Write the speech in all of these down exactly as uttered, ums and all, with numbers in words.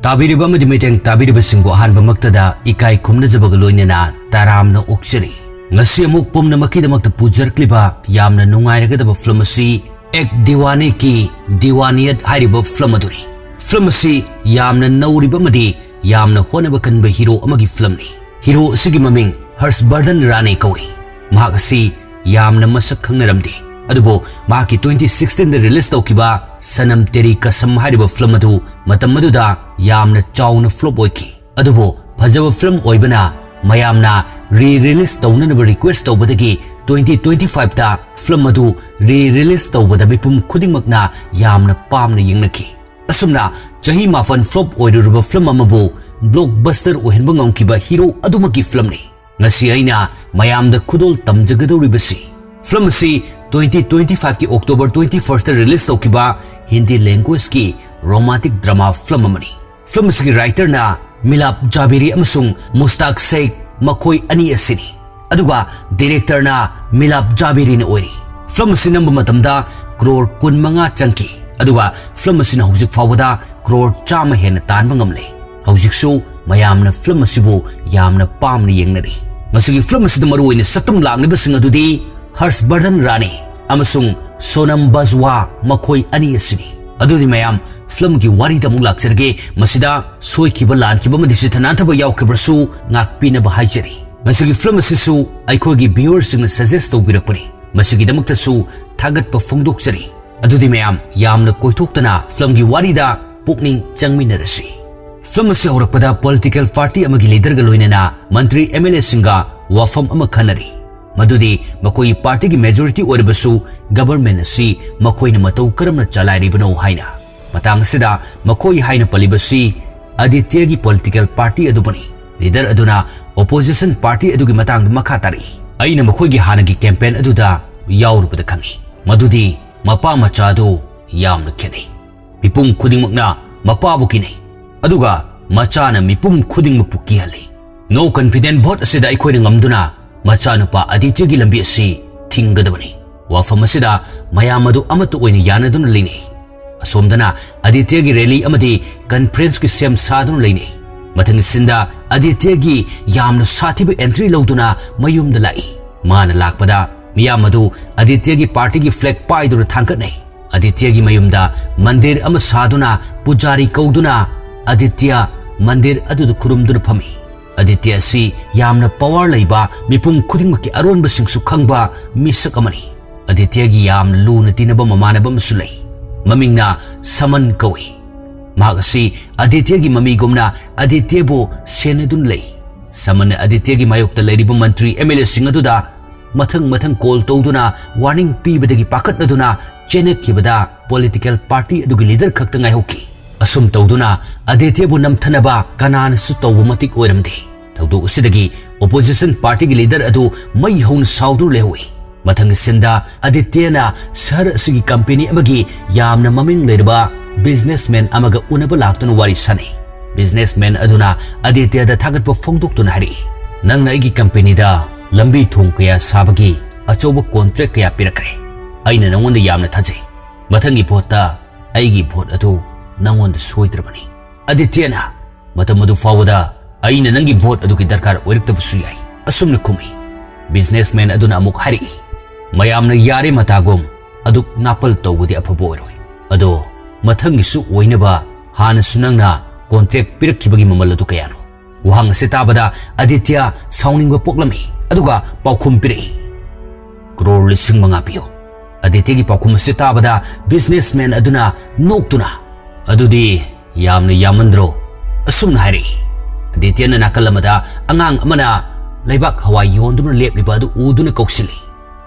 ꯇꯥꯕꯤꯔꯤꯕ ꯑꯃꯗꯤ ꯃꯤꯠꯌꯦꯡ ꯇꯥꯕꯤꯔꯤꯕꯁꯤꯡꯕꯨ ꯑꯍꯥꯟꯕꯃꯛꯇꯗ ꯏꯀꯥꯏ ꯈꯨꯝꯅꯖꯕꯒ ꯂꯣꯏꯅꯅ ꯇꯔꯥꯝꯅ ꯑꯣꯛꯆꯔꯤ꯫ ꯉꯁꯤ ꯑꯃꯨꯛ ꯄꯨꯝꯅꯃꯛꯀꯤꯗꯃꯛꯇ ꯄꯨꯖꯔꯛꯂꯤꯕ ꯌꯥꯝꯅ ꯅꯨꯡꯉꯥꯏꯔꯒꯗꯕ ꯐꯤꯂꯝ ꯑꯁꯤ ꯑꯦꯛ ꯗꯤꯋꯥꯅꯤ ꯀꯤ ꯗꯤꯋꯥꯅꯤꯌꯠ ꯍꯥꯏꯔꯤꯕ ꯐꯤꯂꯝ ꯑꯗꯨꯅꯤ꯫ ꯐꯤꯂꯝ ꯑꯁꯤ ꯌꯥꯝꯅ ꯅꯧꯔꯤꯕ ꯑꯃꯗꯤ ꯌꯥꯝꯅ ꯍꯣꯠꯅꯕ ꯀꯟꯕ ꯍꯤꯔꯣ ꯑꯃꯒꯤ ꯐꯤꯂꯝꯅꯤ꯫ ꯍꯤꯔꯣ ꯑꯁꯤꯒꯤ ꯃꯃꯤꯡ ꯍꯔꯁꯕꯔꯙꯟ ꯔꯥꯅꯦ ꯀꯧꯏ꯫ ꯃꯍꯥꯛ ꯑꯁꯤ ꯌꯥꯝꯅ ꯃꯁꯛ ꯈꯪꯅꯔꯝꯗꯦ꯫ ꯑꯗꯨꯕꯨ ꯃꯍꯥꯛꯀꯤ twenty sixteen ꯗ ꯔꯤꯂꯤꯖ ꯇꯧꯈꯤꯕ ꯁꯅꯝ ꯇꯦꯔꯤ ꯀꯁꯝ ꯍꯥꯏꯔꯤꯕ ꯐꯤꯂꯝ ꯑꯗꯨ ꯃꯇꯝ ꯑꯗꯨꯗ ꯌꯥꯝꯅ ꯆꯥꯎꯅ ꯐ꯭ꯂꯣꯞ ꯑꯣꯏꯈꯤ꯫ ꯑꯗꯨꯕꯨ ꯐꯖꯕ ꯐꯤꯂꯝ ꯑꯣꯏꯕꯅ ꯃꯌꯥꯝꯅ ꯔꯤ ꯔꯤꯂꯤꯖ ꯇꯧꯅꯅꯕ ꯔꯤꯀ꯭ꯋꯦꯁ ꯇꯧꯕꯗꯒꯤ twenty twenty five ꯇ ꯐꯤꯂꯝ ꯑꯗꯨ ꯔꯤ ꯔꯤꯂꯤꯖ ꯇꯧꯕꯗ ꯃꯤꯄꯨꯝ ꯈꯨꯗꯤꯡꯃꯛꯅ ꯌꯥꯝꯅ ꯄꯥꯝꯅ ꯌꯦꯡꯅꯈꯤ꯫ ꯑꯁꯨꯝꯅ ꯆꯍꯤ ꯃꯥꯄꯟ ꯐ꯭ꯂꯣꯞ ꯑꯣꯏꯔꯨꯔꯕ ꯐꯤꯂꯝ ꯑꯃꯕꯨ ꯕ꯭ꯂꯣꯛꯕꯁꯇꯔ ꯑꯣꯏꯍꯟꯕ ꯉꯝꯈꯤꯕ ꯍꯤꯔꯣ ꯑꯗꯨꯃꯛꯀꯤ ꯐꯤꯂꯝꯅꯤ꯫ ꯉꯁꯤ ꯑꯩꯅ ꯃꯌꯥꯝꯗ ꯈꯨꯗꯣꯜ ꯇꯝꯖꯒꯗꯧꯔꯤꯕꯁꯤ ꯐꯤꯂꯝ ꯑꯁꯤ twenty twenty five ꯀꯤ October twenty first ꯇ ꯔꯤꯂꯤꯖ ꯇꯧꯈꯤꯕ ꯍꯤꯟꯗꯤ ꯂꯦꯡꯒ꯭ꯋꯦꯖꯀꯤ ꯔꯣꯃꯥꯟꯇꯤꯛ ꯗ꯭ꯔꯃꯥ ꯐꯤꯂꯝ ꯑꯃꯅꯤ꯫ ꯐꯤꯂꯝ ꯑꯁꯤꯒꯤ ꯔꯥꯏꯇꯔꯅ ꯃꯤꯂꯥꯞ ꯖꯥꯕꯦꯔꯤ ꯑꯃꯁꯨꯡ ꯃꯨꯁꯇꯥꯛ ꯁꯦꯈ ꯃꯈꯣꯏ ꯑꯅꯤ ꯑꯁꯤꯅꯤ꯫ ꯑꯗꯨꯒ ꯗꯤꯔꯦꯛꯇꯔꯅ ꯃꯤꯂꯥꯞ ꯖꯥꯕꯦꯔꯤꯅ ꯑꯣꯏꯔꯤ꯫ ꯐꯤꯂꯝ ꯑꯁꯤ ꯅꯝꯕ ꯃꯇꯝꯗ ꯀ꯭ꯔꯣꯔ ꯀꯨꯟꯃꯉꯥ ꯆꯪꯈꯤ꯫ ꯑꯗꯨꯒ ꯐꯤꯂꯝ ꯑꯁꯤꯅ ꯍꯧꯖꯤꯛ ꯐꯥꯎꯕꯗ ꯀ꯭ꯔꯣꯔ ꯆꯥꯝꯃ ꯍꯦꯟꯅ ꯇꯥꯟꯕ ꯉꯝꯂꯦ꯫ ꯍꯧꯖꯤꯛꯁꯨ ꯃꯌꯥꯝꯅ ꯐꯤꯂꯝ ꯑꯁꯤꯕꯨ ꯌꯥꯝꯅ ꯄꯥꯝꯅ ꯌꯦꯡꯅꯔꯤ꯫ ꯃꯁꯤꯒꯤ ꯐꯤꯂꯝ ꯑꯁꯤꯗ ꯃꯔꯨꯑꯣꯏꯅ ꯁꯛꯇꯝ ꯂꯥꯡꯂꯤꯕꯁꯤꯡ ꯑꯗꯨꯗꯤ ꯍꯔꯁꯕꯔꯙꯟ ꯔꯥꯅꯦ ꯑꯃꯁꯨꯡ ꯁꯣꯅꯝ ꯕꯖꯋꯥ ꯃꯈꯣꯏ ꯑꯅꯤ ꯑꯁꯤꯅꯤ꯫ ꯑꯗꯨꯗꯤ ꯃꯌꯥꯝ, ꯐꯤꯂꯝꯒꯤ ꯋꯥꯔꯤꯗ ꯑꯃꯨꯛ ꯂꯥꯛꯆꯔꯒꯦ꯫ ꯃꯁꯤꯗ ꯁꯣꯏꯈꯤꯕ, ꯂꯥꯟꯈꯤꯕ ꯑꯃꯗꯤ ꯁꯤꯊ ꯅꯥꯟꯊꯕ ꯌꯥꯎꯈꯤꯕ꯭ꯔꯁꯨ ꯉꯥꯛꯄꯤꯅꯕ ꯍꯥꯏꯖꯔꯤ꯫ ꯃꯁꯤꯒꯤ ꯐꯤꯂꯝ ꯑꯁꯤꯁꯨ ꯑꯩꯈꯣꯏꯒꯤ ꯚꯤꯌꯨꯋꯔꯁꯤꯡꯅ ꯁꯖꯦꯁ ꯇꯧꯕꯤꯔꯛꯄꯅꯤ꯫ ꯃꯁꯤꯒꯤꯗꯃꯛꯇꯁꯨ ꯊꯥꯒꯠꯄ ꯐꯣꯡꯗꯣꯛꯆꯔꯤ꯫ ꯑꯗꯨꯗꯤ ꯃꯌꯥꯝ, ꯌꯥꯝꯅ ꯀꯣꯏꯊꯣꯛꯇꯅ ꯐꯤꯂꯝꯒꯤ ꯋꯥꯔꯤꯗ ꯄꯨꯛꯅꯤꯡ ꯆꯪꯃꯤꯟꯅꯔꯁꯤ꯫ ꯐꯤꯂꯝ ꯑꯁꯤ ꯍꯧꯔꯛꯄꯗ ꯄꯣꯂꯤꯇꯤꯀꯦꯜ ꯄꯥꯔꯇꯤ ꯑꯃꯒꯤ ꯂꯤꯗꯔꯒ ꯂꯣꯏꯅꯅ ꯃꯟꯇ꯭ꯔꯤ, ꯑꯦꯝ ꯑꯦꯜ ꯑꯦꯁꯤꯡꯒ ꯋꯥꯐꯝ ꯑꯃ ꯈꯟꯅꯔꯤ, ꯃꯗꯨꯗꯤ ꯃꯈꯣꯏꯒꯤ ꯄꯥꯔꯇꯤꯒꯤ ꯃꯦꯖꯣꯔꯤꯇꯤ ꯑꯣꯏꯔꯕꯁꯨ ꯒꯚꯔꯟꯃꯦꯟꯠ ꯑꯁꯤ ꯃꯈꯣꯏꯅ ꯃꯇꯧ ꯀꯔꯝꯅ ꯆꯂꯥꯏꯔꯤꯕꯅꯣ ꯍꯥꯏꯅ꯫ ꯃꯇꯥꯡ ꯑꯁꯤꯗ ꯃꯈꯣꯏ ꯍꯥꯏꯅ ꯄꯜꯂꯤꯕꯁꯤ ꯑꯗꯤꯇ꯭ꯌꯒꯤ ꯄꯣꯂꯤꯇꯤꯀꯦꯜ ꯄꯥꯔꯇꯤ ꯑꯗꯨꯕꯨꯅꯤ꯫ ꯂꯤꯗꯔ ꯑꯗꯨꯅ ꯑꯣꯄꯣꯖꯤꯁꯟ ꯄꯥꯔꯇꯤ ꯑꯗꯨꯒꯤ ꯃꯇꯥꯡꯗ ꯃꯈꯥ ꯇꯥꯔꯛꯏ, "ꯑꯩꯅ ꯃꯈꯣꯏꯒꯤ ꯍꯥꯟꯅꯒꯤ ꯀꯦꯝꯄꯦꯟ ꯑꯗꯨꯗ ꯌꯥꯎꯔꯨꯕꯗ ꯈꯪꯏ, ꯃꯗꯨꯗꯤ ꯃꯄꯥ ꯃꯆꯥ ꯑꯗꯨ ꯌꯥꯝꯅ ꯈꯦꯠꯅꯩ꯫ ꯃꯤꯄꯨꯝ ꯈꯨꯗꯤꯡꯃꯛꯅ ꯃꯄꯥꯕꯨ ꯀꯤꯅꯩ, ꯑꯗꯨꯒ ꯃꯆꯥꯅ ꯃꯤꯄꯨꯝ ꯈꯨꯗꯤꯡꯃꯛꯄꯨ ꯀꯤꯍꯜꯂꯤ꯫ ꯅꯣ ꯀꯟꯐꯤꯗꯦꯟ ꯚꯣꯠ ꯑꯁꯤꯗ ꯑꯩꯈꯣꯏꯅ ꯉꯝꯗꯨꯅ ꯃꯆꯥꯅꯨꯄꯥ ꯑꯗꯤꯇ꯭ꯌꯒꯤ ꯂꯝꯕꯤ ꯑꯁꯤ ꯊꯤꯡꯒꯗꯕꯅꯤ꯫ ꯋꯥꯐꯝ ꯑꯁꯤꯗ ꯃꯌꯥꯝ ꯑꯗꯨ ꯑꯃꯠꯇ ꯑꯣꯏꯅ ꯌꯥꯅꯗꯨꯅ ꯂꯩꯅꯩ"꯫ ꯑꯁꯣꯝꯗꯅ ꯑꯗꯤꯇ꯭ꯌꯒꯤ ꯔꯦꯂꯤ ꯑꯃꯗꯤ ꯀꯟꯐ꯭ꯔꯦꯟꯁꯀꯤ ꯁꯦꯝ ꯁꯥꯗꯨꯅ ꯂꯩꯅꯩ꯫ ꯃꯊꯪꯒꯤ ꯁꯤꯟꯗ ꯑꯗꯤꯇ꯭ꯌꯒꯤ ꯌꯥꯝꯅ ꯁꯥꯊꯤꯕ ꯑꯦꯟꯇ꯭ꯔꯤ ꯂꯧꯗꯨꯅ ꯃꯌꯨꯝꯗ ꯂꯥꯛꯏ꯫ ꯃꯥꯅ ꯂꯥꯛꯄꯗ ꯃꯤꯌꯥꯝ ꯑꯗꯨ ꯑꯗꯤꯇ꯭ꯌꯒꯤ ꯄꯥꯔꯇꯤꯒꯤ ꯐ꯭ꯂꯦꯒ ꯄꯥꯏꯗꯨꯅ ꯊꯥꯡꯒꯠꯅꯩ꯫ ꯑꯗꯤꯇ꯭ꯌꯒꯤ ꯃꯌꯨꯝꯗ ꯃꯟꯗꯤꯔ ꯑꯃ ꯁꯥꯗꯨꯅ ꯄꯨꯖꯥꯔꯤ ꯀꯧꯗꯨꯅ ꯑꯗꯤꯇ꯭ꯌ ꯃꯟꯗꯤꯔ ꯑꯗꯨꯗ ꯈꯨꯔꯨꯝꯗꯨꯅ ꯐꯝꯃꯤ꯫ ꯑꯗꯤꯇ꯭ꯌ ꯑꯁꯤ ꯌꯥꯝꯅ ꯄꯋꯥꯔ ꯂꯩꯕ, ꯃꯤꯄꯨꯝ ꯈꯨꯗꯤꯡꯃꯛꯀꯤ ꯑꯔꯣꯟꯕꯁꯤꯡꯁꯨ ꯈꯪꯕ ꯃꯤꯁꯛ ꯑꯃꯅꯤ꯫ ꯑꯗꯤꯇ꯭ꯌꯒꯤ ꯌꯥꯝ ꯂꯨꯅ ꯇꯤꯟꯅꯕ ꯃꯃꯥꯟꯅꯕ ꯑꯃꯁꯨ ꯂꯩ꯫ ꯃꯃꯤꯡꯅ ꯁꯃꯟ ꯀꯧꯏ꯫ ꯃꯍꯥꯛ ꯑꯁꯤ ꯑꯗꯤꯇ꯭ꯌꯒꯤ ꯃꯃꯤꯒꯨꯝꯅ ꯑꯗꯤꯇ꯭ꯌꯕꯨ ꯁꯦꯟꯅꯗꯨꯅ ꯂꯩ꯫ ꯁꯃꯟꯅ ꯑꯗꯤꯇ꯭ꯌꯒꯤ ꯃꯥꯌꯣꯛꯇ ꯂꯩꯔꯤꯕ ꯃꯟꯇ꯭ꯔꯤ, ꯑꯦꯝ ꯑꯦꯜ ꯑꯦꯁꯤꯡ ꯑꯗꯨꯗ ꯃꯊꯪ ꯃꯊꯪ ꯀꯣꯜ ꯇꯧꯗꯨꯅ ꯋꯥꯔꯅꯤꯡ ꯄꯤꯕꯗꯒꯤ ꯄꯥꯈꯠꯅꯗꯨꯅ ꯆꯦꯟꯅꯈꯤꯕꯗ ꯄꯣꯂꯤꯇꯤꯀꯦꯜ ꯄꯥꯔꯇꯤ ꯑꯗꯨꯒꯤ ꯂꯤꯗꯔ ꯈꯛꯇ ꯉꯥꯏꯍꯧꯈꯤ꯫ ꯑꯁꯨꯝ ꯇꯧꯗꯨꯅ ꯑꯗꯤꯇ꯭ꯌꯕꯨ ꯅꯝꯊꯅꯕ ꯀꯅꯥꯅꯁꯨ ꯇꯧꯕ ꯃꯇꯤꯛ ꯑꯣꯏꯔꯝꯗꯦ꯫ ꯊꯧꯗꯣꯛ ꯑꯁꯤꯗꯒꯤ ꯑꯣꯄꯣꯖꯤꯁꯟ ꯄꯥꯔꯇꯤꯒꯤ ꯂꯤꯗꯔ ꯑꯗꯨ ꯃꯩ ꯍꯧꯅ ꯁꯥꯎꯗꯨꯅ ꯂꯩꯍꯧꯏ꯫ ꯃꯊꯪꯒꯤ ꯁꯤꯟꯗ ꯑꯗꯤꯇ꯭ꯌꯅ ꯁꯍꯔ ꯑꯁꯤꯒꯤ ꯀꯝꯄꯦꯅꯤ ꯑꯃꯒꯤ ꯌꯥꯝꯅ ꯃꯃꯤꯡ ꯂꯩꯔꯕ ꯕꯤꯖꯤꯅꯦꯁꯃꯦꯟ ꯑꯃꯒ ꯎꯅꯕ ꯂꯥꯛꯇꯨꯅ ꯋꯥꯔꯤ ꯁꯥꯅꯩ꯫ ꯕꯤꯖꯤꯅꯦꯁꯃꯦꯟ ꯑꯗꯨꯅ ꯑꯗꯤꯇ꯭ꯌꯗ ꯊꯥꯒꯠꯄ ꯐꯣꯡꯗꯣꯛꯇꯨꯅ ꯍꯥꯏꯔꯛꯏ, "ꯅꯪꯅ ꯑꯩꯒꯤ ꯀꯝꯄꯦꯅꯤꯗ ꯂꯝꯕꯤ ꯊꯣꯡ ꯀꯌꯥ ꯁꯥꯕꯒꯤ ꯑꯆꯧꯕ ꯀꯣꯟꯇ꯭ꯔꯦꯛ ꯀꯌꯥ ꯄꯤꯔꯛꯈ꯭ꯔꯦ꯫ ꯑꯩꯅ ꯅꯉꯣꯟꯗ ꯌꯥꯝꯅ ꯊꯥꯖꯩ꯫ ꯃꯊꯪꯒꯤ ꯚꯣꯠꯇ ꯑꯩꯒꯤ ꯚꯣꯠ ꯑꯗꯨ ꯅꯉꯣꯟꯗ ꯁꯣꯏꯗ꯭ꯔꯕꯅꯤ꯫" ꯑꯗꯤꯇ꯭ꯌꯅ, "ꯃꯇꯝ ꯑꯗꯨ ꯐꯥꯎꯕꯗ ꯑꯩꯅ ꯅꯪꯒꯤ ꯚꯣꯠ ꯑꯗꯨꯒꯤ ꯗꯔꯀꯥꯔ ꯑꯣꯏꯔꯛꯇꯕꯁꯨ ꯌꯥꯏ," ꯑꯁꯨꯝꯅ ꯈꯨꯝꯃꯤ꯫ ꯕꯤꯖꯤꯅꯦꯁꯃꯦꯟ ꯑꯗꯨꯅ ꯑꯃꯨꯛ ꯍꯥꯏꯔꯛꯏ, "ꯃꯌꯥꯝꯅ ꯌꯥꯔꯦ ꯃꯇꯥꯒꯨꯝ ꯑꯗꯨꯛ ꯅꯥꯄꯜ ꯇꯧꯕꯗꯤ ꯑꯐꯕ ꯑꯣꯏꯔꯣꯏ꯫ ꯑꯗꯣ ꯃꯊꯪꯒꯤꯁꯨ ꯑꯣꯏꯅꯕ ꯍꯥꯟꯅꯁꯨ ꯅꯪꯅ ꯀꯣꯟꯇ꯭ꯔꯦꯛ ꯄꯤꯔꯛꯈꯤꯕꯒꯤ ꯃꯃꯜ ꯑꯗꯨ ꯀꯌꯥꯅꯣ?" ꯋꯥꯍꯪ ꯑꯁꯤ ꯇꯥꯕꯗ ꯑꯗꯤꯇ꯭ꯌ ꯁꯥꯎꯅꯤꯡꯕ ꯄꯣꯛꯂꯝꯃꯤ, ꯑꯗꯨꯒ ꯄꯥꯎꯈꯨꯝ ꯄꯤꯔꯛꯏ, "ꯀ꯭ꯔꯣꯔ ꯂꯤꯁꯤꯡ ꯃꯉꯥ ꯄꯤꯌꯨ꯫" ꯑꯗꯤꯇ꯭ꯌꯒꯤ ꯄꯥꯎꯈꯨꯝ ꯑꯁꯤ ꯇꯥꯕꯗ ꯕꯤꯖꯤꯅꯦꯁꯃꯦꯟ ꯑꯗꯨꯅ ꯅꯣꯛꯇꯨꯅ, "ꯑꯗꯨꯗꯤ ꯌꯥꯝꯅ ꯌꯥꯝꯃꯟꯗ꯭ꯔꯣ?" ꯑꯁꯨꯝꯅ ꯍꯥꯏꯔꯛꯏ꯫ ꯑꯗꯤꯇ꯭ꯌꯅ ꯅꯥꯀꯜ ꯑꯃꯗ ꯑꯉꯥꯡ ꯑꯃꯅ ꯂꯩꯕꯥꯛ ꯍꯋꯥꯏ ꯌꯣꯟꯗꯨꯅ ꯂꯦꯞꯂꯤꯕ ꯑꯗꯨ ꯎꯗꯨꯅ ꯀꯧꯁꯤꯜꯂꯤ꯫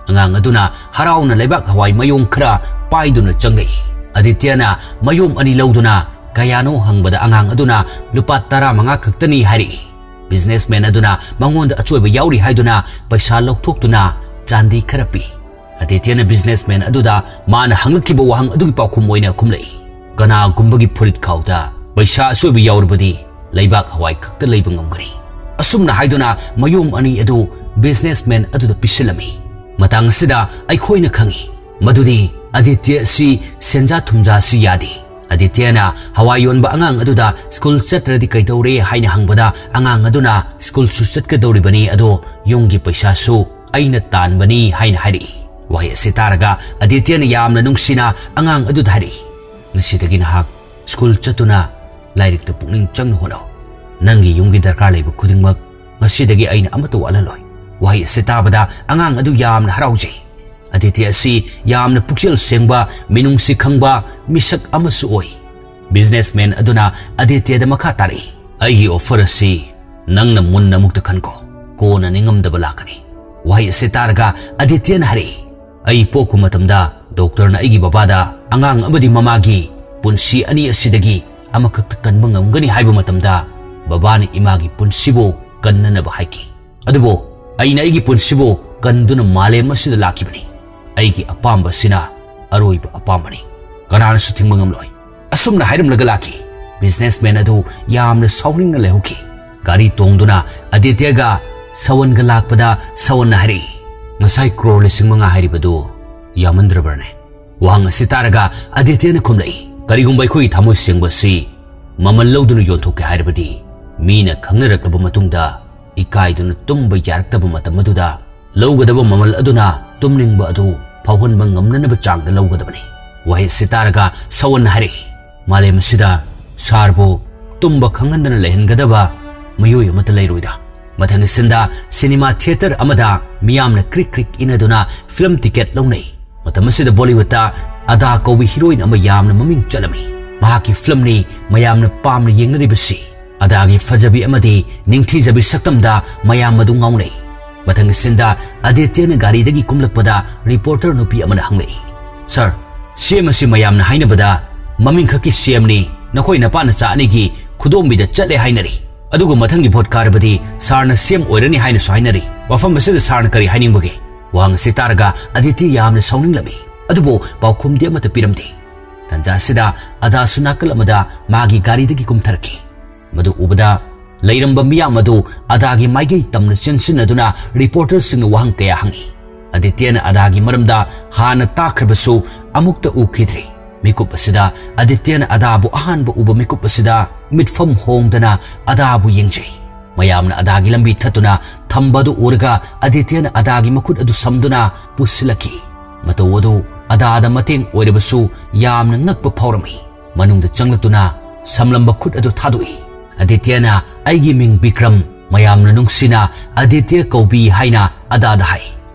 ꯑꯉꯥꯡ ꯑꯗꯨꯅ ꯍꯔꯥꯎꯅ ꯂꯩꯕꯥꯛ ꯍꯋꯥꯏ ꯃꯌꯣꯡ ꯈꯔ ꯄꯥꯏꯗꯨꯅ ꯆꯪꯂꯛꯏ꯫ ꯑꯗꯤꯇ꯭ꯌꯅ ꯃꯌꯣꯝ ꯑꯅꯤ ꯂꯧꯗꯨꯅ ꯀꯌꯥꯅꯣ ꯍꯪꯕꯗ ꯑꯉꯥꯡ ꯑꯗꯨꯅ ꯂꯨꯄꯥ ꯇꯔꯥꯃꯉꯥ ꯈꯛꯇꯅꯤ ꯍꯥꯏꯔꯛꯏ꯫ ꯕꯤꯖꯤꯅꯦꯁꯃꯦꯟ ꯑꯗꯨꯅ ꯃꯉꯣꯟꯗ ꯑꯆꯣꯏꯕ ꯌꯥꯎꯔꯤ ꯍꯥꯏꯗꯨꯅ ꯄꯩꯁꯥ ꯂꯧꯊꯣꯛꯇꯨꯅ ꯆꯥꯟꯗꯤ ꯈꯔ ꯄꯤ꯫ ꯑꯗꯤꯇ꯭ꯌꯅ ꯕꯤꯖꯤꯅꯦꯁꯃꯦꯟ ꯑꯗꯨꯗ ꯃꯥꯅ ꯍꯪꯂꯛꯈꯤꯕ ꯋꯥꯍꯪ ꯑꯗꯨꯒꯤ ꯄꯥꯎꯈꯨꯝ ꯑꯣꯏꯅ ꯈꯨꯝꯂꯛꯏ, "ꯀꯅꯥꯒꯨꯝꯕꯒꯤ ꯐꯨꯔꯤꯠ ꯈꯥꯎꯗ ꯄꯩꯁꯥ ꯑꯆꯣꯏꯕ ꯌꯥꯎꯔꯕꯗꯤ ꯂꯩꯕꯥꯛ ꯍꯋꯥꯏ ꯈꯛꯇ ꯂꯩꯕ ꯉꯝꯒꯅꯤ꯫" ꯑꯁꯨꯝꯅ ꯍꯥꯏꯗꯨꯅ ꯃꯌꯣꯝ ꯑꯅꯤ ꯑꯗꯨ ꯕꯤꯖꯤꯅꯦꯁꯃꯦꯟ ꯑꯗꯨꯗ ꯄꯤꯁꯤꯜꯂꯝꯃꯤ꯫ ꯃꯇꯥꯡ ꯑꯁꯤꯗ ꯑꯩꯈꯣꯏꯅ ꯈꯪꯏ ꯃꯗꯨꯗꯤ ꯑꯗꯤꯇ꯭ꯌ ꯑꯁꯤ ꯁꯦꯟꯖꯥ ꯊꯨꯝꯖꯥꯁꯤ ꯌꯥꯗꯦ꯫ ꯑꯗꯤꯇ꯭ꯌꯅ ꯍꯋꯥꯏ ꯌꯣꯟꯕ ꯑꯉꯥꯡ ꯑꯗꯨꯗ "ꯁ꯭ꯀꯨꯜ ꯆꯠꯇ꯭ꯔꯗꯤ ꯀꯩꯗꯧꯔꯦ?" ꯍꯥꯏꯅ ꯍꯪꯕꯗ, ꯑꯉꯥꯡ ꯑꯗꯨꯅ "ꯁ꯭ꯀꯨꯜꯁꯨ ꯆꯠꯀꯗꯧꯔꯤꯕꯅꯤ, ꯑꯗꯣ ꯌꯨꯝꯒꯤ ꯄꯩꯁꯥꯁꯨ ꯑꯩꯅ ꯇꯥꯟꯕꯅꯤ" ꯍꯥꯏꯅ ꯍꯥꯏꯔꯛꯏ꯫ ꯋꯥꯍꯩ ꯑꯁꯤ ꯇꯥꯔꯒ ꯑꯗꯤꯇ꯭ꯌꯅ ꯌꯥꯝꯅ ꯅꯨꯡꯁꯤꯅ ꯑꯉꯥꯡ ꯑꯗꯨꯗ ꯍꯥꯏꯔꯛꯏ, "ꯉꯁꯤꯗꯒꯤ ꯅꯍꯥꯛ ꯁ꯭ꯀꯨꯜ ꯆꯠꯇꯨꯅ ꯂꯥꯏꯔꯤꯛꯇ ꯄꯨꯛꯅꯤꯡ ꯆꯪꯅ ꯍꯣꯠꯅꯧ꯫ ꯅꯪꯒꯤ ꯌꯨꯝꯒꯤ ꯗꯔꯀꯥꯔ ꯂꯩꯕ ꯈꯨꯗꯤꯡꯃꯛ ꯉꯁꯤꯗꯒꯤ ꯑꯩꯅ ꯑꯃꯠꯇ ꯋꯥꯠꯍꯜꯂꯣꯏ"꯫ ꯋꯥꯍꯩ ꯑꯁꯤ ꯇꯥꯕꯗ ꯑꯉꯥꯡ ꯑꯗꯨ ꯌꯥꯝꯅ ꯍꯔꯥꯎꯖꯩ꯫ ꯑꯗꯤꯇ꯭ꯌ ꯑꯁꯤ ꯌꯥꯝꯅ ꯄꯨꯛꯆꯦꯜ ꯁꯦꯡꯕ, ꯃꯤꯅꯨꯡꯁꯤ ꯈꯪꯕ ꯃꯤꯁꯛ ꯑꯃꯁꯨ ꯑꯣꯏ꯫ ꯕꯤꯖꯤꯅꯦꯁꯃꯦꯟ ꯑꯗꯨꯅ ꯑꯗꯤꯇ꯭ꯌꯗ ꯃꯈꯥ ꯇꯥꯔꯛꯏ, "ꯑꯩꯒꯤ ꯑꯣꯐꯔ ꯑꯁꯤ ꯅꯪꯅ ꯃꯨꯟꯅ ꯑꯃꯨꯛꯇ ꯈꯟꯈꯣ꯫ ꯀꯣꯟꯅ ꯅꯤꯡꯉꯝꯗꯕ ꯂꯥꯛꯀꯅꯤ"꯫ ꯋꯥꯍꯩ ꯑꯁꯤ ꯇꯥꯔꯒ ꯑꯗꯤꯇ꯭ꯌꯅ ꯍꯥꯏꯔꯛꯏ, "ꯑꯩ ꯄꯣꯛꯄ ꯃꯇꯝꯗ ꯗꯣꯛꯇꯔꯅ ꯑꯩꯒꯤ ꯕꯕꯥꯗ ꯑꯉꯥꯡ ꯑꯃꯗꯤ ꯃꯃꯥꯒꯤ ꯄꯨꯟꯁꯤ ꯑꯅꯤ ꯑꯁꯤꯗꯒꯤ ꯑꯃꯈꯛꯇ ꯀꯟꯕ ꯉꯝꯒꯅꯤ ꯍꯥꯏꯕ ꯃꯇꯝꯗ ꯕꯕꯥꯅ ꯏꯃꯥꯒꯤ ꯄꯨꯟꯁꯤꯕꯨ ꯀꯟꯅꯅꯕ ꯍꯥꯏꯈꯤ꯫ ꯑꯗꯨꯕꯨ ꯑꯩꯅ ꯑꯩꯒꯤ ꯄꯨꯟꯁꯤꯕꯨ ꯀꯟꯗꯨꯅ ꯃꯥꯂꯦꯝ ꯑꯁꯤꯗ ꯂꯥꯛꯈꯤꯕꯅꯤ꯫ ꯑꯩꯒꯤ ꯑꯄꯥꯝꯕꯁꯤꯅ ꯑꯔꯣꯏꯕ ꯑꯄꯥꯝꯕꯅꯤ꯫ ꯀꯅꯥꯅꯁꯨ ꯊꯤꯡꯕ ꯉꯝꯂꯣꯏ"꯫ ꯑꯁꯨꯝꯅ ꯍꯥꯏꯔꯝꯂꯒ ꯂꯥꯛꯈꯤ꯫ ꯕꯤꯖꯤꯅꯦꯁꯃꯦꯟ ꯑꯗꯨ ꯌꯥꯝꯅ ꯁꯥꯎꯅꯤꯡꯅ ꯂꯩꯍꯧꯈꯤ꯫ ꯒꯥꯔꯤ ꯇꯣꯡꯗꯨꯅ ꯑꯗꯤꯇ꯭ꯌꯒ ꯁꯋꯟꯒ ꯂꯥꯛꯄꯗ ꯁꯋꯟꯅ ꯍꯥꯏꯔꯛꯏ, "ꯉꯁꯥꯏ ꯀ꯭ꯔꯣꯔ ꯂꯤꯁꯤꯡ ꯃꯉꯥ ꯍꯥꯏꯔꯤꯕꯗꯨ ꯌꯥꯝꯃꯟꯗ꯭ꯔꯕ꯭ꯔꯅꯦ?" ꯋꯥꯍꯪ ꯑꯁꯤ ꯇꯥꯔꯒ ꯑꯗꯤꯇ꯭ꯌꯅ ꯈꯨꯝꯂꯛꯏ, "ꯀꯔꯤꯒꯨꯝꯕ ꯑꯩꯈꯣꯏꯒꯤ ꯊꯃꯣꯏ ꯁꯦꯡꯕ ꯑꯁꯤ ꯃꯃꯜ ꯂꯧꯗꯨꯅ ꯌꯣꯟꯊꯣꯛꯀꯦ ꯍꯥꯏꯔꯕꯗꯤ, ꯃꯤꯅ ꯈꯪꯅꯔꯛꯂꯕ ꯃꯇꯨꯡꯗ ꯏꯀꯥꯏꯗꯨꯅ ꯇꯨꯝꯕ ꯌꯥꯔꯛꯇꯕ ꯃꯇꯝ ꯑꯗꯨꯗ ꯂꯧꯒꯗꯕ ꯃꯃꯜ ꯑꯗꯨꯅ ꯇꯨꯝꯅꯤꯡꯕ ꯑꯗꯨ ꯐꯥꯎꯍꯟꯕ ꯉꯝꯅꯅꯕ ꯆꯥꯡꯗ ꯂꯧꯒꯗꯕꯅꯤ"꯫ ꯋꯥꯍꯩ ꯑꯁꯤ ꯇꯥꯔꯒ ꯁꯋꯟꯅ ꯍꯥꯏꯔꯛꯏ, "ꯃꯥꯂꯦꯝ ꯑꯁꯤꯗ ꯁꯥꯔꯕꯨ ꯇꯨꯝꯕ ꯈꯪꯍꯟꯗꯅ ꯂꯩꯍꯟꯒꯗꯕ ꯃꯤꯑꯣꯏ ꯑꯃꯠꯇ ꯂꯩꯔꯣꯏꯗ"꯫ ꯃꯊꯪꯒꯤ ꯁꯤꯟꯗ ꯁꯤꯅꯦꯃꯥ ꯊꯤꯌꯦꯇꯔ ꯑꯃꯗ ꯃꯤꯌꯥꯝꯅ ꯀ꯭ꯔꯤꯛ ꯀ꯭ꯔꯤꯛ ꯏꯟꯅꯗꯨꯅ ꯐꯤꯂꯝ ꯇꯤꯀꯦꯠ ꯂꯧꯅꯩ꯫ ꯃꯇꯝ ꯑꯁꯤꯗ ꯕꯣꯂꯤꯋꯨꯗꯇ ꯑꯗꯥ ꯀꯧꯕ ꯍꯤꯔꯣꯏꯟ ꯑꯃ ꯌꯥꯝꯅ ꯃꯃꯤꯡ ꯆꯠꯂꯝꯃꯤ꯫ ꯃꯍꯥꯛꯀꯤ ꯐꯤꯂꯝꯅꯤ ꯃꯌꯥꯝꯅ ꯄꯥꯝꯅ ꯌꯦꯡꯅꯔꯤꯕꯁꯤ꯫ ꯑꯗꯥꯒꯤ ꯐꯖꯕꯤ ꯑꯃꯗꯤ ꯅꯤꯡꯊꯤꯖꯕꯤ ꯁꯛꯇꯝꯗ ꯃꯌꯥꯝ ꯑꯗꯨ ꯉꯥꯎꯅꯩ꯫ ꯃꯊꯪꯒꯤ ꯁꯤꯟꯗ ꯑꯗꯤꯇ꯭ꯌꯅ ꯒꯥꯔꯤꯗꯒꯤ ꯀꯨꯝꯂꯛꯄꯗ ꯔꯤꯄꯣꯔꯇꯔ ꯅꯨꯄꯤ ꯑꯃꯅ ꯍꯪꯂꯛꯏ, "ꯁꯥꯔ, ꯁꯤ ꯑꯦꯝ ꯑꯁꯤ ꯃꯌꯥꯝꯅ ꯍꯥꯏꯅꯕꯗ ꯃꯃꯤꯡꯈꯛꯀꯤ ꯁꯤ ꯑꯦꯝꯅꯤ, ꯅꯈꯣꯏ ꯅꯄꯥ ꯅꯆꯥ ꯑꯅꯤꯒꯤ ꯈꯨꯗꯣꯝꯕꯤꯗ ꯆꯠꯂꯦ ꯍꯥꯏꯅꯔꯤ꯫ ꯑꯗꯨꯒ ꯃꯊꯪꯒꯤ ꯚꯣꯠ ꯀꯥꯔꯕꯗꯤ ꯁꯥꯔꯅ ꯁꯤ ꯑꯦꯝ ꯑꯣꯏꯔꯅꯤ ꯍꯥꯏꯅꯁꯨ ꯍꯥꯏꯅꯔꯤ꯫ ꯃꯐꯝ ꯑꯁꯤꯗ ꯁꯥꯔꯅ ꯀꯔꯤ ꯍꯥꯏꯅꯤꯡꯕꯒꯦ?" ꯋꯥꯍꯪ ꯑꯁꯤ ꯇꯥꯔꯒ ꯑꯗꯤꯇꯤ ꯌꯥꯝꯅ ꯁꯥꯎꯅꯤꯡꯂꯝꯃꯤ, ꯑꯗꯨꯕꯨ ꯄꯥꯎꯈꯨꯝꯗꯤ ꯑꯃꯠꯇ ꯄꯤꯔꯝꯗꯦ꯫ ꯇꯟꯖꯥ ꯑꯁꯤꯗ ꯑꯗꯥꯁꯨ ꯅꯥꯀꯜ ꯑꯃꯗ ꯃꯥꯒꯤ ꯒꯥꯔꯤꯗꯒꯤ ꯀꯨꯝꯊꯔꯛꯈꯤ꯫ ꯃꯗꯨ ꯎꯕꯗ ꯂꯩꯔꯝꯕ ꯃꯤꯌꯥꯝ ꯑꯗꯨ ꯑꯗꯥꯒꯤ ꯃꯥꯏꯀꯩ ꯇꯝꯅ ꯆꯦꯟꯁꯤꯟꯅꯗꯨꯅ ꯔꯤꯄꯣꯔꯇꯔꯁꯤꯡꯅ ꯋꯥꯍꯪ ꯀꯌꯥ ꯍꯪꯉꯤ꯫ ꯑꯗꯤꯇ꯭ꯌꯅ ꯑꯗꯥꯒꯤ ꯃꯔꯝꯗ ꯍꯥꯟꯅ ꯇꯥꯈ꯭ꯔꯕꯁꯨ ꯑꯃꯨꯛꯇ ꯎꯈꯤꯗ꯭ꯔꯤ꯫ ꯃꯤꯀꯨꯞ ꯑꯁꯤꯗ ꯑꯗꯤꯇ꯭ꯌꯅ ꯑꯗꯥꯕꯨ ꯑꯍꯥꯟꯕ ꯎꯕ ꯃꯤꯀꯨꯞ ꯑꯁꯤꯗ ꯃꯤꯠꯐꯝ ꯍꯣꯡꯗꯅ ꯑꯗꯥꯕꯨ ꯌꯦꯡꯖꯩ꯫ ꯃꯌꯥꯝꯅ ꯑꯗꯥꯒꯤ ꯂꯝꯕꯤ ꯊꯠꯇꯨꯅ ꯊꯝꯕ ꯑꯗꯨ ꯎꯔꯒ ꯑꯗꯤꯇ꯭ꯌꯅ ꯑꯗꯥꯒꯤ ꯃꯈꯨꯠ ꯑꯗꯨ ꯁꯝꯗꯨꯅ ꯄꯨꯁꯤꯜꯂꯛꯈꯤ꯫ ꯃꯇꯧ ꯑꯗꯨ ꯑꯗꯥꯗ ꯃꯇꯦꯡ ꯑꯣꯏꯔꯕꯁꯨ ꯌꯥꯝꯅ ꯉꯛꯄ ꯐꯥꯎꯔꯝꯃꯤ꯫ ꯃꯅꯨꯡꯗ ꯆꯪꯂꯛꯇꯨꯅ ꯁꯝꯂꯝꯕ ꯈꯨꯠ ꯑꯗꯨ ꯊꯥꯗꯣꯛꯏ꯫ "ꯑꯗꯤꯇ꯭ꯌꯅ ꯑꯩꯒꯤ ꯃꯤꯡ ꯕꯤꯀ꯭ꯔꯝ, ꯃꯌꯥꯝꯅ ꯅꯨꯡꯁꯤꯅ ꯑꯗꯤꯇ꯭ꯌ ꯀꯧꯕꯤ" ꯍꯥꯏꯅ ꯑꯗꯥꯗ ꯍꯥꯏ꯫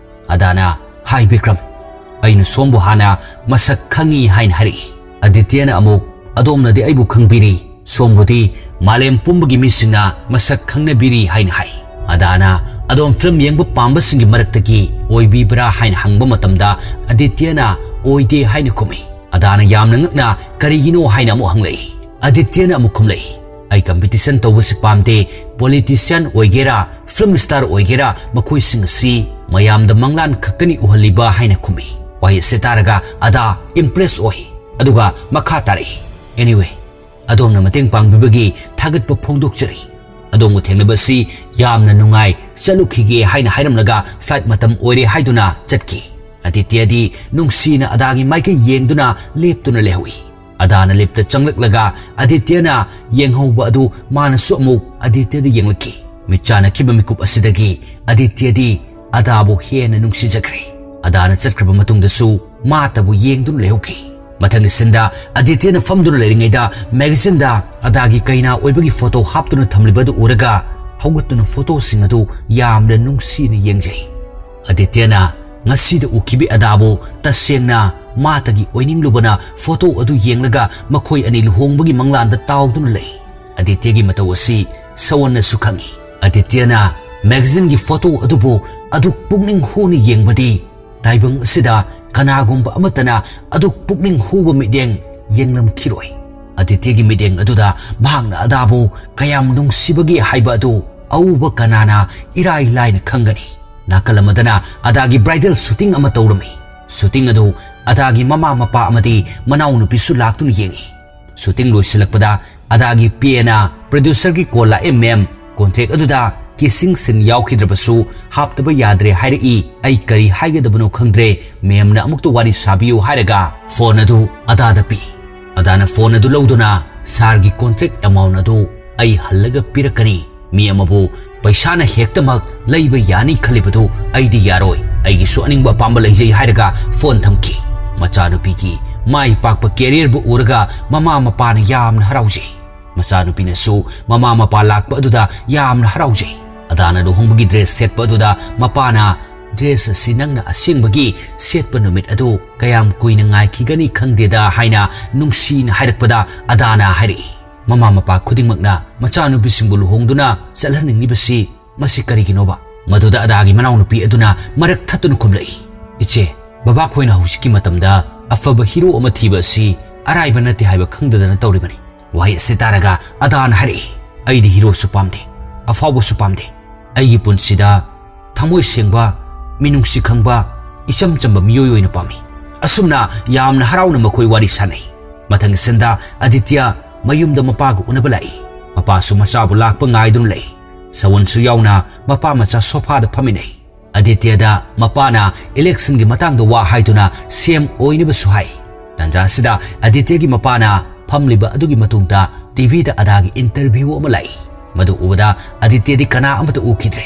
ꯑꯗꯥꯅ, "ꯍꯥꯏ ꯕꯤꯀ꯭ꯔꯝ, ꯑꯩꯅ ꯁꯣꯝꯕꯨ ꯍꯥꯟꯅ ꯃꯁꯛ ꯈꯪꯉꯤ" ꯍꯥꯏꯅ ꯍꯥꯏꯔꯛꯏ꯫ ꯑꯗꯤꯇ꯭ꯌꯅ ꯑꯃꯨꯛ, "ꯑꯗꯣꯝꯅꯗꯤ ꯑꯩꯕꯨ ꯈꯪꯕꯤꯔꯤ, ꯁꯣꯝꯕꯨꯗꯤ ꯃꯥꯂꯦꯝ ꯄꯨꯝꯕꯒꯤ ꯃꯤꯁꯤꯡꯅ ꯃꯁꯛ ꯈꯪꯅꯕꯤꯔꯤ" ꯍꯥꯏꯅ ꯍꯥꯏ꯫ ꯑꯗꯥꯅ, "ꯑꯗꯣꯝ ꯐꯤꯂꯝ ꯌꯦꯡꯕ ꯄꯥꯝꯕꯁꯤꯡꯒꯤ ꯃꯔꯛꯇꯒꯤ ꯑꯣꯏꯕꯤꯕ꯭ꯔꯥ?" ꯍꯥꯏꯅ ꯍꯪꯕ ꯃꯇꯝꯗ ꯑꯗꯤꯇ꯭ꯌꯅ "ꯑꯣꯏꯗꯦ" ꯍꯥꯏꯅ ꯈꯨꯝꯃꯤ꯫ ꯑꯗꯥꯅ ꯌꯥꯝꯅ ꯉꯛꯅ "ꯀꯔꯤꯒꯤꯅꯣ?" ꯍꯥꯏꯅ ꯑꯃꯨꯛ ꯍꯪꯂꯛꯏ꯫ ꯑꯗꯤꯇ꯭ꯌꯅ ꯑꯃꯨꯛ ꯈꯨꯝꯂꯛꯏ, "ꯑꯩ ꯀꯝꯄꯤꯇꯤꯁꯟ ꯇꯧꯕꯁꯤ ꯄꯥꯝꯗꯦ, ꯄꯣꯂꯤꯇꯤꯁꯤꯌꯥꯟ ꯑꯣꯏꯒꯦꯔꯥ, ꯐꯤꯂꯝ ꯁ꯭ꯇꯥꯔ ꯑꯣꯏꯒꯦꯔꯥ, ꯃꯈꯣꯏꯁꯤꯡ ꯑꯁꯤ ꯃꯌꯥꯝꯗ ꯃꯪꯂꯥꯟ ꯈꯛꯇꯅꯤ ꯎꯍꯜꯂꯤꯕ" ꯍꯥꯏꯅ ꯈꯨꯝꯃꯤ꯫ ꯋꯥꯍꯩ ꯑꯁꯤ ꯇꯥꯔꯒ ꯑꯗꯥ ꯏꯝꯄ꯭ꯔꯦꯁ ꯑꯣꯏ, ꯑꯗꯨꯒ ꯃꯈꯥ ꯇꯥꯔꯛꯏ, "Anyway, ꯑꯗꯣꯝꯅ ꯃꯇꯦꯡ ꯄꯥꯡꯕꯤꯕꯒꯤ ꯊꯥꯒꯠꯄ ꯐꯣꯡꯗꯣꯛꯆꯔꯤ꯫ ꯑꯗꯣꯝꯒ ꯊꯦꯡꯅꯕꯁꯤ ꯌꯥꯝꯅ ꯅꯨꯡꯉꯥꯏ, ꯆꯠꯂꯨꯈꯤꯒꯦ" ꯍꯥꯏꯅ ꯍꯥꯏꯔꯝꯂꯒ ꯐ꯭ꯂꯥꯏꯠ ꯃꯇꯝ ꯑꯣꯏꯔꯦ ꯍꯥꯏꯗꯨꯅ ꯆꯠꯈꯤ꯫ ꯑꯗꯤꯇ꯭ꯌꯗꯤ ꯅꯨꯡꯁꯤꯅ ꯑꯗꯥꯒꯤ ꯃꯥꯏꯀꯩ ꯌꯦꯡꯗꯨꯅ ꯂꯦꯞꯇꯨꯅ ꯂꯩꯍꯧꯏ꯫ ꯑꯗꯥꯅ ꯂꯤꯐꯇ ꯆꯪꯂꯛꯂꯒ ꯑꯗꯤꯇ꯭ꯌꯅ ꯌꯦꯡꯍꯧꯕ ꯑꯗꯨ ꯃꯥꯅꯁꯨ ꯑꯃꯨꯛ ꯑꯗꯤꯇ꯭ꯌꯗ ꯌꯦꯡꯂꯛꯈꯤ꯫ ꯃꯤꯠ ꯆꯥꯟꯅꯈꯤꯕ ꯃꯤꯀꯨꯞ ꯑꯁꯤꯗꯒꯤ ꯑꯗꯤꯇ꯭ꯌꯗꯤ ꯑꯗꯥꯕꯨ ꯍꯦꯟꯅ ꯅꯨꯡꯁꯤꯖꯈ꯭ꯔꯦ꯫ ꯑꯗꯥꯅ ꯆꯠꯈ꯭ꯔꯕ ꯃꯇꯨꯡꯗꯁꯨ ꯃꯥꯇꯕꯨ ꯌꯦꯡꯗꯨꯅ ꯂꯩꯍꯧꯈꯤ꯫ ꯃꯊꯪꯒꯤ ꯁꯤꯟꯗ ꯑꯗꯤꯇ꯭ꯌꯅ ꯐꯝꯗꯨꯅ ꯂꯩꯔꯤꯉꯩꯗ ꯃꯦꯒꯥꯖꯤꯟꯗ ꯑꯗꯥꯒꯤ ꯀꯩꯅꯥ ꯑꯣꯏꯕꯒꯤ ꯐꯣꯇꯣ ꯍꯥꯞꯇꯨꯅ ꯊꯝꯂꯤꯕ ꯑꯗꯨ ꯎꯔꯒ ꯍꯧꯒꯠꯇꯨꯅ ꯐꯣꯇꯣꯁꯤꯡ ꯑꯗꯨ ꯌꯥꯝꯅ ꯅꯨꯡꯁꯤꯅ ꯌꯦꯡꯖꯩ꯫ ꯑꯗꯤꯇ꯭ꯌꯅ ꯉꯁꯤꯗ ꯎꯈꯤꯕꯤ ꯑꯗꯥꯕꯨ ꯇꯁꯦꯡꯅ ꯃꯥꯇꯒꯤ ꯑꯣꯏꯅꯤꯡꯂꯨꯕꯅ ꯐꯣꯇꯣ ꯑꯗꯨ ꯌꯦꯡꯂꯒ ꯃꯈꯣꯏ ꯑꯅꯤ ꯂꯨꯍꯣꯡꯕꯒꯤ ꯃꯪꯂꯥꯟꯗ ꯇꯥꯎꯗꯨꯅ ꯂꯩ꯫ ꯑꯗꯤꯇ꯭ꯌꯒꯤ ꯃꯇꯧ ꯑꯁꯤ ꯁꯋꯟꯅꯁꯨ ꯈꯪꯏ꯫ ꯑꯗꯤꯇ꯭ꯌꯅ ꯃꯦꯒꯥꯖꯤꯟꯒꯤ ꯐꯣꯇꯣ ꯑꯗꯨꯕꯨ ꯑꯗꯨꯛ ꯄꯨꯛꯅꯤꯡ ꯍꯨꯅ ꯌꯦꯡꯕꯗꯤ ꯇꯥꯏꯕꯪ ꯑꯁꯤꯗ ꯀꯅꯥꯒꯨꯝꯕ ꯑꯃꯠꯇꯅ ꯑꯗꯨꯛ ꯄꯨꯛꯅꯤꯡ ꯍꯨꯕ ꯃꯤꯠꯌꯦꯡ ꯌꯦꯡꯂꯝꯈꯤꯔꯣꯏ꯫ ꯑꯗꯤꯇ꯭ꯌꯒꯤ ꯃꯤꯠꯌꯦꯡ ꯑꯗꯨꯗ ꯃꯍꯥꯛꯅ ꯑꯗꯥꯕꯨ ꯀꯌꯥꯝ ꯅꯨꯡꯁꯤꯕꯒꯦ ꯍꯥꯏꯕ ꯑꯗꯨ ꯑꯎꯕ ꯀꯅꯥꯅ ꯏꯔꯥꯏ ꯂꯥꯏꯅ ꯈꯪꯒꯅꯤ꯫ ꯅꯥꯀꯜ ꯑꯃꯗꯅ ꯑꯗꯥꯒꯤ ꯕ꯭ꯔꯥꯏꯗꯜ ꯁꯨꯇꯤꯡ ꯑꯃ ꯇꯧꯔꯝꯃꯤ꯫ ꯁꯨꯇꯤꯡ ꯑꯗꯨ ꯑꯗꯥꯒꯤ ꯃꯃꯥ ꯃꯄꯥ ꯑꯃꯗꯤ ꯃꯅꯥꯎꯅꯨꯄꯤꯁꯨ ꯂꯥꯛꯇꯨꯅ ꯌꯦꯡꯉꯤ꯫ ꯁꯨꯇꯤꯡ ꯂꯣꯏꯁꯤꯜꯂꯛꯄꯗ ꯑꯗꯥꯒꯤ ꯄꯤ ꯑꯦꯅ ꯄ꯭ꯔꯣꯗ꯭ꯌꯨꯁꯔꯒꯤ ꯀꯣꯜ ꯂꯥꯛꯑꯦ, "ꯃꯦꯝ, ꯀꯣꯟꯇ꯭ꯔꯦꯛ ꯑꯗꯨꯗ ꯀꯤꯁꯤꯡ ꯁꯤꯟ ꯌꯥꯎꯈꯤꯗ꯭ꯔꯕꯁꯨ ꯍꯥꯞꯇꯕ ꯌꯥꯗ꯭ꯔꯦ ꯍꯥꯏꯔꯛꯏ꯫ ꯑꯩ ꯀꯔꯤ ꯍꯥꯏꯒꯗꯕꯅꯣ ꯈꯪꯗ꯭ꯔꯦ꯫ ꯃꯦꯝꯅ ꯑꯃꯨꯛꯇ ꯋꯥꯔꯤ ꯁꯥꯕꯤꯌꯨ ꯍꯥꯏꯔꯒ ꯐꯣꯟ ꯑꯗꯨ ꯑꯗꯥꯗ ꯄꯤ꯫ ꯑꯗꯥꯅ ꯐꯣꯟ ꯑꯗꯨ ꯂꯧꯗꯨꯅ, "ꯁꯥꯔꯒꯤ ꯀꯣꯟꯇ꯭ꯔꯦꯛ ꯑꯦꯃꯥꯎꯟ ꯑꯗꯨ ꯑꯩ ꯍꯜꯂꯒ ꯄꯤꯔꯛꯀꯅꯤ꯫ ꯃꯤ ꯑꯃꯕꯨ ꯄꯩꯁꯥꯅ ꯍꯦꯛꯇꯃꯛ ꯂꯩꯕ ꯌꯥꯅꯤ ꯈꯜꯂꯤꯕꯗꯨ ꯑꯩꯗꯤ ꯌꯥꯔꯣꯏ꯫ ꯑꯩꯒꯤꯁꯨ ꯑꯅꯤꯡꯕ ꯑꯄꯥꯝꯕ ꯂꯩꯖꯩ" ꯍꯥꯏꯔꯒ ꯐꯣꯟ ꯊꯝꯈꯤ꯫ ꯃꯆꯥꯅꯨꯄꯤꯒꯤ ꯃꯥꯏ ꯄꯥꯛꯄ ꯀꯦꯔꯤꯌꯔꯕꯨ ꯎꯔꯒ ꯃꯃꯥ ꯃꯄꯥꯅ ꯌꯥꯝꯅ ꯍꯔꯥꯎꯖꯩ꯫ ꯃꯆꯥꯅꯨꯄꯤꯅꯁꯨ ꯃꯃꯥ ꯃꯄꯥ ꯂꯥꯛꯄ ꯑꯗꯨꯗ ꯌꯥꯝꯅ ꯍꯔꯥꯎꯖꯩ꯫ ꯑꯗꯥꯅ ꯂꯨꯍꯣꯡꯕꯒꯤ ꯗ꯭ꯔꯦꯁ ꯁꯦꯠꯄ ꯑꯗꯨꯗ ꯃꯄꯥꯅ, "ꯗ꯭ꯔꯦꯁ ꯑꯁꯤ ꯅꯪꯅ ꯑꯁꯦꯡꯕꯒꯤ ꯁꯦꯠꯄ ꯅꯨꯃꯤꯠ ꯑꯗꯨ ꯀꯌꯥꯝ ꯀꯨꯏꯅ ꯉꯥꯏꯈꯤꯒꯅꯤ ꯈꯪꯗꯦꯗ" ꯍꯥꯏꯅ ꯅꯨꯡꯁꯤꯅ ꯍꯥꯏꯔꯛꯄꯗ ꯑꯗꯥꯅ ꯍꯥꯏꯔꯛꯏ, "ꯃꯃꯥ ꯃꯄꯥ ꯈꯨꯗꯤꯡꯃꯛꯅ ꯃꯆꯥꯅꯨꯄꯤꯁꯤꯡꯕꯨ ꯂꯨꯍꯣꯡꯗꯨꯅ ꯆꯠꯍꯟꯅꯤꯡꯂꯤꯕꯁꯤ ꯃꯁꯤ ꯀꯔꯤꯒꯤꯅꯣꯕ?" ꯃꯗꯨꯗ ꯑꯗꯥꯒꯤ ꯃꯅꯥꯎꯅꯨꯄꯤ ꯑꯗꯨꯅ ꯃꯔꯛ ꯊꯠꯇꯨꯅ ꯈꯨꯝꯂꯛꯏ, "ꯏꯆꯦ, ꯕꯕꯥ ꯈꯣꯏꯅ ꯍꯧꯖꯤꯛꯀꯤ ꯃꯇꯝꯗ ꯑꯐꯕ ꯍꯤꯔꯣ ꯑꯃ ꯊꯤꯕ ꯑꯁꯤ ꯑꯔꯥꯏꯕ ꯅꯠꯇꯦ ꯍꯥꯏꯕ ꯈꯪꯗꯗꯅ ꯇꯧꯔꯤꯕꯅꯤ"꯫ ꯋꯥꯍꯩ ꯑꯁꯤ ꯇꯥꯔꯒ ꯑꯗꯥꯅ ꯍꯥꯏꯔꯛꯏ, "ꯑꯩꯗꯤ ꯍꯤꯔꯣꯁꯨ ꯄꯥꯝꯗꯦ, ꯑꯐꯥꯎꯕꯁꯨ ꯄꯥꯝꯗꯦ꯫ ꯑꯩꯒꯤ ꯄꯨꯟꯁꯤꯗ ꯊꯃꯣꯏ ꯁꯦꯡꯕ, ꯃꯤꯅꯨꯡꯁꯤ ꯈꯪꯕ, ꯏꯆꯝ ꯆꯝꯕ ꯃꯤꯑꯣꯏ ꯑꯣꯏꯅ ꯄꯥꯝꯃꯤ"꯫ ꯑꯁꯨꯝꯅ ꯌꯥꯝꯅ ꯍꯔꯥꯎꯅ ꯃꯈꯣꯏ ꯋꯥꯔꯤ ꯁꯥꯟꯅꯩ꯫ ꯃꯊꯪꯒꯤ ꯁꯤꯟꯗ ꯑꯗꯤꯇ꯭ꯌ ꯃꯌꯨꯝꯗ ꯃꯄꯥꯒ ꯎꯅꯕ ꯂꯥꯛꯏ꯫ ꯃꯄꯥꯁꯨ ꯃꯆꯥꯕꯨ ꯂꯥꯛꯄ ꯉꯥꯏꯗꯨꯅ ꯂꯩ꯫ ꯁꯋꯟꯁꯨ ꯌꯥꯎꯅ ꯃꯄꯥ ꯃꯆꯥ ꯁꯣꯐꯥꯗ ꯐꯝꯃꯤꯟꯅꯩ꯫ ꯑꯗꯤꯇ꯭ꯌꯗ ꯃꯄꯥꯅ ꯏꯂꯦꯛꯁꯟꯒꯤ ꯃꯇꯥꯡꯗ ꯋꯥ ꯍꯥꯏꯗꯨꯅ ꯁꯤ ꯑꯦꯝ ꯑꯣꯏꯅꯕꯁꯨ ꯍꯥꯏ꯫ ꯇꯥꯟꯖꯥ ꯑꯁꯤꯗ ꯑꯗꯤꯇ꯭ꯌꯒꯤ ꯃꯄꯥꯅ ꯐꯝꯂꯤꯕ ꯑꯗꯨꯒꯤ ꯃꯇꯨꯡꯗ ꯇꯤꯚꯤꯗ ꯑꯗꯥꯒꯤ ꯏꯟꯇꯔꯚ꯭ꯌꯨ ꯑꯃ ꯂꯥꯛꯏ꯫ ꯃꯗꯨ ꯎꯕꯗ ꯑꯗꯤꯇ꯭ꯌꯗꯤ ꯀꯅꯥ ꯑꯃꯠꯇ ꯎꯈꯤꯗ꯭ꯔꯦ꯫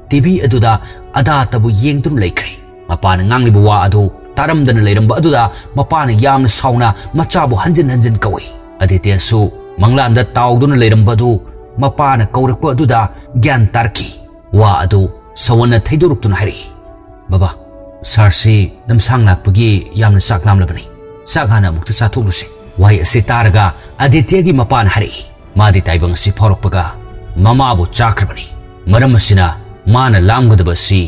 ꯇꯤꯚꯤ ꯑꯗꯨꯗ ꯑꯗꯥꯇꯕꯨ ꯌꯦꯡꯗꯨꯅ ꯂꯩꯈ꯭ꯔꯦ꯫ ꯃꯄꯥꯅ ꯉꯥꯡꯂꯤꯕ ꯋꯥ ꯑꯗꯨ ꯇꯥꯔꯝꯗꯅ ꯂꯩꯔꯝꯕ ꯑꯗꯨꯗ ꯃꯄꯥꯅ ꯌꯥꯝꯅ ꯁꯥꯎꯅ ꯃꯆꯥꯕꯨ ꯍꯟꯖꯤꯟ ꯍꯟꯖꯤꯟ ꯀꯧꯏ꯫ ꯑꯗꯤꯇ꯭ꯌꯁꯨ ꯃꯪꯂꯥꯟꯗ ꯇꯥꯎꯗꯨꯅ ꯂꯩꯔꯝꯕ ꯑꯗꯨ ꯃꯄꯥꯅ ꯀꯧꯔꯛꯄ ꯑꯗꯨꯗ ꯒ꯭ꯌꯥꯟ ꯇꯥꯔꯛꯈꯤ꯫ ꯋꯥ ꯑꯗꯨ ꯁꯋꯟꯅ ꯊꯩꯗꯣꯔꯛꯇꯨꯅ ꯍꯥꯏꯔꯛꯏ, "ꯕꯕꯥ, ꯁꯥꯔꯁꯤ ꯂꯝꯁꯥꯡ ꯂꯥꯛꯄꯒꯤ ꯌꯥꯝꯅ ꯆꯥꯛ ꯂꯥꯝꯂꯕꯅꯤ꯫ ꯆꯥꯛ ꯍꯥꯟꯅ ꯑꯃꯨꯛꯇ ꯆꯥꯊꯣꯛꯂꯨꯁꯦ"꯫ ꯋꯥꯍꯩ ꯑꯁꯤ ꯇꯥꯔꯒ ꯑꯗꯤꯇ꯭ꯌꯒꯤ ꯃꯄꯥꯅ ꯍꯥꯏꯔꯛꯏ, "ꯃꯥꯗꯤ ꯇꯥꯏꯕꯪ ꯑꯁꯤ ꯐꯥꯎꯔꯛꯄꯒ ꯃꯃꯥꯕꯨ ꯆꯥꯈ꯭ꯔꯕꯅꯤ꯫ ꯃꯔꯝ ꯑꯁꯤꯅ ꯃꯥꯅ ꯂꯥꯝꯒꯗꯕ ꯑꯁꯤ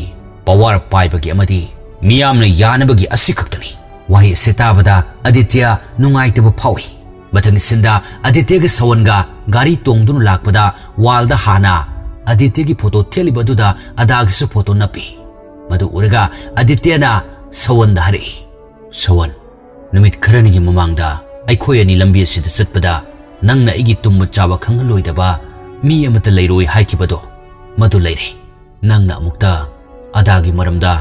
ꯄꯋꯥꯔ ꯄꯥꯏꯕꯒꯤ ꯑꯃꯗꯤ ꯃꯤꯌꯥꯝꯅ ꯌꯥꯅꯕꯒꯤ ꯑꯁꯤ ꯈꯛꯇꯅꯤ"꯫ ꯋꯥꯍꯩ ꯑꯁꯤ ꯇꯥꯕꯗ ꯑꯗꯤꯇ꯭ꯌ ꯅꯨꯡꯉꯥꯏꯇꯕ ꯐꯥꯎꯏ꯫ ꯃꯊꯪꯒꯤ ꯁꯤꯟꯗ ꯑꯗꯤꯇ꯭ꯌꯒ ꯁꯋꯟꯒ ꯒꯥꯔꯤ ꯇꯣꯡꯗꯨꯅ ꯂꯥꯛꯄꯗ ꯋꯥꯜꯗ ꯍꯥꯟꯅ ꯑꯗꯤꯇ꯭ꯌꯒꯤ ꯐꯣꯇꯣ ꯊꯦꯠꯂꯤꯕ ꯑꯗꯨꯗ ꯑꯗꯥꯒꯤꯁꯨ ꯐꯣꯇꯣ ꯅꯞꯄꯤ꯫ ꯃꯗꯨ ꯎꯔꯒ ꯑꯗꯤꯇ꯭ꯌꯅ ꯁꯋꯟꯗ ꯍꯥꯏꯔꯛꯏ, "ꯁꯋꯟ, ꯅꯨꯃꯤꯠ ꯈꯔꯅꯤꯒꯤ ꯃꯃꯥꯡꯗ ꯑꯩꯈꯣꯏ ꯑꯅꯤ ꯂꯝꯕꯤ ꯑꯁꯤꯗ ꯆꯠꯄꯗ ꯅꯪꯅ ꯑꯩꯒꯤ ꯇꯨꯝꯕ ꯆꯥꯕ ꯈꯪꯍꯜꯂꯣꯏꯗꯕ ꯃꯤ ꯑꯃꯠꯇ ꯂꯩꯔꯣꯏ ꯍꯥꯏꯈꯤꯕꯗꯣ, ꯃꯗꯨ ꯂꯩꯔꯦ꯫ ꯅꯪꯅ ꯑꯃꯨꯛꯇ ꯑꯗꯥꯒꯤ ꯃꯔꯝꯗ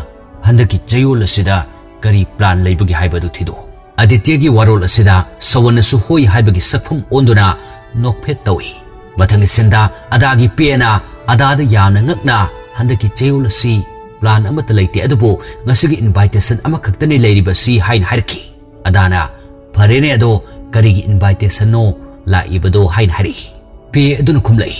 ꯍꯟꯗꯛꯀꯤ ꯆꯌꯣꯜ ꯑꯁꯤꯗ ꯀꯔꯤ ꯄ꯭ꯂꯥꯟ ꯂꯩꯕꯒꯦ ꯍꯥꯏꯕꯗꯨ ꯊꯤꯗꯣꯛꯎ꯫ ꯑꯗꯤꯇ꯭ꯌꯒꯤ ꯋꯥꯔꯣꯜ ꯑꯁꯤꯗ ꯁꯋꯟꯅꯁꯨ ꯍꯣꯏ ꯍꯥꯏꯕꯒꯤ ꯁꯛꯐꯝ ꯑꯣꯟꯗꯨꯅ ꯅꯣꯛꯐꯦꯠ ꯇꯧꯏ꯫ ꯃꯊꯪꯒꯤ ꯁꯤꯟꯗ ꯑꯗꯥꯒꯤ ꯄꯦꯅ ꯑꯗꯥꯗ ꯌꯥꯝꯅ ꯉꯛꯅ, "ꯍꯟꯗꯛꯀꯤ ꯆꯌꯣꯜ ꯑꯁꯤ ꯄ꯭ꯂꯥꯟ ꯑꯃꯠꯇ ꯂꯩꯇꯦ, ꯑꯗꯨꯕꯨ ꯉꯁꯤꯒꯤ ꯏꯟꯚꯥꯏꯇꯦꯁꯟ ꯑꯃꯈꯛꯇꯅꯤ ꯂꯩꯔꯤꯕꯁꯤ" ꯍꯥꯏꯅ ꯍꯥꯏꯔꯛꯈꯤ꯫ ꯑꯗꯥꯅ, "ꯐꯔꯦꯅꯦ, ꯑꯗꯣ ꯀꯔꯤꯒꯤ ꯏꯟꯚꯥꯏꯇꯦꯁꯟꯅꯣ ꯂꯥꯛꯏꯕꯗꯣ?" ꯍꯥꯏꯅ ꯍꯥꯏꯔꯛꯏ꯫ ꯄꯦ ꯑꯗꯨꯅ ꯈꯨꯝꯂꯛꯏ,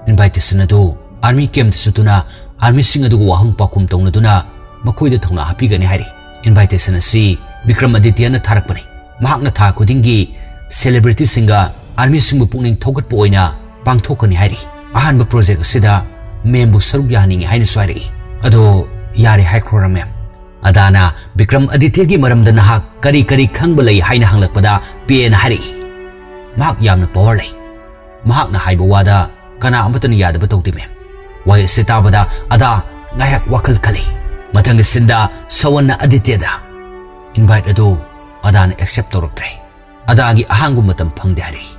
"ꯏꯟꯚꯥꯏꯇꯦꯁꯟ ꯑꯗꯨ ꯑꯥꯔꯃꯤ ꯀꯦꯝꯞꯇ ꯆꯠꯇꯨꯅ ꯑꯥꯔꯃꯤꯁꯤꯡ ꯑꯗꯨꯒ ꯋꯥꯍꯪ ꯄꯥꯎꯈꯨꯝ ꯇꯧꯅꯗꯨꯅ ꯃꯈꯣꯏꯗ ꯊꯧꯅꯥ ꯍꯥꯞꯄꯤꯒꯅꯤ" ꯍꯥꯏꯔꯤ꯫ ꯏꯟꯚꯥꯏꯇꯦꯁꯟ ꯑꯁꯤ ꯕꯤꯀ꯭ꯔꯝ ꯑꯗꯤꯇ꯭ꯌꯅ ꯊꯥꯔꯛꯄꯅꯤ꯫ ꯃꯍꯥꯛꯅ ꯊꯥ ꯈꯨꯗꯤꯡꯒꯤ ꯁꯦꯂꯦꯕ꯭ꯔꯤꯇꯤꯁꯤꯡꯒ ꯑꯥꯔꯃꯤꯁꯤꯡꯕꯨ ꯄꯨꯛꯅꯤꯡ ꯊꯧꯒꯠꯄ ꯑꯣꯏꯅ ꯄꯥꯡꯊꯣꯛꯀꯅꯤ ꯍꯥꯏꯔꯤ꯫ "ꯑꯍꯥꯟꯕ ꯄ꯭ꯔꯣꯖꯦꯛ ꯑꯁꯤꯗ ꯃꯦꯝꯕꯨ ꯁꯔꯨꯛ ꯌꯥꯍꯟꯅꯤꯡꯉꯤ" ꯍꯥꯏꯅꯁꯨ ꯍꯥꯏꯔꯛꯏ꯫ "ꯑꯗꯣ ꯌꯥꯔꯦ ꯍꯥꯏꯈ꯭ꯔꯣꯔꯥ, ꯃꯦꯝ?" ꯑꯗꯥꯅ ꯕꯤꯀ꯭ꯔꯝ ꯑꯗꯤꯇ꯭ꯌꯒꯤ ꯃꯔꯝꯗ ꯅꯍꯥꯛ ꯀꯔꯤ ꯀꯔꯤ ꯈꯪꯕ ꯂꯩ ꯍꯥꯏꯅ ꯍꯪꯂꯛꯄꯗ ꯄꯦꯅ ꯍꯥꯏꯔꯛꯏ, "ꯃꯍꯥꯛ ꯌꯥꯝꯅ ꯄꯋꯥꯔ ꯂꯩ꯫ ꯃꯍꯥꯛꯅ ꯍꯥꯏꯕ ꯋꯥꯗ ꯀꯅꯥ ꯑꯃꯠꯇꯅ ꯌꯥꯗꯕ ꯇꯧꯗꯦ, ꯃꯦꯝ"꯫ ꯋꯥꯍꯩ ꯑꯁꯤ ꯇꯥꯕꯗ ꯑꯗꯥ ꯉꯥꯏꯍꯥꯛ ꯋꯥꯈꯜ ꯈꯜꯂꯤ꯫ ꯃꯊꯪꯒꯤ ꯁꯤꯟꯗ ꯁꯋꯟꯅ ꯑꯗꯤꯇ꯭ꯌꯗ, "ꯏꯟꯚꯥꯏꯠ ꯑꯗꯨ ꯑꯗꯥꯅ ꯑꯦꯛꯁꯦꯞ ꯇꯧꯔꯛꯇ꯭ꯔꯦ꯫ ꯑꯗꯥꯒꯤ ꯑꯍꯥꯡꯕ ꯃꯇꯝ ꯐꯪꯗꯦ" ꯍꯥꯏꯔꯛꯏ꯫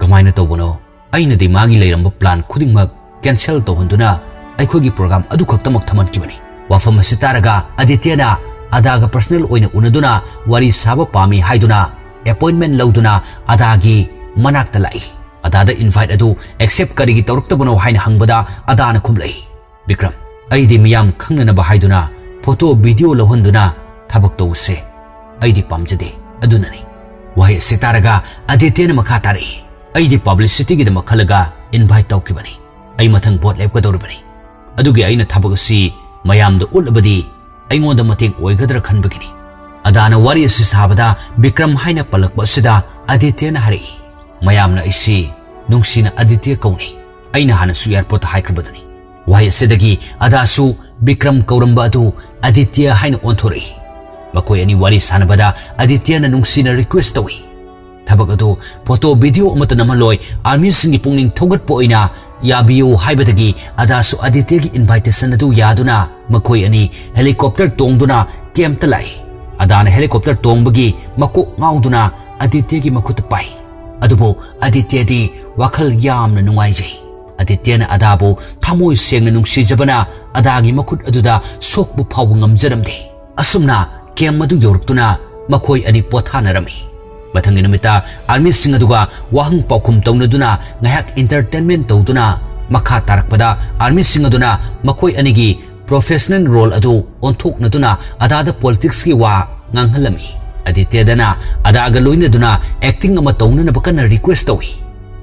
"ꯀꯃꯥꯏꯅ ꯇꯧꯕꯅꯣ? ꯑꯩꯅꯗꯤ ꯃꯥꯒꯤ ꯂꯩꯔꯝꯕ ꯄ꯭ꯂꯥꯟ ꯈꯨꯗꯤꯡꯃꯛ ꯀꯦꯟꯁꯦꯜ ꯇꯧꯍꯟꯗꯨꯅ ꯑꯩꯈꯣꯏꯒꯤ ꯄ꯭ꯔꯣꯒ꯭ꯔꯥꯝ ꯑꯗꯨꯈꯛꯇꯃꯛ ꯊꯝꯍꯟꯈꯤꯕꯅꯤ"꯫ ꯋꯥꯐꯝ ꯑꯁꯤ ꯇꯥꯔꯒ ꯑꯗꯤꯇ꯭ꯌꯅ ꯑꯗꯥꯒ ꯄꯔꯁꯅꯦꯜ ꯑꯣꯏꯅ ꯎꯅꯗꯨꯅ ꯋꯥꯔꯤ ꯁꯥꯕ ꯄꯥꯝꯃꯤ ꯍꯥꯏꯗꯨꯅ ꯑꯦꯄꯣꯏꯟꯃꯦꯟ ꯂꯧꯗꯨꯅ ꯑꯗꯥꯒꯤ ꯃꯅꯥꯛꯇ ꯂꯥꯛꯏ꯫ ꯑꯗꯥꯗ ꯏꯟꯚꯥꯏꯠ ꯑꯗꯨ ꯑꯦꯛꯁꯦꯞ ꯀꯔꯤꯒꯤ ꯇꯧꯔꯛꯇꯕꯅꯣ ꯍꯥꯏꯅ ꯍꯪꯕꯗ ꯑꯗꯥꯅ ꯈꯨꯝꯂꯛꯏ, "ꯕꯤꯀ꯭ꯔꯝ, ꯑꯩꯗꯤ ꯃꯤꯌꯥꯝ ꯈꯪꯅꯅꯕ ꯍꯥꯏꯗꯨꯅ ꯐꯣꯇꯣ ꯚꯤꯗꯤꯑꯣ ꯂꯧꯍꯟꯗꯨꯅ ꯊꯕꯛ ꯇꯧꯕꯁꯦ ꯑꯩꯗꯤ ꯄꯥꯝꯖꯗꯦ, ꯑꯗꯨꯅꯅꯤ"꯫ ꯋꯥꯍꯩ ꯑꯁꯤ ꯇꯥꯔꯒ ꯑꯗꯤꯇ꯭ꯌꯅ ꯃꯈꯥ ꯇꯥꯔꯛꯏ, "ꯑꯩꯗꯤ ꯄꯕ꯭ꯂꯤꯁꯤꯇꯤꯒꯤꯗꯃꯛ ꯈꯜꯂꯒ ꯏꯟꯚꯥꯏꯠ ꯇꯧꯈꯤꯕꯅꯤ꯫ ꯑꯩ ꯃꯊꯪ ꯚꯣꯠ ꯂꯦꯞꯀꯗꯧꯔꯤꯕꯅꯤ꯫ ꯑꯗꯨꯒꯤ ꯑꯩꯅ ꯊꯕꯛ ꯑꯁꯤ ꯃꯌꯥꯝꯗ ꯎꯠꯂꯕꯗꯤ ꯑꯩꯉꯣꯟꯗ ꯃꯇꯦꯡ ꯑꯣꯏꯒꯗ꯭ꯔꯥ ꯈꯟꯕꯒꯤꯅꯤ"꯫ ꯑꯗꯥꯅ ꯋꯥꯔꯤ ꯑꯁꯤ ꯁꯥꯕꯗ ꯕꯤꯀ꯭ꯔꯝ ꯍꯥꯏꯅ ꯄꯜꯂꯛꯄ ꯑꯁꯤꯗ ꯑꯗꯤꯇ꯭ꯌꯅ ꯍꯥꯏꯔꯛꯏ, "ꯃꯌꯥꯝꯅ ꯑꯩꯁꯤ ꯅꯨꯡꯁꯤꯅ ꯑꯗꯤꯇ꯭ꯌ ꯀꯧꯅꯩ꯫ ꯑꯩꯅ ꯍꯥꯟꯅꯁꯨ ꯑꯦꯌꯥꯔꯄꯣꯔꯠꯇ ꯍꯥꯏꯈ꯭ꯔꯕꯗꯨꯅꯤ"꯫ ꯋꯥꯍꯩ ꯑꯁꯤꯗꯒꯤ ꯑꯗꯥꯁꯨ ꯕꯤꯀ꯭ꯔꯝ ꯀꯧꯔꯝꯕ ꯑꯗꯨ ꯑꯗꯤꯇ꯭ꯌ ꯍꯥꯏꯅ ꯑꯣꯟꯊꯣꯔꯛꯏ꯫ ꯃꯈꯣꯏ ꯑꯅꯤ ꯋꯥꯔꯤ ꯁꯥꯟꯅꯕꯗ ꯑꯗꯤꯇ꯭ꯌꯅ ꯅꯨꯡꯁꯤꯅ ꯔꯤꯀ꯭ꯋꯦꯁ ꯇꯧꯏ, "ꯊꯕꯛ ꯑꯗꯨ ꯐꯣꯇꯣ ꯚꯤꯗꯤꯑꯣ ꯑꯃꯠꯇ ꯅꯝꯍꯜꯂꯣꯏ, ꯑꯥꯔꯃꯤꯁꯤꯡꯒꯤ ꯄꯨꯛꯅꯤꯡ ꯊꯧꯒꯠꯄ ꯑꯣꯏꯅ ꯌꯥꯕꯤꯌꯨ" ꯍꯥꯏꯕꯗꯒꯤ ꯑꯗꯥꯁꯨ ꯑꯗꯤꯇ꯭ꯌꯒꯤ ꯏꯟꯚꯥꯏꯇꯦꯁꯟ ꯑꯗꯨ ꯌꯥꯗꯨꯅ ꯃꯈꯣꯏ ꯑꯅꯤ ꯍꯦꯂꯤꯀꯣꯞꯇꯔ ꯇꯣꯡꯗꯨꯅ ꯀꯦꯝꯞꯇ ꯂꯥꯛꯏ꯫ ꯑꯗꯥꯅ ꯍꯦꯂꯤꯀꯣꯞꯇꯔ ꯇꯣꯡꯕꯒꯤ ꯃꯀꯣꯛ ꯉꯥꯎꯗꯨꯅ ꯑꯗꯤꯇ꯭ꯌꯒꯤ ꯃꯈꯨꯠꯇ ꯄꯥꯏ꯫ ꯑꯗꯨꯕꯨ ꯑꯗꯤꯇ꯭ꯌꯗꯤ ꯋꯥꯈꯜ ꯌꯥꯝꯅ ꯅꯨꯡꯉꯥꯏꯖꯩ꯫ ꯑꯗꯤꯇ꯭ꯌꯅ ꯑꯗꯥꯕꯨ ꯊꯃꯣꯏ ꯁꯦꯡꯅ ꯅꯨꯡꯁꯤꯖꯕꯅ ꯑꯗꯥꯒꯤ ꯃꯈꯨꯠ ꯑꯗꯨꯗ ꯁꯣꯛꯄ ꯐꯥꯎꯕ ꯉꯝꯖꯔꯝꯗꯦ꯫ ꯑꯁꯨꯝꯅ ꯀꯦꯝ ꯑꯗꯨ ꯌꯧꯔꯛꯇꯨꯅ ꯃꯈꯣꯏ ꯑꯅꯤ ꯄꯣꯊꯥꯅꯔꯝꯃꯤ꯫ ꯃꯊꯪꯒꯤ ꯅꯨꯃꯤꯠꯇ ꯑꯥꯔꯃꯤꯁꯤꯡ ꯑꯗꯨꯒ ꯋꯥꯍꯪ ꯄꯥꯎꯈꯨꯝ ꯇꯧꯅꯗꯨꯅ ꯉꯥꯏꯍꯥꯛ ꯏꯟꯇꯔꯇꯦꯟꯃꯦꯟ ꯇꯧꯗꯨꯅ ꯃꯈꯥ ꯇꯥꯔꯛꯄꯗ ꯑꯥꯔꯃꯤꯁꯤꯡ ꯑꯗꯨꯅ ꯃꯈꯣꯏ ꯑꯅꯤꯒꯤ ꯄ꯭ꯔꯣꯐꯦꯁꯅꯦꯜ ꯔꯣꯜ ꯑꯗꯨ ꯑꯣꯟꯊꯣꯛꯅꯗꯨꯅ ꯑꯗꯥꯗ ꯄꯣꯂꯤꯇꯤꯛꯁꯀꯤ ꯋꯥ ꯉꯥꯡꯍꯜꯂꯝꯃꯤ꯫ ꯑꯗꯤꯇ꯭ꯌꯗꯅ ꯑꯗꯥꯒ ꯂꯣꯏꯅꯗꯨꯅ ꯑꯦꯛꯇꯤꯡ ꯑꯃ ꯇꯧꯅꯅꯕ ꯀꯟꯅ ꯔꯤꯀ꯭ꯋꯦꯁ ꯇꯧꯏ꯫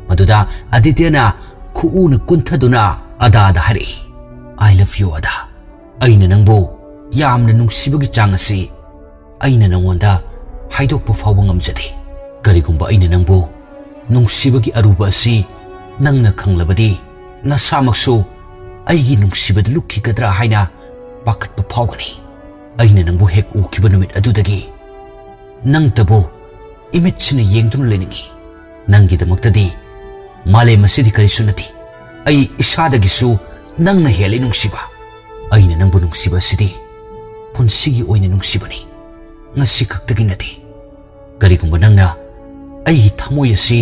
ꯃꯗꯨꯗ ꯑꯗꯤꯇ꯭ꯌꯅ ꯈꯨꯎꯅ ꯀꯨꯟꯊꯗꯨꯅ ꯑꯗꯥꯗ ꯍꯥꯏꯔꯛꯏ, "I love you ꯑꯗꯥ꯫ ꯑꯩꯅ ꯅꯪꯕꯨ ꯌꯥꯝꯅ ꯅꯨꯡꯁꯤꯕꯒꯤ ꯆꯥꯡ ꯑꯁꯤ ꯑꯩꯅ ꯅꯉꯣꯟꯗ ꯍꯥꯏꯗꯣꯛꯄ ꯐꯥꯎꯕ ꯉꯝꯖꯗꯦ꯫ ꯀꯔꯤꯒꯨꯝꯕ ꯑꯩꯅ ꯅꯪꯕꯨ ꯅꯨꯡꯁꯤꯕꯒꯤ ꯑꯔꯨꯕ ꯑꯁꯤ ꯅꯪꯅ ꯈꯪꯂꯕꯗꯤ, ꯅꯁꯥꯃꯛꯁꯨ ꯑꯩꯒꯤ ꯅꯨꯡꯁꯤꯕꯗ ꯂꯨꯞꯈꯤꯒꯗ꯭ꯔꯥ ꯍꯥꯏꯅ ꯄꯥꯈꯠꯄ ꯐꯥꯎꯒꯅꯤ꯫ ꯑꯩꯅ ꯅꯪꯕꯨ ꯍꯦꯛ ꯎꯈꯤꯕ ꯅꯨꯃꯤꯠ ꯑꯗꯨꯗꯒꯤ ꯅꯪꯇꯕꯨ ꯏꯃꯤꯠꯁꯤꯅ ꯌꯦꯡꯗꯨꯅ ꯂꯩꯅꯤꯡꯏ꯫ ꯅꯪꯒꯤꯗꯃꯛꯇꯗꯤ ꯃꯥꯂꯦꯝ ꯑꯁꯤꯗꯤ ꯀꯔꯤꯁꯨ ꯅꯠꯇꯦ꯫ ꯑꯩ ꯏꯁꯥꯗꯒꯤꯁꯨ ꯅꯪꯅ ꯍꯦꯜꯂꯤ ꯅꯨꯡꯁꯤꯕ꯫ ꯑꯩꯅ ꯅꯪꯕꯨ ꯅꯨꯡꯁꯤꯕ ꯑꯁꯤꯗꯤ ꯄꯨꯟꯁꯤꯒꯤ ꯑꯣꯏꯅ ꯅꯨꯡꯁꯤꯕꯅꯤ, ꯉꯁꯤ ꯈꯛꯇꯒꯤ ꯅꯠꯇꯦ꯫ ꯀꯔꯤꯒꯨꯝꯕ ꯅꯪꯅ ꯑꯩꯒꯤ ꯊꯃꯣꯏ ꯑꯁꯤ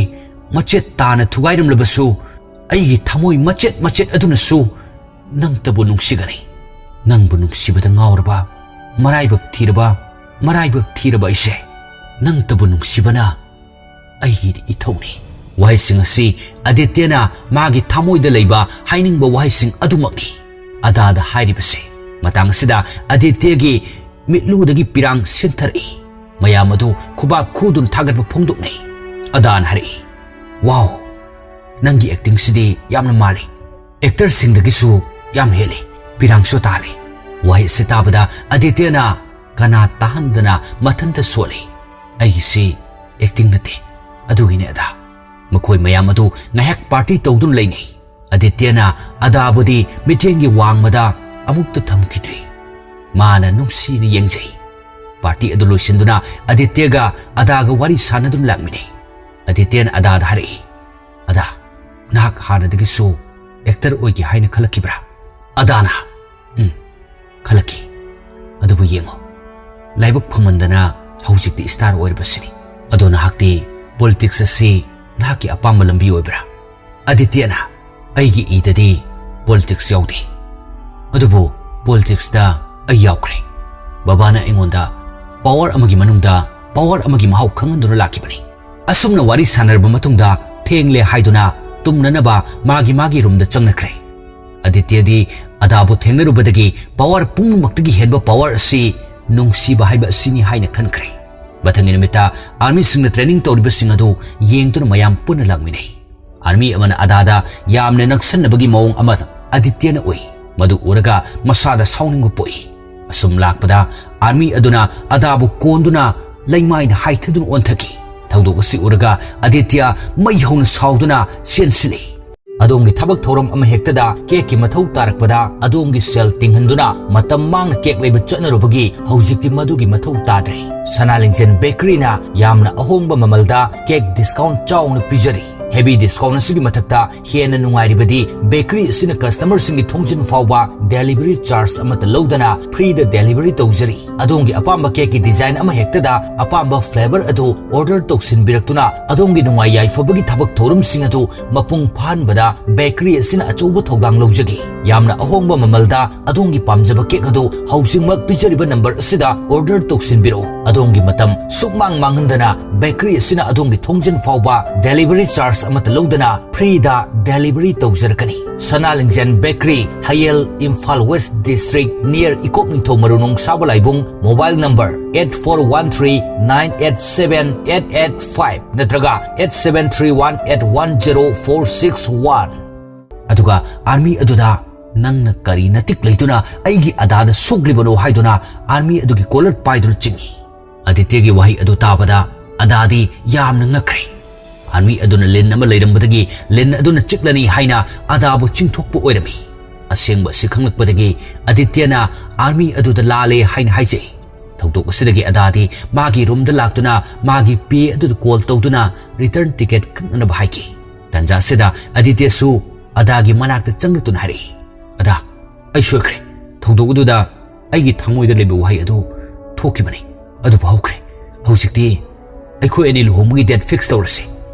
ꯃꯆꯦꯠ ꯇꯥꯅ ꯊꯨꯒꯥꯏꯔꯝꯂꯕꯁꯨ, ꯑꯩꯒꯤ ꯊꯃꯣꯏ ꯃꯆꯦꯠ ꯃꯆꯦꯠ ꯑꯗꯨꯅꯁꯨ ꯅꯪꯇꯕꯨ ꯅꯨꯡꯁꯤꯒꯅꯤ꯫ ꯅꯪꯕꯨ ꯅꯨꯡꯁꯤꯕꯗ ꯉꯥꯎꯔꯕ, ꯃꯔꯥꯏꯕꯛ ꯊꯤꯔꯕ, ꯃꯔꯥꯏꯕꯛ ꯊꯤꯔꯕ ꯑꯩꯁꯦ, ꯅꯪꯇꯕꯨ ꯅꯨꯡꯁꯤꯕꯅ ꯑꯩꯒꯤꯗꯤ ꯏꯊꯧꯅꯤ꯫" ꯋꯥꯍꯩꯁꯤꯡ ꯑꯁꯤ ꯑꯗꯤꯇ꯭ꯌꯅ ꯃꯥꯒꯤ ꯊꯃꯣꯏꯗ ꯂꯩꯕ ꯍꯥꯏꯅꯤꯡꯕ ꯋꯥꯍꯩꯁꯤꯡ ꯑꯗꯨꯃꯛꯅꯤ ꯑꯗꯥꯗ ꯍꯥꯏꯔꯤꯕꯁꯦ꯫ ꯃꯇꯥꯡ ꯑꯁꯤꯗ ꯑꯗꯤꯇ꯭ꯌꯒꯤ ꯃꯤꯠꯂꯨꯗꯒꯤ ꯄꯤꯔꯥꯡ ꯁꯤꯟꯊꯔꯛꯏ꯫ ꯃꯌꯥꯝ ꯑꯗꯨ ꯈꯨꯕꯥꯛ ꯈꯨꯗꯨꯅ ꯊꯥꯒꯠꯄ ꯐꯣꯡꯗꯣꯛꯅꯩ꯫ ꯑꯗꯥꯅ ꯍꯥꯏꯔꯛꯏ, "ꯋꯥꯎ, ꯅꯪꯒꯤ ꯑꯦꯛꯇꯤꯡꯁꯤꯗꯤ ꯌꯥꯝꯅ ꯃꯥꯜꯂꯤ꯫ ꯑꯦꯛꯇꯔꯁꯤꯡꯗꯒꯤꯁꯨ ꯌꯥꯝ ꯍꯦꯜꯂꯤ꯫ ꯄꯤꯔꯥꯡꯁꯨ ꯇꯥꯜꯂꯤ꯫" ꯋꯥꯍꯩ ꯑꯁꯤ ꯇꯥꯕꯗ ꯑꯗꯤꯇ꯭ꯌꯅ ꯀꯅꯥ ꯇꯥꯍꯟꯗꯅ ꯃꯊꯟꯇ ꯁꯣꯜꯂꯤ꯫ "ꯑꯩꯒꯤꯁꯤ ꯑꯦꯛꯇꯤꯡ ꯅꯠꯇꯦ, ꯑꯗꯨꯒꯤꯅꯦ ꯑꯗꯥ꯫" ꯃꯈꯣꯏ ꯃꯌꯥꯝ ꯑꯗꯨ ꯉꯥꯏꯍꯥꯛ ꯄꯥꯔꯇꯤ ꯇꯧꯗꯨꯅ ꯂꯩꯅꯩ꯫ ꯑꯗꯤꯇ꯭ꯌꯅ ꯑꯗꯥꯕꯨꯗꯤ ꯃꯤꯠꯌꯦꯡꯒꯤ ꯋꯥꯡꯃꯗ ꯑꯃꯨꯛꯇ ꯊꯝꯈꯤꯗ꯭ꯔꯤ꯫ ꯃꯥꯅ ꯅꯨꯡꯁꯤꯅ ꯌꯦꯡꯖꯩ꯫ ꯄꯥꯔꯇꯤ ꯑꯗꯨ ꯂꯣꯏꯁꯤꯟꯗꯨꯅ ꯑꯗꯤꯇ꯭ꯌꯒ ꯑꯗꯥꯒ ꯋꯥꯔꯤ ꯁꯥꯟꯅꯗꯨꯅ ꯂꯥꯛꯃꯤꯟꯅꯩ꯫ ꯑꯗꯤꯇ꯭ꯌꯅ ꯑꯗꯥꯗ ꯍꯥꯏꯔꯛꯏ, "ꯑꯗꯥ, ꯅꯍꯥꯛ ꯍꯥꯟꯅꯗꯒꯤꯁꯨ ꯑꯦꯛꯇꯔ ꯑꯣꯏꯒꯦ ꯍꯥꯏꯅ ꯈꯜꯂꯛꯈꯤꯕ꯭ꯔꯥ?" ꯑꯗꯥꯅ, "ꯎꯝ, ꯈꯜꯂꯛꯈꯤ꯫ ꯑꯗꯨꯕꯨ ꯌꯦꯡꯉꯣ, ꯂꯥꯏꯕꯛ ꯐꯃꯟꯗꯅ ꯍꯧꯖꯤꯛꯇꯤ ꯏꯁꯇꯥꯔ ꯑꯣꯏꯔꯕꯁꯤꯅꯤ꯫ ꯑꯗꯣ ꯅꯍꯥꯛꯇꯤ ꯄꯣꯂꯤꯇꯤꯛꯁ ꯑꯁꯤ ꯅꯍꯥꯛꯀꯤ ꯑꯄꯥꯝꯕ ꯂꯝꯕꯤ ꯑꯣꯏꯕ꯭ꯔꯥ?" ꯑꯗꯤꯇ꯭ꯌꯅ, ꯑꯩꯒꯤ ꯏꯗꯗꯤ ꯄꯣꯂꯤꯇꯤꯛꯁ ꯌꯥꯎꯗꯦ, ꯑꯗꯨꯕꯨ ꯄꯣꯂꯤꯇꯤꯛꯁꯇ ꯑꯩ ꯌꯥꯎꯈ꯭ꯔꯦ꯫ ꯕꯕꯥꯅ ꯑꯩꯉꯣꯟꯗ ꯄꯥꯋꯔ ꯑꯃꯒꯤ ꯃꯅꯨꯡꯗ ꯄꯥꯋꯔ ꯑꯃꯒꯤ ꯃꯍꯥꯎ ꯈꯪꯍꯟꯗꯨꯅ ꯂꯥꯛꯈꯤꯕꯅꯤ꯫ ꯑꯁꯨꯝꯅ ꯋꯥꯔꯤ ꯁꯥꯟꯅꯔꯕ ꯃꯇꯨꯡꯗ ꯊꯦꯡꯂꯦ ꯍꯥꯏꯗꯨꯅ ꯇꯨꯝꯅꯅꯕ ꯃꯥꯒꯤ ꯃꯥꯒꯤ ꯔꯨꯝꯗ ꯆꯪꯅꯈ꯭ꯔꯦ꯫ ꯑꯗꯤꯇ꯭ꯌꯗꯤ ꯑꯗꯥꯕꯨ ꯊꯦꯡꯅꯔꯨꯕꯗꯒꯤ ꯄꯥꯋꯔ ꯄꯨꯝꯅꯃꯛꯇꯒꯤ ꯍꯦꯟꯕ ꯄꯥꯋꯔ ꯑꯁꯤ ꯅꯨꯡꯁꯤꯕ ꯍꯥꯏꯕ ꯑꯁꯤꯅꯤ ꯍꯥꯏꯅ ꯈꯟꯈ꯭ꯔꯦ꯫ ꯃꯊꯪꯒꯤ ꯅꯨꯃꯤꯠꯇ ꯑꯥꯔꯃꯤꯁꯤꯡꯅ ꯇ꯭ꯔꯦꯅꯤꯡ ꯇꯧꯔꯤꯕꯁꯤꯡ ꯑꯗꯨ ꯌꯦꯡꯗꯨꯅ ꯃꯌꯥꯝ ꯄꯨꯟꯅ ꯂꯥꯛꯃꯤꯟꯅꯩ꯫ ꯑꯥꯔꯃꯤ ꯑꯃꯅ ꯑꯗꯥꯗ ꯌꯥꯝꯅ ꯅꯛꯁꯟꯅꯕꯒꯤ ꯃꯑꯣꯡ ꯑꯃ ꯑꯗꯤꯇ꯭ꯌꯅ ꯎꯏ꯫ ꯃꯗꯨ ꯎꯔꯒ ꯃꯁꯥꯗ ꯁꯥꯎꯅꯤꯡꯕ ꯄꯣꯛꯏ꯫ ꯑꯁꯨꯝ ꯂꯥꯛꯄꯗ ꯑꯥꯔꯃꯤ ꯑꯗꯨꯅ ꯑꯗꯥꯕꯨ ꯀꯣꯟꯗꯨꯅ ꯂꯩꯃꯥꯏꯗ ꯍꯥꯏꯊꯗꯨꯅ ꯑꯣꯟꯊꯈꯤ꯫ ꯊꯧꯗꯣꯛ ꯑꯁꯤ ꯎꯔꯒ ꯑꯗꯤꯇ꯭ꯌ ꯃꯩ ꯍꯧꯅ ꯁꯥꯎꯗꯨꯅ ꯆꯦꯟꯁꯤꯜꯂꯤ꯫ ꯑꯗꯣꯝꯒꯤ ꯊꯕꯛ ꯊꯧꯔꯝ ꯑꯃ ꯍꯦꯛꯇꯗ ꯀꯦꯛꯀꯤ ꯃꯊꯧ ꯇꯥꯔꯛꯄꯗ ꯑꯗꯣꯝꯒꯤ ꯁꯦꯜ ꯇꯤꯡꯍꯟꯗꯨꯅ ꯃꯇꯝ ꯃꯥꯡꯅ ꯀꯦꯛ ꯂꯩꯕ ꯆꯠꯅꯔꯨꯕꯒꯤ ꯍꯧꯖꯤꯛꯇꯤ ꯃꯗꯨꯒꯤ ꯃꯊꯧ ꯇꯥꯗ꯭ꯔꯦ꯫ ꯁꯅꯥ ꯂꯤꯡꯖꯦꯜ ꯕꯦꯀꯔꯤꯅ ꯌꯥꯝꯅ ꯑꯍꯣꯡꯕ ꯃꯃꯜꯗ ꯀꯦꯛ ꯗꯤꯁꯀꯥꯎꯟ ꯆꯥꯎꯅ ꯄꯤꯖꯔꯤ꯫ ꯍꯦꯚꯤ ꯗꯤꯁꯀꯥꯎꯟ ꯑꯁꯤꯒꯤ ꯃꯊꯛꯇ ꯍꯦꯟꯅ ꯅꯨꯡꯉꯥꯏꯔꯤꯕꯗꯤ ꯕꯦꯀꯔꯤ ꯑꯁꯤꯅ ꯀꯁꯇꯃꯔꯁꯤꯡꯒꯤ ꯊꯣꯡꯖꯤꯟ ꯐꯥꯎꯕ ꯗꯦꯂꯤꯚꯔꯤ ꯆꯥꯔꯖ ꯑꯃꯠꯇ ꯂꯧꯗꯅ ꯐ꯭ꯔꯤꯗ ꯗꯦꯂꯤꯚꯔꯤ ꯇꯧꯖꯔꯤ꯫ ꯑꯗꯣꯝꯒꯤ ꯑꯄꯥꯝꯕ ꯀꯦꯛꯀꯤ ꯗꯤꯖꯥꯏꯟ ꯑꯃ ꯍꯦꯛꯇꯗ ꯑꯄꯥꯝꯕ ꯐ꯭ꯂꯦꯚꯔ ꯑꯗꯨ ꯑꯣꯔꯗꯔ ꯇꯧꯁꯤꯟꯕꯤꯔꯛꯇꯨꯅ ꯑꯗꯣꯝꯒꯤ ꯅꯨꯡꯉꯥꯏ ꯌꯥꯏꯐꯕꯒꯤ ꯊꯕꯛ ꯊꯧꯔꯝꯁꯤꯡ ꯑꯗꯨ ꯃꯄꯨꯡ ꯐꯥꯍꯟꯕꯗ ꯕꯦꯀꯔꯤ ꯑꯁꯤꯅ ꯑꯆꯧꯕ ꯊꯧꯗꯥꯡ ꯂꯧꯖꯒꯦ꯫ ꯌꯥꯝꯅ ꯑꯍꯣꯡꯕ ꯃꯃꯜꯗ ꯑꯗꯣꯝꯒꯤ ꯄꯥꯝꯖꯕ ꯀꯦꯛ ꯑꯗꯨ ꯍꯧꯖꯤꯛꯃꯛ ꯄꯤꯖꯔꯤꯕ ꯅꯝꯕꯔ ꯑꯁꯤꯗ ꯑꯣꯔꯗꯔ ꯇꯧꯁꯤꯟꯕꯤꯔꯛꯎ꯫ ꯑꯗꯣꯝꯒꯤ ꯃꯇꯝ ꯁꯨꯛꯃꯥꯡ ꯃꯥꯡꯍꯟꯗꯅ ꯕꯦꯀꯔꯤ ꯑꯁꯤꯅ ꯑꯗꯣꯝꯒꯤ ꯊꯣꯡꯖꯤꯟ ꯐꯥꯎꯕ ꯗꯦꯂꯤꯚꯔꯤ ꯆꯥꯔꯖ ꯑꯃꯠꯇ ꯂꯧꯗꯅ ꯐ꯭ꯔꯤꯗ ꯗꯦꯂꯤꯚꯔꯤ ꯇꯧꯖꯔꯛꯀꯅꯤ꯫ ꯁꯅꯥ Lingjel bakery, Hayel, Imphal west district, near ꯏꯀꯣꯛ ꯅꯤꯡꯊꯧ ꯃꯔꯨ ꯅꯣꯡꯁꯥꯕ ꯂꯥꯏꯕꯨꯡ꯫ Mobile number eight four one three nine eight seven eight eight five ꯅꯠꯇ꯭ꯔꯒ eight seven three one eight one zero four six one꯫ ꯑꯗꯨꯒ ꯑꯥꯔꯃꯤ ꯑꯗꯨꯗ, "ꯅꯪꯅ ꯀꯔꯤ ꯅꯇꯤꯛ ꯂꯩꯗꯨꯅ ꯑꯩꯒꯤ ꯑꯗꯥꯗ ꯁꯣꯛꯂꯤꯕꯅꯣ?" ꯍꯥꯏꯗꯨꯅ ꯑꯥꯔꯃꯤ ꯑꯗꯨꯒꯤ ꯀꯣꯂꯔ ꯄꯥꯏꯗꯨꯅ ꯆꯤꯡꯏ꯫ ꯑꯗꯤꯇ꯭ꯌꯒꯤ ꯋꯥꯍꯩ ꯑꯗꯨ ꯇꯥꯕꯗ ꯑꯗꯥꯗꯤ ꯌꯥꯝꯅ ꯉꯛꯈ꯭ꯔꯦ꯫ ꯑꯥꯔꯃꯤ ꯑꯗꯨꯅ ꯂꯤꯟ ꯑꯃ ꯂꯩꯔꯝꯕꯗꯒꯤ ꯂꯤꯟ ꯑꯗꯨꯅ ꯆꯤꯛꯂꯅꯤ ꯍꯥꯏꯅ ꯑꯗꯥꯕꯨ ꯆꯤꯡꯊꯣꯛꯄ ꯑꯣꯏꯔꯝꯃꯤ꯫ ꯑꯁꯦꯡꯕ ꯑꯁꯤ ꯈꯪꯂꯛꯄꯗꯒꯤ ꯑꯗꯤꯇ꯭ꯌꯅ ꯑꯥꯔꯃꯤ ꯑꯗꯨꯗ ꯂꯥꯜꯂꯦ ꯍꯥꯏꯅ ꯍꯥꯏꯖꯩ꯫ ꯊꯧꯗꯣꯛ ꯑꯁꯤꯗꯒꯤ ꯑꯗꯥꯗꯤ ꯃꯥꯒꯤ ꯔꯨꯝꯗ ꯂꯥꯛꯇꯨꯅ ꯃꯥꯒꯤ ꯄꯦ ꯑꯗꯨꯗ ꯀꯣꯜ ꯇꯧꯗꯨꯅ ꯔꯤꯇꯔꯟ ꯇꯤꯀꯦꯠ ꯀꯛꯅꯅꯕ ꯍꯥꯏꯈꯤ꯫ ꯇꯥꯟꯖꯥ ꯑꯁꯤꯗ ꯑꯗꯤꯇ꯭ꯌꯁꯨ ꯑꯗꯥꯒꯤ ꯃꯅꯥꯛꯇ ꯆꯪꯂꯛꯇꯨꯅ ꯍꯥꯏꯔꯛꯏ, "ꯑꯗꯥ, ꯑꯩ ꯁꯣꯏꯈ꯭ꯔꯦ꯫ ꯊꯧꯗꯣꯛ ꯑꯗꯨꯗ ꯑꯩꯒꯤ ꯊꯃꯣꯏꯗ ꯂꯩꯕ ꯋꯥꯍꯩ ꯑꯗꯨ ꯊꯣꯛꯈꯤꯕꯅꯤ꯫ ꯑꯗꯨꯕꯨ ꯍꯧꯈ꯭ꯔꯦ꯫ ꯍꯧꯖꯤꯛꯇꯤ ꯑꯩꯈꯣꯏ ꯑꯅꯤ ꯂꯨꯍꯣꯡꯕꯒꯤ ꯗꯦꯠ ꯐꯤꯛꯁ ꯇꯧꯔꯁꯤ꯫"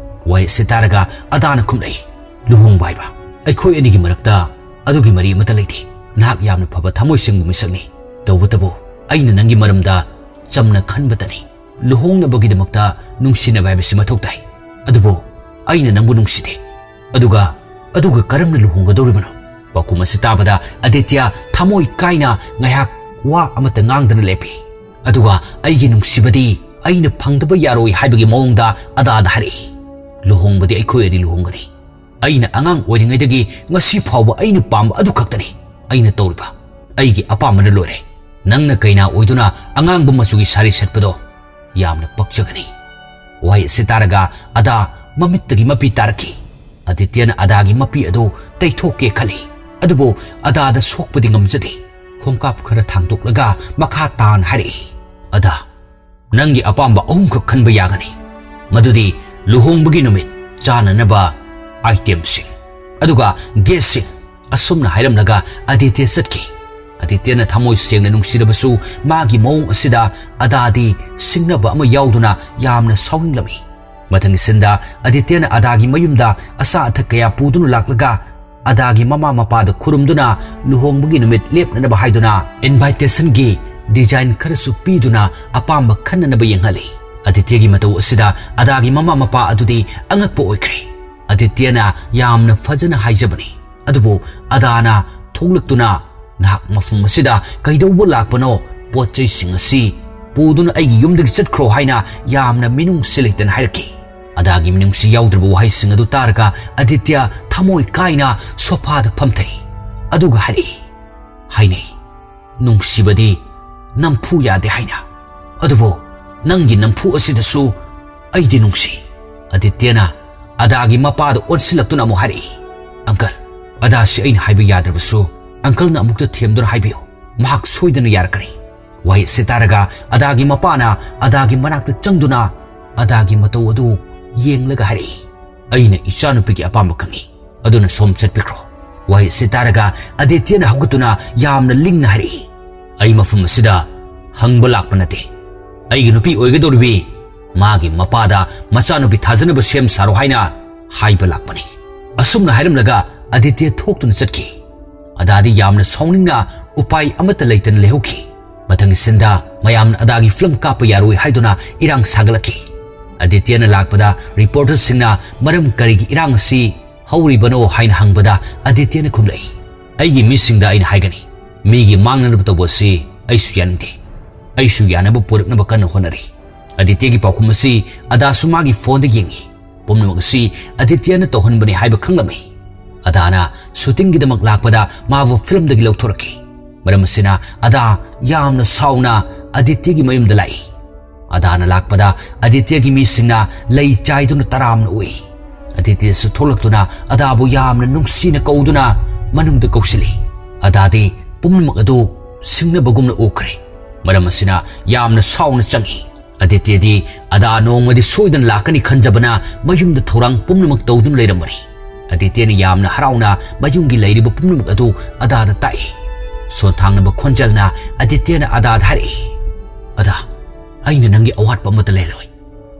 ꯋꯥꯍꯩ ꯑꯁꯤ ꯇꯥꯔꯒ ꯑꯗꯥꯅ ꯈꯨꯝꯂꯛꯏ, "ꯂꯨꯍꯣꯡꯕ ꯍꯥꯏꯕ? ꯑꯩꯈꯣꯏ ꯑꯅꯤꯒꯤ ꯃꯔꯛꯇ ꯑꯗꯨꯒꯤ ꯃꯔꯤ ꯑꯃꯠꯇ ꯂꯩꯇꯦ꯫ ꯅꯍꯥꯛ ꯌꯥꯝꯅ ꯐꯕ ꯊꯃꯣꯏ ꯁꯦꯡꯕ ꯃꯤꯁꯛꯅꯤ꯫ ꯇꯧꯕꯇꯕꯨ ꯑꯩꯅ ꯅꯪꯒꯤ ꯃꯔꯝꯗ ꯆꯝꯅ ꯈꯟꯕꯇꯅꯤ꯫ ꯂꯨꯍꯣꯡꯅꯕꯒꯤꯗꯃꯛꯇ ꯅꯨꯡꯁꯤꯅꯕ ꯍꯥꯏꯕꯁꯤ ꯃꯊꯧ ꯇꯥꯏ꯫ ꯑꯗꯨꯕꯨ ꯑꯩꯅ ꯅꯪꯕꯨ ꯅꯨꯡꯁꯤꯗꯦ꯫ ꯑꯗꯨꯒ, ꯑꯗꯨꯒ ꯀꯔꯝꯅ ꯂꯨꯍꯣꯡꯒꯗꯧꯔꯤꯕꯅꯣ? ꯄꯥꯎꯈꯨꯝ ꯑꯁꯤ ꯇꯥꯕꯗ ꯑꯗꯤꯇ꯭ꯌ ꯊꯃꯣꯏ ꯀꯥꯏꯅ ꯉꯥꯏꯍꯥꯛ ꯋꯥ ꯑꯃꯠꯇ ꯉꯥꯡꯗꯅ ꯂꯦꯞꯄꯤ꯫ ꯑꯗꯨꯒ ꯑꯩꯒꯤ ꯅꯨꯡꯁꯤꯕꯗꯤ ꯑꯩꯅ ꯐꯪꯗꯕ ꯌꯥꯔꯣꯏ ꯍꯥꯏꯕꯒꯤ ꯃꯑꯣꯡꯗ ꯑꯗꯥꯗ ꯍꯥꯏꯔꯛꯏ, "ꯂꯨꯍꯣꯡꯕꯗꯤ ꯑꯩꯈꯣꯏ ꯑꯅꯤ ꯂꯨꯍꯣꯡꯒꯅꯤ꯫ ꯑꯩꯅ ꯑꯉꯥꯡ ꯑꯣꯏꯔꯤꯉꯩꯗꯒꯤ ꯉꯁꯤ ꯐꯥꯎꯕ ꯑꯩꯅ ꯄꯥꯝꯕ ꯑꯗꯨ ꯈꯛꯇꯅꯤ ꯑꯩꯅ ꯇꯧꯔꯤꯕ꯫ ꯑꯩꯒꯤ ꯑꯄꯥꯝꯕꯅ ꯂꯣꯏꯔꯦ꯫ ꯅꯪꯅ ꯀꯩꯅꯥ ꯑꯣꯏꯗꯨꯅ ꯑꯉꯥꯡꯕ ꯃꯆꯨꯒꯤ ꯁꯥꯔꯤ ꯁꯦꯠꯄꯗꯣ ꯌꯥꯝꯅ ꯄꯛꯆꯒꯅꯤ꯫" ꯋꯥꯍꯩ ꯑꯁꯤ ꯇꯥꯔꯒ ꯑꯗꯥ ꯃꯃꯤꯠꯇꯒꯤ ꯃꯄꯤ ꯇꯥꯔꯛꯈꯤ꯫ ꯑꯗꯤꯇ꯭ꯌꯅ ꯑꯗꯥꯒꯤ ꯃꯄꯤ ꯑꯗꯨ ꯇꯩꯊꯣꯛꯀꯦ ꯈꯜꯂꯤ, ꯑꯗꯨꯕꯨ ꯑꯗꯥꯗ ꯁꯣꯛꯄꯗꯤ ꯉꯝꯖꯗꯦ꯫ ꯈꯣꯡꯀꯥꯞ ꯈꯔ ꯊꯥꯡꯗꯣꯛꯂꯒ ꯃꯈꯥ ꯇꯥꯅ ꯍꯥꯏꯔꯛꯏ, "ꯑꯗꯥ, ꯅꯪꯒꯤ ꯑꯄꯥꯝꯕ ꯑꯍꯨꯝꯈꯛ ꯈꯟꯕ ꯌꯥꯒꯅꯤ꯫ ꯃꯗꯨꯗꯤ ꯂꯨꯍꯣꯡꯕꯒꯤ ꯅꯨꯃꯤꯠ, ꯆꯥꯅꯅꯕ ꯑꯥꯏꯇꯦꯝꯁꯤꯡ, ꯑꯗꯨꯒ ꯒꯦꯁꯁꯤꯡ꯫" ꯑꯁꯨꯝꯅ ꯍꯥꯏꯔꯝꯂꯒ ꯑꯗꯤꯇ꯭ꯌ ꯆꯠꯈꯤ꯫ ꯑꯗꯤꯇ꯭ꯌꯅ ꯊꯃꯣꯏ ꯁꯦꯡꯅ ꯅꯨꯡꯁꯤꯔꯕꯁꯨ ꯃꯥꯒꯤ ꯃꯑꯣꯡ ꯑꯁꯤꯗ ꯑꯗꯥꯗꯤ ꯁꯤꯡꯅꯕ ꯑꯃ ꯌꯥꯎꯗꯨꯅ ꯌꯥꯝꯅ ꯁꯥꯎꯅꯤꯡꯂꯝꯃꯤ꯫ ꯃꯊꯪꯒꯤ ꯁꯤꯟꯗ ꯑꯗꯤꯇ꯭ꯌꯅ ꯑꯗꯥꯒꯤ ꯃꯌꯨꯝꯗ ꯑꯆꯥ ꯑꯊꯛ ꯀꯌꯥ ꯄꯨꯗꯨꯅ ꯂꯥꯛꯂꯒ ꯑꯗꯥꯒꯤ ꯃꯃꯥ ꯃꯄꯥꯗ ꯈꯨꯔꯨꯝꯗꯨꯅ ꯂꯨꯍꯣꯡꯕꯒꯤ ꯅꯨꯃꯤꯠ ꯂꯦꯞꯅꯅꯕ ꯍꯥꯏꯗꯨꯅ ꯏꯟꯚꯥꯏꯇꯦꯁꯟꯒꯤ ꯗꯤꯖꯥꯏꯟ ꯈꯔꯁꯨ ꯄꯤꯗꯨꯅ ꯑꯄꯥꯝꯕ ꯈꯟꯅꯅꯕ ꯌꯦꯡꯍꯜꯂꯤ꯫ ꯑꯗꯤꯇ꯭ꯌꯒꯤ ꯃꯇꯧ ꯑꯁꯤꯗ ꯑꯗꯥꯒꯤ ꯃꯃꯥ ꯃꯄꯥ ꯑꯗꯨꯗꯤ ꯑꯉꯛꯄ ꯑꯣꯏꯈ꯭ꯔꯦ꯫ ꯑꯗꯤꯇ꯭ꯌꯅ ꯌꯥꯝꯅ ꯐꯖꯅ ꯍꯥꯏꯖꯕꯅꯤ, ꯑꯗꯨꯕꯨ ꯑꯗꯥꯅ ꯊꯣꯛꯂꯛꯇꯨꯅ, "ꯅꯍꯥꯛ ꯃꯐꯝ ꯑꯁꯤꯗ ꯀꯩꯗꯧꯕ ꯂꯥꯛꯄꯅꯣ? ꯄꯣꯠ ꯆꯩꯁꯤꯡ ꯑꯁꯤ ꯄꯨꯗꯨꯅ ꯑꯩꯒꯤ ꯌꯨꯝꯗꯒꯤ ꯆꯠꯈ꯭ꯔꯣ" ꯍꯥꯏꯅ ꯌꯥꯝꯅ ꯃꯤꯅꯨꯡꯁꯤ ꯂꯩꯇꯅ ꯍꯥꯏꯔꯛꯈꯤ꯫ ꯑꯗꯥꯒꯤ ꯃꯤꯅꯨꯡꯁꯤ ꯌꯥꯎꯗ꯭ꯔꯕ ꯋꯥꯍꯩꯁꯤꯡ ꯑꯗꯨ ꯇꯥꯔꯒ ꯑꯗꯤꯇ꯭ꯌ ꯊꯃꯣꯏ ꯀꯥꯏꯅ ꯁꯣꯐꯥꯗ ꯐꯝꯊꯩ꯫ ꯑꯗꯨꯒ ꯍꯥꯏꯔꯛꯏ, "ꯍꯥꯏꯅꯩ, ꯅꯨꯡꯁꯤꯕꯗꯤ ꯅꯝꯐꯨ ꯌꯥꯗꯦ ꯍꯥꯏꯅ꯫ ꯑꯗꯨꯕꯨ ꯅꯪꯒꯤ ꯅꯝꯐꯨ ꯑꯁꯤꯗꯁꯨ ꯑꯩꯗꯤ ꯅꯨꯡꯁꯤ꯫" ꯑꯗꯤꯇ꯭ꯌꯅ ꯑꯗꯥꯒꯤ ꯃꯄꯥꯗ ꯑꯣꯟꯁꯤꯜꯂꯛꯇꯨꯅ ꯑꯃꯨꯛ ꯍꯥꯏꯔꯛꯏ, "ꯑꯪꯀꯜ, ꯑꯗꯥꯁꯤ ꯑꯩꯅ ꯍꯥꯏꯕ ꯌꯥꯗ꯭ꯔꯕꯁꯨ ꯑꯪꯀꯜꯅ ꯑꯃꯨꯛꯇ ꯊꯦꯝꯗꯨꯅ ꯍꯥꯏꯕꯤꯌꯨ꯫ ꯃꯍꯥꯛ ꯁꯣꯏꯗꯅ ꯌꯥꯔꯛꯀꯅꯤ꯫" ꯋꯥꯍꯩ ꯑꯁꯤ ꯇꯥꯔꯒ ꯑꯗꯥꯒꯤ ꯃꯄꯥꯅ ꯑꯗꯥꯒꯤ ꯃꯅꯥꯛꯇ ꯆꯪꯗꯨꯅ ꯑꯗꯥꯒꯤ ꯃꯇꯧ ꯑꯗꯨ ꯌꯦꯡꯂꯒ ꯍꯥꯏꯔꯛꯏ, "ꯑꯩꯅ ꯏꯆꯥꯅꯨꯄꯤꯒꯤ ꯑꯄꯥꯝꯕ ꯈꯪꯏ, ꯑꯗꯨꯅ ꯁꯣꯝ ꯆꯠꯄꯤꯈ꯭ꯔꯣ꯫" ꯋꯥꯍꯩ ꯑꯁꯤ ꯇꯥꯔꯒ ꯑꯗꯤꯇ꯭ꯌꯅ ꯍꯧꯒꯠꯇꯨꯅ ꯌꯥꯝꯅ ꯂꯤꯡꯅ ꯍꯥꯏꯔꯛꯏ, "ꯑꯩ ꯃꯐꯝ ꯑꯁꯤꯗ ꯍꯪꯕ ꯂꯥꯛꯄ ꯅꯠꯇꯦ꯫ ꯑꯩꯒꯤ ꯅꯨꯄꯤ ꯑꯣꯏꯒꯗꯧꯔꯤꯕꯤ ꯃꯥꯒꯤ ꯃꯄꯥꯗ ꯃꯆꯥꯅꯨꯄꯤ ꯊꯥꯖꯅꯕ ꯁꯦꯝ ꯁꯥꯔꯣ ꯍꯥꯏꯅ ꯍꯥꯏꯕ ꯂꯥꯛꯄꯅꯤ꯫" ꯑꯁꯨꯝꯅ ꯍꯥꯏꯔꯝꯂꯒ ꯑꯗꯤꯇ꯭ꯌ ꯊꯣꯛꯇꯨꯅ ꯆꯠꯈꯤ꯫ ꯑꯗꯥꯗꯤ ꯌꯥꯝꯅ ꯁꯥꯎꯅꯤꯡꯅ ꯎꯄꯥꯏ ꯑꯃꯠꯇ ꯂꯩꯇꯅ ꯂꯩꯍꯧꯈꯤ꯫ ꯃꯊꯪꯒꯤ ꯁꯤꯟꯗ ꯃꯌꯥꯝꯅ ꯑꯗꯥꯒꯤ ꯐꯤꯂꯝ ꯀꯥꯞꯄ ꯌꯥꯔꯣꯏ ꯍꯥꯏꯗꯨꯅ ꯏꯔꯥꯡ ꯁꯥꯒꯠꯂꯛꯈꯤ꯫ ꯑꯗꯤꯇ꯭ꯌꯅ ꯂꯥꯛꯄꯗ ꯔꯤꯄꯣꯔꯇꯔꯁꯤꯡꯅ ꯃꯔꯝ ꯀꯔꯤꯒꯤ ꯏꯔꯥꯡ ꯑꯁꯤ ꯍꯧꯔꯤꯕꯅꯣ ꯍꯥꯏꯅ ꯍꯪꯕꯗ ꯑꯗꯤꯇ꯭ꯌꯅ ꯈꯨꯝꯂꯛꯏ, "ꯑꯩꯒꯤ ꯃꯤꯁꯤꯡꯗ ꯑꯩꯅ ꯍꯥꯏꯒꯅꯤ, ꯃꯤꯒꯤ ꯃꯥꯡꯅꯅꯕ ꯇꯧꯕ ꯑꯁꯤ ꯑꯩꯁꯨ ꯌꯥꯅꯤꯡꯗꯦ꯫ ꯑꯩꯁꯨ ꯌꯥꯅꯕ ꯄꯨꯔꯛꯅꯕ ꯀꯟꯅ ꯍꯣꯠꯅꯔꯤ꯫" ꯑꯗꯤꯇ꯭ꯌꯒꯤ ꯄꯥꯎꯈꯨꯝ ꯑꯁꯤ ꯑꯗꯥꯁꯨ ꯃꯥꯒꯤ ꯐꯣꯟꯗ ꯌꯦꯡꯉꯤ꯫ ꯄꯨꯝꯅꯃꯛ ꯑꯁꯤ ꯑꯗꯤꯇ꯭ꯌꯅ ꯇꯧꯍꯟꯕꯅꯤ ꯍꯥꯏꯕ ꯈꯪꯂꯝꯃꯤ꯫ ꯑꯗꯥꯅ ꯁꯨꯇꯤꯡꯒꯤꯗꯃꯛ ꯂꯥꯛꯄꯗ ꯃꯥꯕꯨ ꯐꯤꯂꯝꯗꯒꯤ ꯂꯧꯊꯣꯔꯛꯈꯤ꯫ ꯃꯔꯝ ꯑꯁꯤꯅ ꯑꯗꯥ ꯌꯥꯝꯅ ꯁꯥꯎꯅ ꯑꯗꯤꯇ꯭ꯌꯒꯤ ꯃꯌꯨꯝꯗ ꯂꯥꯛꯏ꯫ ꯑꯗꯥꯅ ꯂꯥꯛꯄꯗ ꯑꯗꯤꯇ꯭ꯌꯒꯤ ꯃꯤꯁꯤꯡꯅ ꯂꯩ ꯆꯥꯏꯗꯨꯅ ꯇꯔꯥꯝꯅ ꯑꯣꯛꯏ꯫ ꯑꯗꯤꯇ꯭ꯌꯁꯨ ꯊꯣꯛꯂꯛꯇꯨꯅ ꯑꯗꯥꯕꯨ ꯌꯥꯝꯅ ꯅꯨꯡꯁꯤꯅ ꯀꯧꯗꯨꯅ ꯃꯅꯨꯡꯗ ꯀꯧꯁꯤꯜꯂꯤ꯫ ꯑꯗꯥꯗꯤ ꯄꯨꯝꯅꯃꯛ ꯑꯗꯨ ꯁꯤꯡꯅꯕꯒꯨꯝꯅ ꯎꯈ꯭ꯔꯦ꯫ ꯃꯔꯝ ꯑꯁꯤꯅ ꯌꯥꯝꯅ ꯁꯥꯎꯅ ꯆꯪꯏ꯫ ꯑꯗꯤꯇ꯭ꯌꯗꯤ ꯑꯗꯥ ꯅꯣꯡꯃꯗꯤ ꯁꯣꯏꯗꯅ ꯂꯥꯛꯀꯅꯤ ꯈꯟꯖꯕꯅ ꯃꯌꯨꯝꯗ ꯊꯧꯔꯥꯡ ꯄꯨꯝꯅꯃꯛ ꯇꯧꯗꯨꯅ ꯂꯩꯔꯝꯕꯅꯤ꯫ ꯑꯗꯤꯇ꯭ꯌꯅ ꯌꯥꯝꯅ ꯍꯔꯥꯎꯅ ꯃꯌꯨꯝꯒꯤ ꯂꯩꯔꯤꯕ ꯄꯨꯝꯅꯃꯛ ꯑꯗꯨ ꯑꯗꯥꯗ ꯇꯥꯛꯏ꯫ ꯁꯣꯟꯊꯥꯡꯅꯕ ꯈꯣꯟꯖꯦꯜꯅ ꯑꯗꯤꯇ꯭ꯌꯅ ꯑꯗꯥꯗ ꯍꯥꯏꯔꯛꯏ, "ꯑꯗꯥ, ꯑꯩꯅ ꯅꯪꯒꯤ ꯑꯋꯥꯠꯄ ꯑꯃꯠꯇ ꯂꯩꯔꯣꯏ꯫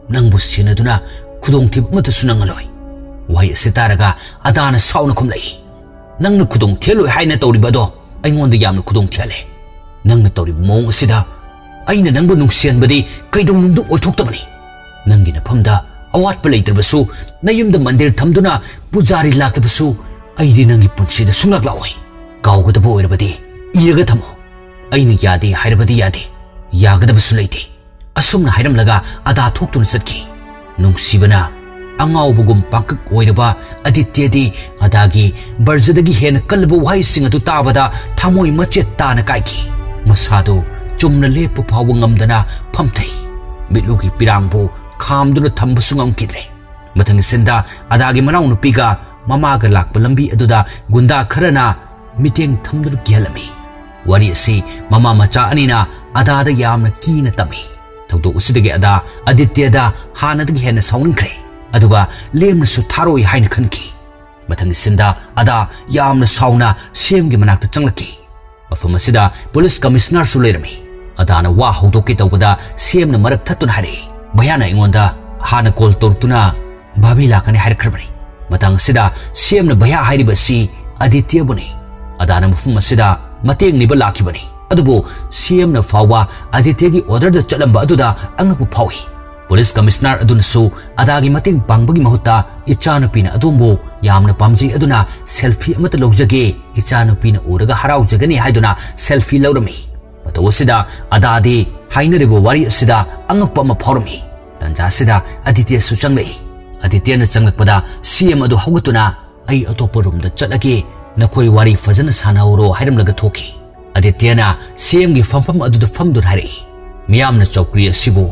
ꯅꯪꯕꯨ ꯁꯦꯟꯅꯗꯨꯅ ꯈꯨꯗꯣꯡꯊꯤꯕ ꯑꯃꯠꯇꯁꯨ ꯅꯪꯉꯂꯣꯏ꯫" ꯋꯥꯍꯩ ꯑꯁꯤ ꯇꯥꯔꯒ ꯑꯗꯥꯅ ꯁꯥꯎꯅ ꯈꯨꯝꯂꯛꯏ, "ꯅꯪꯅ ꯈꯨꯗꯣꯡ ꯊꯤꯍꯜꯂꯣꯏ ꯍꯥꯏꯅ ꯇꯧꯔꯤꯕ ꯑꯗꯣ ꯑꯩꯉꯣꯟꯗ ꯌꯥꯝꯅ ꯈꯨꯗꯣꯡ ꯊꯤꯍꯜꯂꯦ꯫ ꯅꯪꯅ ꯇꯧꯔꯤꯕ ꯃꯑꯣꯡ ꯑꯁꯤꯗ ꯑꯩꯅ ꯅꯪꯕꯨ ꯅꯨꯡꯁꯤꯍꯟꯕꯗꯤ ꯀꯩꯗꯧꯅꯨꯡꯗ ꯑꯣꯏꯊꯣꯛꯇꯕꯅꯤ꯫ ꯅꯪꯒꯤ ꯅꯐꯝꯗ ꯑꯋꯥꯠꯄ ꯂꯩꯇ꯭ꯔꯕꯁꯨ, ꯅꯌꯨꯝꯗ ꯃꯟꯗꯤꯔ ꯊꯝꯗꯨꯅ ꯄꯨꯖꯥꯔꯤ ꯂꯥꯛꯂꯕꯁꯨ, ꯑꯩꯗꯤ ꯅꯪꯒꯤ ꯄꯨꯟꯁꯤꯗ ꯁꯨꯡꯂꯥꯛ ꯂꯥꯛꯑꯣꯏ꯫ ꯀꯥꯎꯒꯗꯕ ꯑꯣꯏꯔꯕꯗꯤ ꯏꯔꯒ ꯊꯝꯃꯨ꯫ ꯑꯩꯅ ꯌꯥꯗꯦ ꯍꯥꯏꯔꯕꯗꯤ ꯌꯥꯗꯦ, ꯌꯥꯒꯗꯕꯁꯨ ꯂꯩꯇꯦ꯫" ꯑꯁꯨꯝꯅ ꯍꯥꯏꯔꯝꯂꯒ ꯑꯗꯥ ꯊꯣꯛꯇꯨꯅ ꯆꯠꯈꯤ꯫ ꯅꯨꯡꯁꯤꯕꯅ ꯑꯉꯥꯎꯕꯒꯨꯝ ꯄꯥꯡꯀꯛ ꯑꯣꯏꯔꯕ ꯑꯗꯤꯇ꯭ꯌꯗꯤ ꯑꯗꯥꯒꯤ ꯕꯔꯖꯗꯒꯤ ꯍꯦꯟꯅ ꯀꯜꯂꯕ ꯋꯥꯍꯩꯁꯤꯡ ꯑꯗꯨ ꯇꯥꯕꯗ ꯊꯃꯣꯏ ꯃꯆꯦꯠ ꯇꯥꯅ ꯀꯥꯏꯈꯤ꯫ ꯃꯁꯥꯗꯨ ꯆꯨꯝꯅ ꯂꯦꯞꯄ ꯐꯥꯎꯕ ꯉꯝꯗꯅ ꯐꯝꯊꯩ꯫ ꯃꯤꯠꯂꯨꯒꯤ ꯄꯤꯔꯥꯡꯕꯨ ꯈꯥꯝꯗꯨꯅ ꯊꯝꯕꯁꯨ ꯉꯝꯈꯤꯗ꯭ꯔꯦ꯫ ꯃꯊꯪꯒꯤ ꯁꯤꯟꯗ ꯑꯗꯥꯒꯤ ꯃꯅꯥꯎꯅꯨꯄꯤꯒ ꯃꯃꯥꯒ ꯂꯥꯛꯄ ꯂꯝꯕꯤ ꯑꯗꯨꯗ ꯒꯨꯟꯗꯥ ꯈꯔꯅ ꯃꯤꯠꯌꯦꯡ ꯊꯝꯗꯨꯅ ꯀꯤꯍꯜꯂꯝꯃꯤ꯫ ꯋꯥꯔꯤ ꯑꯁꯤ ꯃꯃꯥ ꯃꯆꯥ ꯑꯅꯤꯅ ꯑꯗꯥꯗ ꯌꯥꯝꯅ ꯀꯤꯅ ꯇꯝꯃꯤ꯫ ꯊꯧꯗꯣꯛ ꯑꯁꯤꯗꯒꯤ ꯑꯗꯥ ꯑꯗꯤꯇ꯭ꯌꯗ ꯍꯥꯟꯅꯗꯒꯤ ꯍꯦꯟꯅ ꯁꯥꯎꯅꯤꯡꯈ꯭ꯔꯦ, ꯑꯗꯨꯒ ꯂꯦꯝꯅꯁꯨ ꯊꯥꯔꯣꯏ ꯍꯥꯏꯅ ꯈꯟꯈꯤ꯫ ꯃꯊꯪꯒꯤ ꯁꯤꯟꯗ ꯑꯗꯥ ꯌꯥꯝꯅ ꯁꯥꯎꯅ ꯁꯤꯑꯦꯝꯒꯤ ꯃꯅꯥꯛꯇ ꯆꯪꯂꯛꯈꯤ꯫ ꯃꯐꯝ ꯑꯁꯤꯗ ꯄꯨꯂꯤꯁ ꯀꯃꯤꯁꯅꯔꯁꯨ ꯂꯩꯔꯝꯃꯤ꯫ ꯑꯗꯥꯅ ꯋꯥ ꯍꯧꯗꯣꯛꯀꯦ ꯇꯧꯕꯗ ꯁꯤꯑꯦꯝꯅ ꯃꯔꯛ ꯊꯠꯇꯨꯅ ꯍꯥꯏꯔꯛꯏ, "ꯚꯩꯌꯥꯅ ꯑꯩꯉꯣꯟꯗ ꯍꯥꯟꯅ ꯀꯣꯜ ꯇꯧꯔꯛꯇꯨꯅ ꯚꯥꯕꯤ ꯂꯥꯛꯀꯅꯤ ꯍꯥꯏꯔꯛꯈ꯭ꯔꯕꯅꯤ꯫ ꯃꯇꯥꯡ ꯑꯁꯤꯗ ꯁꯤꯑꯦꯝꯅ ꯚꯩꯌꯥ ꯍꯥꯏꯔꯤꯕ ꯑꯁꯤ ꯑꯗꯤꯇ꯭ꯌꯕꯨꯅꯤ꯫ ꯑꯗꯥꯅ ꯃꯐꯝ ꯑꯁꯤꯗ ꯃꯇꯦꯡ ꯅꯤꯕ ꯂꯥꯛꯈꯤꯕꯅꯤ, ꯑꯗꯨꯕꯨ ꯁꯤꯑꯦꯝꯅ ꯐꯥꯎꯕ ꯑꯗꯤꯇ꯭ꯌꯒꯤ ꯑꯣꯔꯗꯔꯗ ꯆꯠꯂꯝꯕ ꯑꯗꯨꯗ ꯑꯉꯛꯄ ꯐꯥꯎꯏ꯫ ꯄꯨꯂꯤꯁ ꯀꯃꯤꯁꯅꯔ ꯑꯗꯨꯅꯁꯨ ꯑꯗꯥꯒꯤ ꯃꯇꯦꯡ ꯄꯥꯡꯕꯒꯤ ꯃꯍꯨꯠꯇ "ꯏꯆꯥꯅꯨꯄꯤꯅ ꯑꯗꯣꯝꯕꯨ ꯌꯥꯝꯅ ꯄꯥꯝꯖꯩ, ꯑꯗꯨꯅ ꯁꯦꯜꯐꯤ ꯑꯃꯠꯇ ꯂꯧꯖꯒꯦ, ꯏꯆꯥꯅꯨꯄꯤꯅ ꯎꯔꯒ ꯍꯔꯥꯎꯖꯒꯅꯤ" ꯍꯥꯏꯗꯨꯅ ꯁꯦꯜꯐꯤ ꯂꯧꯔꯝꯃꯤ꯫ ꯃꯇꯧ ꯑꯁꯤꯗ ꯑꯗꯥꯗꯤ ꯍꯥꯏꯅꯔꯤꯕ ꯋꯥꯔꯤ ꯑꯁꯤꯗ ꯑꯉꯛꯄ ꯑꯃ ꯐꯥꯎꯔꯝꯃꯤ꯫ ꯇꯟꯖꯥ ꯑꯁꯤꯗ ꯑꯗꯤꯇ꯭ꯌꯁꯨ ꯆꯪꯂꯛꯏ꯫ ꯑꯗꯤꯇ꯭ꯌꯅ ꯆꯪꯂꯛꯄꯗ ꯁꯤꯑꯦꯝ ꯑꯗꯨ ꯍꯧꯒꯠꯇꯨꯅ "ꯑꯩ ꯑꯇꯣꯞꯄ ꯔꯨꯝꯗ ꯆꯠꯂꯒꯦ, ꯅꯈꯣꯏ ꯋꯥꯔꯤ ꯐꯖꯅ ꯁꯥꯟꯅꯍꯧꯔꯣ" ꯍꯥꯏꯔꯝꯂꯒ ꯊꯣꯛꯈꯤ꯫ ꯑꯗꯤꯇ꯭ꯌꯅ ꯁꯤꯑꯦꯝꯒꯤ ꯐꯝꯐꯝ ꯑꯗꯨꯗ ꯐꯝꯗꯨꯅ ꯍꯥꯏꯔꯛꯏ, "ꯃꯤꯌꯥꯝꯅ ꯆꯧꯀ꯭ꯔꯤ ꯑꯁꯤꯕꯨ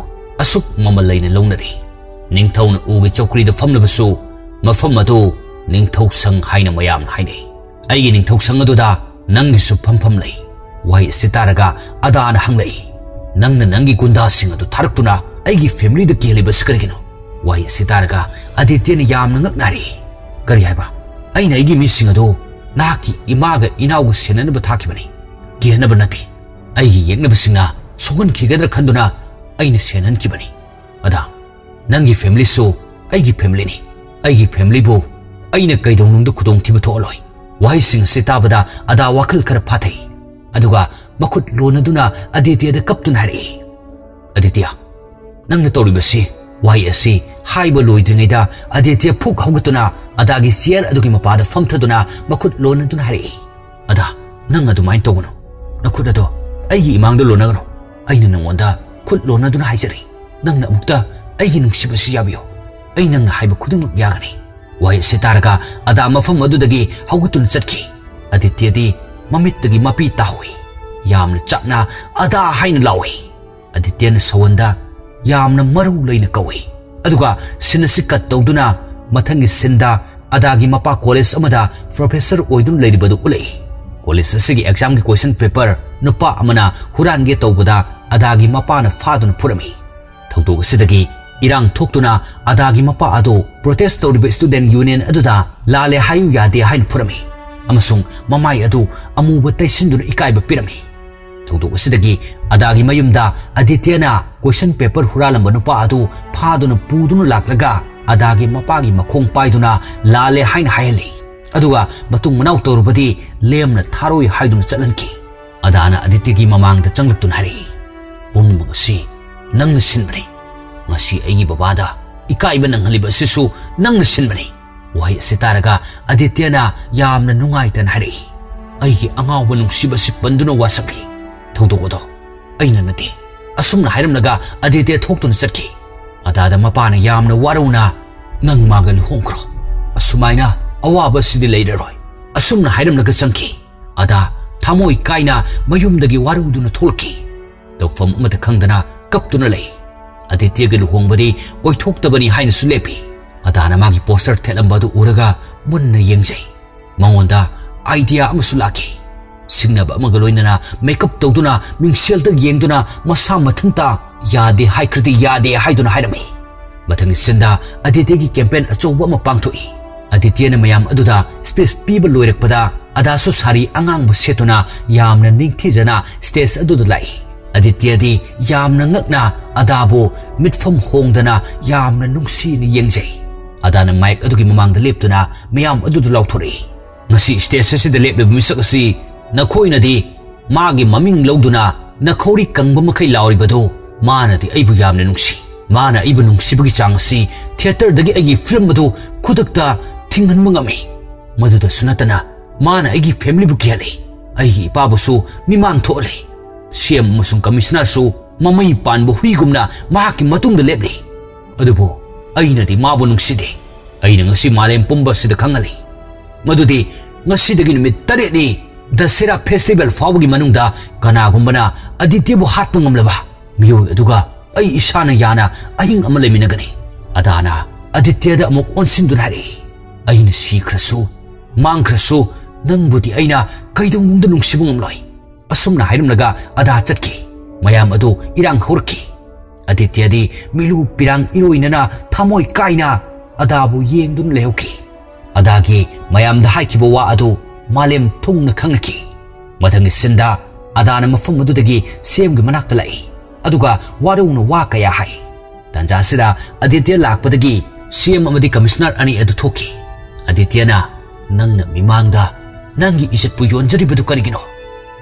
ꯑꯁꯨꯛ ꯃꯃꯜ ꯂꯩꯅ ꯂꯧꯅꯔꯤ꯫ ꯅꯤꯡꯊꯧꯅ ꯎꯒꯤ ꯆꯧꯀ꯭ꯔꯤꯗ ꯐꯝꯂꯕꯁꯨ ꯃꯐꯝ ꯑꯗꯨ ꯅꯤꯡꯊꯧ ꯁꯪ ꯍꯥꯏꯅ ꯃꯌꯥꯝꯅ ꯍꯥꯏꯅꯩ꯫ ꯑꯩꯒꯤ ꯅꯤꯡꯊꯧ ꯁꯪ ꯑꯗꯨꯗ ꯅꯪꯒꯤꯁꯨ ꯐꯝꯐꯝ ꯂꯩ꯫" ꯋꯥꯍꯩ ꯑꯁꯤ ꯇꯥꯔꯒ ꯑꯗꯥꯅ ꯍꯪꯂꯛꯏ, "ꯅꯪꯅ ꯅꯪꯒꯤ ꯒꯨꯟꯗꯥꯁꯤꯡ ꯑꯗꯨ ꯊꯥꯔꯛꯇꯨꯅ ꯑꯩꯒꯤ ꯐꯦꯃꯤꯂꯤꯗ ꯀꯤꯍꯜꯂꯤꯕꯁꯤ ꯀꯔꯤꯒꯤꯅꯣ?" ꯋꯥꯍꯩ ꯑꯁꯤ ꯇꯥꯔꯒ ꯑꯗꯤꯇ꯭ꯌꯅ ꯌꯥꯝꯅ ꯉꯛꯅꯔꯤ꯫ "ꯀꯔꯤ ꯍꯥꯏꯕ? ꯑꯩꯅ ꯑꯩꯒꯤ ꯃꯤꯁꯤꯡ ꯑꯗꯨ ꯅꯍꯥꯛꯀꯤ ꯏꯃꯥꯒ ꯏꯅꯥꯎꯒ ꯁꯦꯟꯅꯅꯕ ꯊꯥꯈꯤꯕꯅꯤ, ꯀꯤꯍꯟꯅꯕ ꯅꯠꯇꯦ꯫ ꯑꯩꯒꯤ ꯌꯦꯛꯅꯕꯁꯤꯡꯅ ꯁꯣꯛꯍꯟꯈꯤꯒꯗ꯭ꯔꯥ ꯈꯟꯗꯨꯅ ꯑꯩꯅ ꯁꯦꯟꯅꯍꯟꯈꯤꯕꯅꯤ꯫ ꯑꯗꯥ, ꯅꯪꯒꯤ ꯐꯦꯃꯤꯂꯤꯁꯨ ꯑꯩꯒꯤ ꯐꯦꯃꯤꯂꯤꯅꯤ꯫ ꯑꯩꯒꯤ ꯐꯦꯃꯤꯂꯤꯕꯨ ꯑꯩꯅ ꯀꯩꯗꯧꯅꯨꯡꯗ ꯈꯨꯗꯣꯡꯊꯤꯕ ꯊꯣꯛꯍꯜꯂꯣꯏ꯫" ꯋꯥꯍꯩꯁꯤꯡ ꯑꯁꯤ ꯇꯥꯕꯗ ꯑꯗꯥ ꯋꯥꯈꯜ ꯈꯔ ꯐꯥꯊꯩ꯫ ꯑꯗꯨꯒ ꯃꯈꯨꯠ ꯂꯣꯟꯅꯗꯨꯅ ꯑꯗꯤꯇ꯭ꯌꯗ ꯀꯞꯇꯨꯅ ꯍꯥꯏꯔꯛꯏ, "ꯑꯗꯤꯇ꯭ꯌ, ꯅꯪꯅ ꯇꯧꯔꯤꯕꯁꯤ?" ꯋꯥꯍꯩ ꯑꯁꯤ ꯍꯥꯏꯕ ꯂꯣꯏꯗ꯭ꯔꯤꯉꯩꯗ ꯑꯗꯤꯇ꯭ꯌ ꯐꯨꯛ ꯍꯧꯒꯠꯇꯨꯅ ꯑꯗꯥꯒꯤ ꯆꯤꯌꯔ ꯑꯗꯨꯒꯤ ꯃꯄꯥꯗ ꯐꯝꯊꯗꯨꯅ ꯃꯈꯨꯠ ꯂꯣꯟꯅꯗꯨꯅ ꯍꯥꯏꯔꯛꯏ, "ꯑꯗꯥ, ꯅꯪ ꯑꯗꯨꯃꯥꯏꯅ ꯇꯧꯒꯅꯨ꯫ ꯅꯈꯨꯠ ꯑꯗꯣ ꯑꯩꯒꯤ ꯏꯃꯥꯡꯗ ꯂꯣꯟꯅꯒꯅꯨ꯫ ꯑꯩꯅ ꯅꯉꯣꯟꯗ ꯈꯨꯠ ꯂꯣꯟꯅꯗꯨꯅ ꯍꯥꯏꯖꯔꯤ꯫ ꯅꯪꯅ ꯑꯃꯨꯛꯇ ꯑꯩꯒꯤ ꯅꯨꯡꯁꯤꯕꯁꯤ ꯌꯥꯕꯤꯌꯨ꯫ ꯑꯩ ꯅꯪꯅ ꯍꯥꯏꯕ ꯈꯨꯗꯤꯡꯃꯛ ꯌꯥꯒꯅꯤ꯫" ꯋꯥꯍꯩ ꯑꯁꯤ ꯇꯥꯔꯒ ꯑꯗꯥ ꯃꯐꯝ ꯑꯗꯨꯗꯒꯤ ꯍꯧꯒꯠꯇꯨꯅ ꯆꯠꯈꯤ꯫ ꯑꯗꯤꯇ꯭ꯌꯗꯤ ꯃꯃꯤꯠꯇꯒꯤ ꯃꯄꯤ ꯇꯥꯍꯧꯏ꯫ ꯌꯥꯝꯅ ꯆꯥꯛꯅ "ꯑꯗꯥ" ꯍꯥꯏꯅ ꯂꯥꯎꯏ꯫ ꯑꯗꯤꯇ꯭ꯌꯅ ꯁꯋꯟꯗ ꯌꯥꯝꯅ ꯃꯔꯧ ꯂꯩꯅ ꯀꯧꯏ꯫ ꯑꯗꯨꯒ ꯁꯤꯟ ꯑꯁꯤ ꯀꯠ ꯇꯧꯗꯨꯅ ꯃꯊꯪꯒꯤ ꯁꯤꯟꯗ ꯑꯗꯥꯒꯤ ꯃꯄꯥ ꯀꯣꯂꯦꯖ ꯑꯃꯗ ꯄ꯭ꯔꯣꯐꯦꯁꯔ ꯑꯣꯏꯗꯨꯅ ꯂꯩꯔꯤꯕꯗꯨ ꯎꯠꯂꯛꯏ꯫ ꯀꯣꯂꯦꯖ ꯑꯁꯤꯒꯤ ꯑꯦꯛꯖꯥꯝꯒꯤ ꯀꯣꯏꯁꯟ ꯄꯦꯄꯔ ꯅꯨꯄꯥ ꯑꯃꯅ ꯍꯨꯔꯥꯟꯒꯦ ꯇꯧꯕꯗ ꯑꯗꯥꯒꯤ ꯃꯄꯥꯅ ꯐꯥꯗꯨꯅ ꯐꯨꯔꯝꯃꯤ꯫ ꯊꯧꯗꯣꯛ ꯑꯁꯤꯗꯒꯤ ꯏꯔꯥꯡ ꯊꯣꯛꯇꯨꯅ ꯑꯗꯥꯒꯤ ꯃꯄꯥ ꯑꯗꯨ ꯄ꯭ꯔꯣꯇꯦꯁ ꯇꯧꯔꯤꯕ ꯁ꯭ꯇꯨꯗꯦꯟꯠ ꯌꯨꯅꯤꯌꯟ ꯑꯗꯨꯗ "ꯂꯥꯜꯂꯦ ꯍꯥꯏꯌꯨ ꯌꯥꯗꯦ" ꯍꯥꯏꯅ ꯐꯨꯔꯝꯃꯤ ꯑꯃꯁꯨꯡ ꯃꯃꯥꯏ ꯑꯗꯨ ꯑꯃꯨꯕ ꯇꯩꯁꯤꯟꯗꯨꯅ ꯏꯀꯥꯏꯕ ꯄꯤꯔꯝꯃꯤ꯫ ꯊꯧꯗꯣꯛ ꯑꯁꯤꯗꯒꯤ ꯑꯗꯥꯒꯤ ꯃꯌꯨꯝꯗ ꯑꯗꯤꯇ꯭ꯌꯅ ꯀꯣꯏꯁꯟ ꯄꯦꯄꯔ ꯍꯨꯔꯥꯜꯂꯝꯕ ꯅꯨꯄꯥ ꯑꯗꯨ ꯐꯥꯗꯨꯅ ꯄꯨꯗꯨꯅ ꯂꯥꯛꯂꯒ ꯑꯗꯥꯒꯤ ꯃꯄꯥꯒꯤ ꯃꯈꯣꯡ ꯄꯥꯏꯗꯨꯅ ꯂꯥꯜꯂꯦ ꯍꯥꯏꯅ ꯍꯥꯏꯍꯜꯂꯤ꯫ ꯑꯗꯨꯒ ꯃꯇꯨꯡ ꯃꯅꯥꯎ ꯇꯧꯔꯨꯕꯗꯤ ꯂꯦꯝꯅ ꯊꯥꯔꯣꯏ ꯍꯥꯏꯗꯨꯅ ꯆꯠꯍꯟꯈꯤ꯫ ꯑꯗꯥꯅ ꯑꯗꯤꯇ꯭ꯌꯒꯤ ꯃꯃꯥꯡꯗ ꯆꯪꯂꯛꯇꯨꯅ ꯍꯥꯏꯔꯛꯏ, "ꯄꯨꯝꯅꯃꯛ ꯑꯁꯤ ꯅꯪꯅ ꯁꯤꯟꯕꯅꯤ꯫ ꯉꯁꯤ ꯑꯩꯒꯤ ꯕꯕꯥꯗ ꯏꯀꯥꯏꯕ ꯅꯪꯍꯜꯂꯤꯕ ꯑꯁꯤꯁꯨ ꯅꯪꯅ ꯁꯤꯟꯕꯅꯤ꯫" ꯋꯥꯍꯩ ꯑꯁꯤ ꯇꯥꯔꯒ ꯑꯗꯤꯇ꯭ꯌꯅ ꯌꯥꯝꯅ ꯅꯨꯡꯉꯥꯏꯇꯅ ꯍꯥꯏꯔꯛꯏ, "ꯑꯩꯒꯤ ꯑꯉꯥꯎꯕ ꯅꯨꯡꯁꯤꯕ ꯑꯁꯤ ꯄꯟꯗꯨꯅ ꯋꯥꯁꯛꯂꯤ꯫ ꯊꯧꯗꯣꯛ ꯑꯗꯣ ꯑꯩꯅ ꯅꯠꯇꯦ꯫" ꯑꯁꯨꯝꯅ ꯍꯥꯏꯔꯝꯂꯒ ꯑꯗꯤꯇ꯭ꯌ ꯊꯣꯛꯇꯨꯅ ꯆꯠꯈꯤ꯫ ꯑꯗꯥꯗ ꯃꯄꯥꯅ ꯌꯥꯝꯅ ꯋꯥꯔꯧꯅ, "ꯅꯪ ꯃꯥꯒ ꯂꯨꯍꯣꯡꯈ꯭ꯔꯣ꯫ ꯑꯁꯨꯃꯥꯏꯅ ꯑꯋꯥꯕ ꯑꯁꯤꯗꯤ ꯂꯩꯔꯔꯣꯏ꯫" ꯑꯁꯨꯝꯅ ꯍꯥꯏꯔꯝꯂꯒ ꯆꯪꯈꯤ꯫ ꯑꯗꯥ ꯊꯃꯣꯏ ꯀꯥꯏꯅ ꯃꯌꯨꯝꯗꯒꯤ ꯋꯥꯔꯧꯗꯨꯅ ꯊꯣꯛꯂꯛꯈꯤ꯫ ꯇꯧꯐꯝ ꯑꯃꯠꯇ ꯈꯪꯗꯅ ꯀꯞꯇꯨꯅ ꯂꯩ꯫ ꯑꯗꯤꯇ꯭ꯌꯒꯤ ꯂꯨꯍꯣꯡꯕꯗꯤ ꯑꯣꯏꯊꯣꯛꯇꯕꯅꯤ ꯍꯥꯏꯅꯁꯨ ꯂꯦꯞꯄꯤ꯫ ꯑꯗꯥꯅ ꯃꯥꯒꯤ ꯄꯣꯁꯇꯔ ꯊꯦꯠꯂꯝꯕ ꯑꯗꯨ ꯎꯔꯒ ꯃꯨꯟꯅ ꯌꯦꯡꯖꯩ꯫ ꯃꯉꯣꯟꯗ ꯑꯥꯏꯗꯤꯌꯥ ꯑꯃꯁꯨ ꯂꯥꯛꯈꯤ꯫ ꯁꯤꯡꯅꯕ ꯑꯃꯒ ꯂꯣꯏꯅꯅ ꯃꯦꯀꯞ ꯇꯧꯗꯨꯅ ꯃꯤꯡꯁꯦꯜꯗ ꯌꯦꯡꯗꯨꯅ ꯃꯁꯥ ꯃꯊꯟꯇ "ꯌꯥꯗꯦ ꯍꯥꯏꯈ꯭ꯔꯗꯤ ꯌꯥꯗꯦ" ꯍꯥꯏꯗꯨꯅ ꯍꯥꯏꯔꯝꯃꯤ꯫ ꯃꯊꯪꯒꯤ ꯁꯤꯟꯗ ꯑꯗꯤꯇ꯭ꯌꯒꯤ ꯀꯦꯝꯄꯦꯟ ꯑꯆꯧꯕ ꯑꯃ ꯄꯥꯡꯊꯣꯛꯏ꯫ ꯑꯗꯤꯇ꯭ꯌꯅ ꯃꯌꯥꯝ ꯑꯗꯨꯗ ꯁ꯭ꯄꯤꯆ ꯄꯤꯕ ꯂꯣꯏꯔꯛꯄꯗ ꯑꯗꯥꯁꯨ ꯁꯥꯔꯤ ꯑꯉꯥꯡꯕ ꯁꯦꯠꯇꯨꯅ ꯌꯥꯝꯅ ꯅꯤꯡꯊꯤꯖꯅ ꯁ꯭ꯇꯦꯖ ꯑꯗꯨꯗ ꯂꯥꯛꯏ꯫ ꯑꯗꯤꯇ꯭ꯌꯗꯤ ꯌꯥꯝꯅ ꯉꯛꯅ ꯑꯗꯥꯕꯨ ꯃꯤꯠꯐꯝ ꯍꯣꯡꯗꯅ ꯌꯥꯝꯅ ꯅꯨꯡꯁꯤꯅ ꯌꯦꯡꯖꯩ꯫ ꯑꯗꯥꯅ ꯃꯥꯏꯛ ꯑꯗꯨꯒꯤ ꯃꯃꯥꯡꯗ ꯂꯦꯞꯇꯨꯅ ꯃꯌꯥꯝ ꯑꯗꯨꯗ ꯂꯥꯎꯊꯣꯔꯛꯏ, "ꯉꯁꯤ ꯁ꯭ꯇꯦꯖ ꯑꯁꯤꯗ ꯂꯦꯞꯂꯤꯕ ꯃꯤꯁꯛ ꯑꯁꯤ ꯅꯈꯣꯏꯅꯗꯤ ꯃꯥꯒꯤ ꯃꯃꯤꯡ ꯂꯧꯗꯨꯅ ꯅꯈꯧꯔꯤ ꯀꯪꯕ ꯃꯈꯩ ꯂꯥꯎꯔꯤꯕꯗꯨ, ꯃꯥꯅꯗꯤ ꯑꯩꯕꯨ ꯌꯥꯝꯅ ꯅꯨꯡꯁꯤ꯫ ꯃꯥꯅ ꯑꯩꯕꯨ ꯅꯨꯡꯁꯤꯕꯒꯤ ꯆꯥꯡ ꯑꯁꯤ ꯊꯤꯌꯦꯇꯔꯗꯒꯤ ꯑꯩꯒꯤ ꯐꯤꯂꯝ ꯑꯗꯨ ꯈꯨꯗꯛꯇ ꯊꯤꯡꯍꯟꯕ ꯉꯝꯃꯤ꯫ ꯃꯗꯨꯗꯁꯨ ꯅꯠꯇꯅ ꯃꯥꯅ ꯑꯩꯒꯤ ꯐꯦꯃꯤꯂꯤꯕꯨ ꯀꯤꯍꯜꯂꯤ, ꯑꯩꯒꯤ ꯏꯄꯥꯕꯨꯁꯨ ꯃꯤꯃꯥꯡ ꯊꯣꯛꯍꯜꯂꯤ꯫ ꯁꯤ ꯑꯦꯝ ꯑꯃꯁꯨꯡ ꯀꯃꯤꯁꯅꯔꯁꯨ ꯃꯃꯩ ꯄꯥꯟꯕ ꯍꯨꯏꯒꯨꯝꯅ ꯃꯍꯥꯛꯀꯤ ꯃꯇꯨꯡꯗ ꯂꯦꯞꯂꯤ꯫ ꯑꯗꯨꯕꯨ ꯑꯩꯅꯗꯤ ꯃꯥꯕꯨ ꯅꯨꯡꯁꯤꯗꯦ꯫ ꯑꯩꯅ ꯉꯁꯤ ꯃꯥꯂꯦꯝ ꯄꯨꯝꯕ ꯑꯁꯤꯗ ꯈꯪꯍꯜꯂꯤ ꯃꯗꯨꯗꯤ ꯉꯁꯤꯗꯒꯤ ꯅꯨꯃꯤꯠ ꯇꯔꯦꯠꯅꯤ ꯗꯁꯦꯔꯥ ꯐꯦꯁꯇꯤꯚꯦꯜ ꯐꯥꯎꯕꯒꯤ ꯃꯅꯨꯡꯗ ꯀꯅꯥꯒꯨꯝꯕꯅ ꯑꯗꯤꯇ꯭ꯌꯕꯨ ꯍꯥꯠꯄ ꯉꯝꯂꯕ ꯃꯤꯑꯣꯏ ꯑꯗꯨꯒ ꯑꯩ ꯏꯁꯥꯅ ꯌꯥꯅ ꯑꯍꯤꯡ ꯑꯃ ꯂꯩꯃꯤꯟꯅꯒꯅꯤ꯫" ꯑꯗꯥꯅ ꯑꯗꯤꯇ꯭ꯌꯗ ꯑꯃꯨꯛ ꯑꯣꯟꯁꯤꯟꯗꯨꯅ ꯍꯥꯏꯔꯛꯏ, "ꯑꯩꯅ ꯁꯤꯈ꯭ꯔꯁꯨ, ꯃꯥꯡꯈ꯭ꯔꯁꯨ, ꯅꯪꯕꯨꯗꯤ ꯑꯩꯅ ꯀꯩꯗꯧꯅꯨꯡꯗ ꯅꯨꯡꯁꯤꯕ ꯉꯝꯂꯣꯏ꯫" ꯑꯁꯨꯝꯅ ꯍꯥꯏꯔꯝꯂꯒ ꯑꯗꯥ ꯆꯠꯈꯤ꯫ ꯃꯌꯥꯝ ꯑꯗꯨ ꯏꯔꯥꯡ ꯍꯧꯔꯛꯈꯤ꯫ ꯑꯗꯤꯇ꯭ꯌꯗꯤ ꯃꯤꯂꯨ ꯄꯤꯔꯥꯡ ꯏꯔꯣꯏꯅꯅ ꯊꯃꯣꯏ ꯀꯥꯏꯅ ꯑꯗꯥꯕꯨ ꯌꯦꯡꯗꯨꯅ ꯂꯩꯍꯧꯈꯤ꯫ ꯑꯗꯥꯒꯤ ꯃꯌꯥꯝꯗ ꯍꯥꯏꯈꯤꯕ ꯋꯥ ꯑꯗꯨ ꯃꯥꯂꯦꯝ ꯊꯨꯡꯅ ꯈꯪꯅꯈꯤ꯫ ꯃꯊꯪꯒꯤ ꯁꯤꯟꯗ ꯑꯗꯥꯅ ꯃꯐꯝ ꯑꯗꯨꯗꯒꯤ ꯁꯤ ꯑꯦꯝꯒꯤ ꯃꯅꯥꯛꯇ ꯂꯥꯛꯏ, ꯑꯗꯨꯒ ꯋꯥꯔꯧꯅ ꯋꯥ ꯀꯌꯥ ꯍꯥꯏ꯫ ꯇꯥꯟꯖꯥ ꯑꯁꯤꯗ ꯑꯗꯤꯇ꯭ꯌ ꯂꯥꯛꯄꯗꯒꯤ ꯁꯤ ꯑꯦꯝ ꯑꯃꯗꯤ ꯀꯃꯤꯁꯅꯔ ꯑꯅꯤ ꯑꯗꯨ ꯊꯣꯛꯈꯤ꯫ ꯑꯗꯤꯇ꯭ꯌꯅ, "ꯅꯪꯅ ꯃꯤꯃꯥꯡꯗ ꯅꯪꯒꯤ ꯏꯖꯠꯄꯨ ꯌꯣꯟꯖꯔꯤꯕꯗꯨ ꯀꯔꯤꯒꯤꯅꯣ?"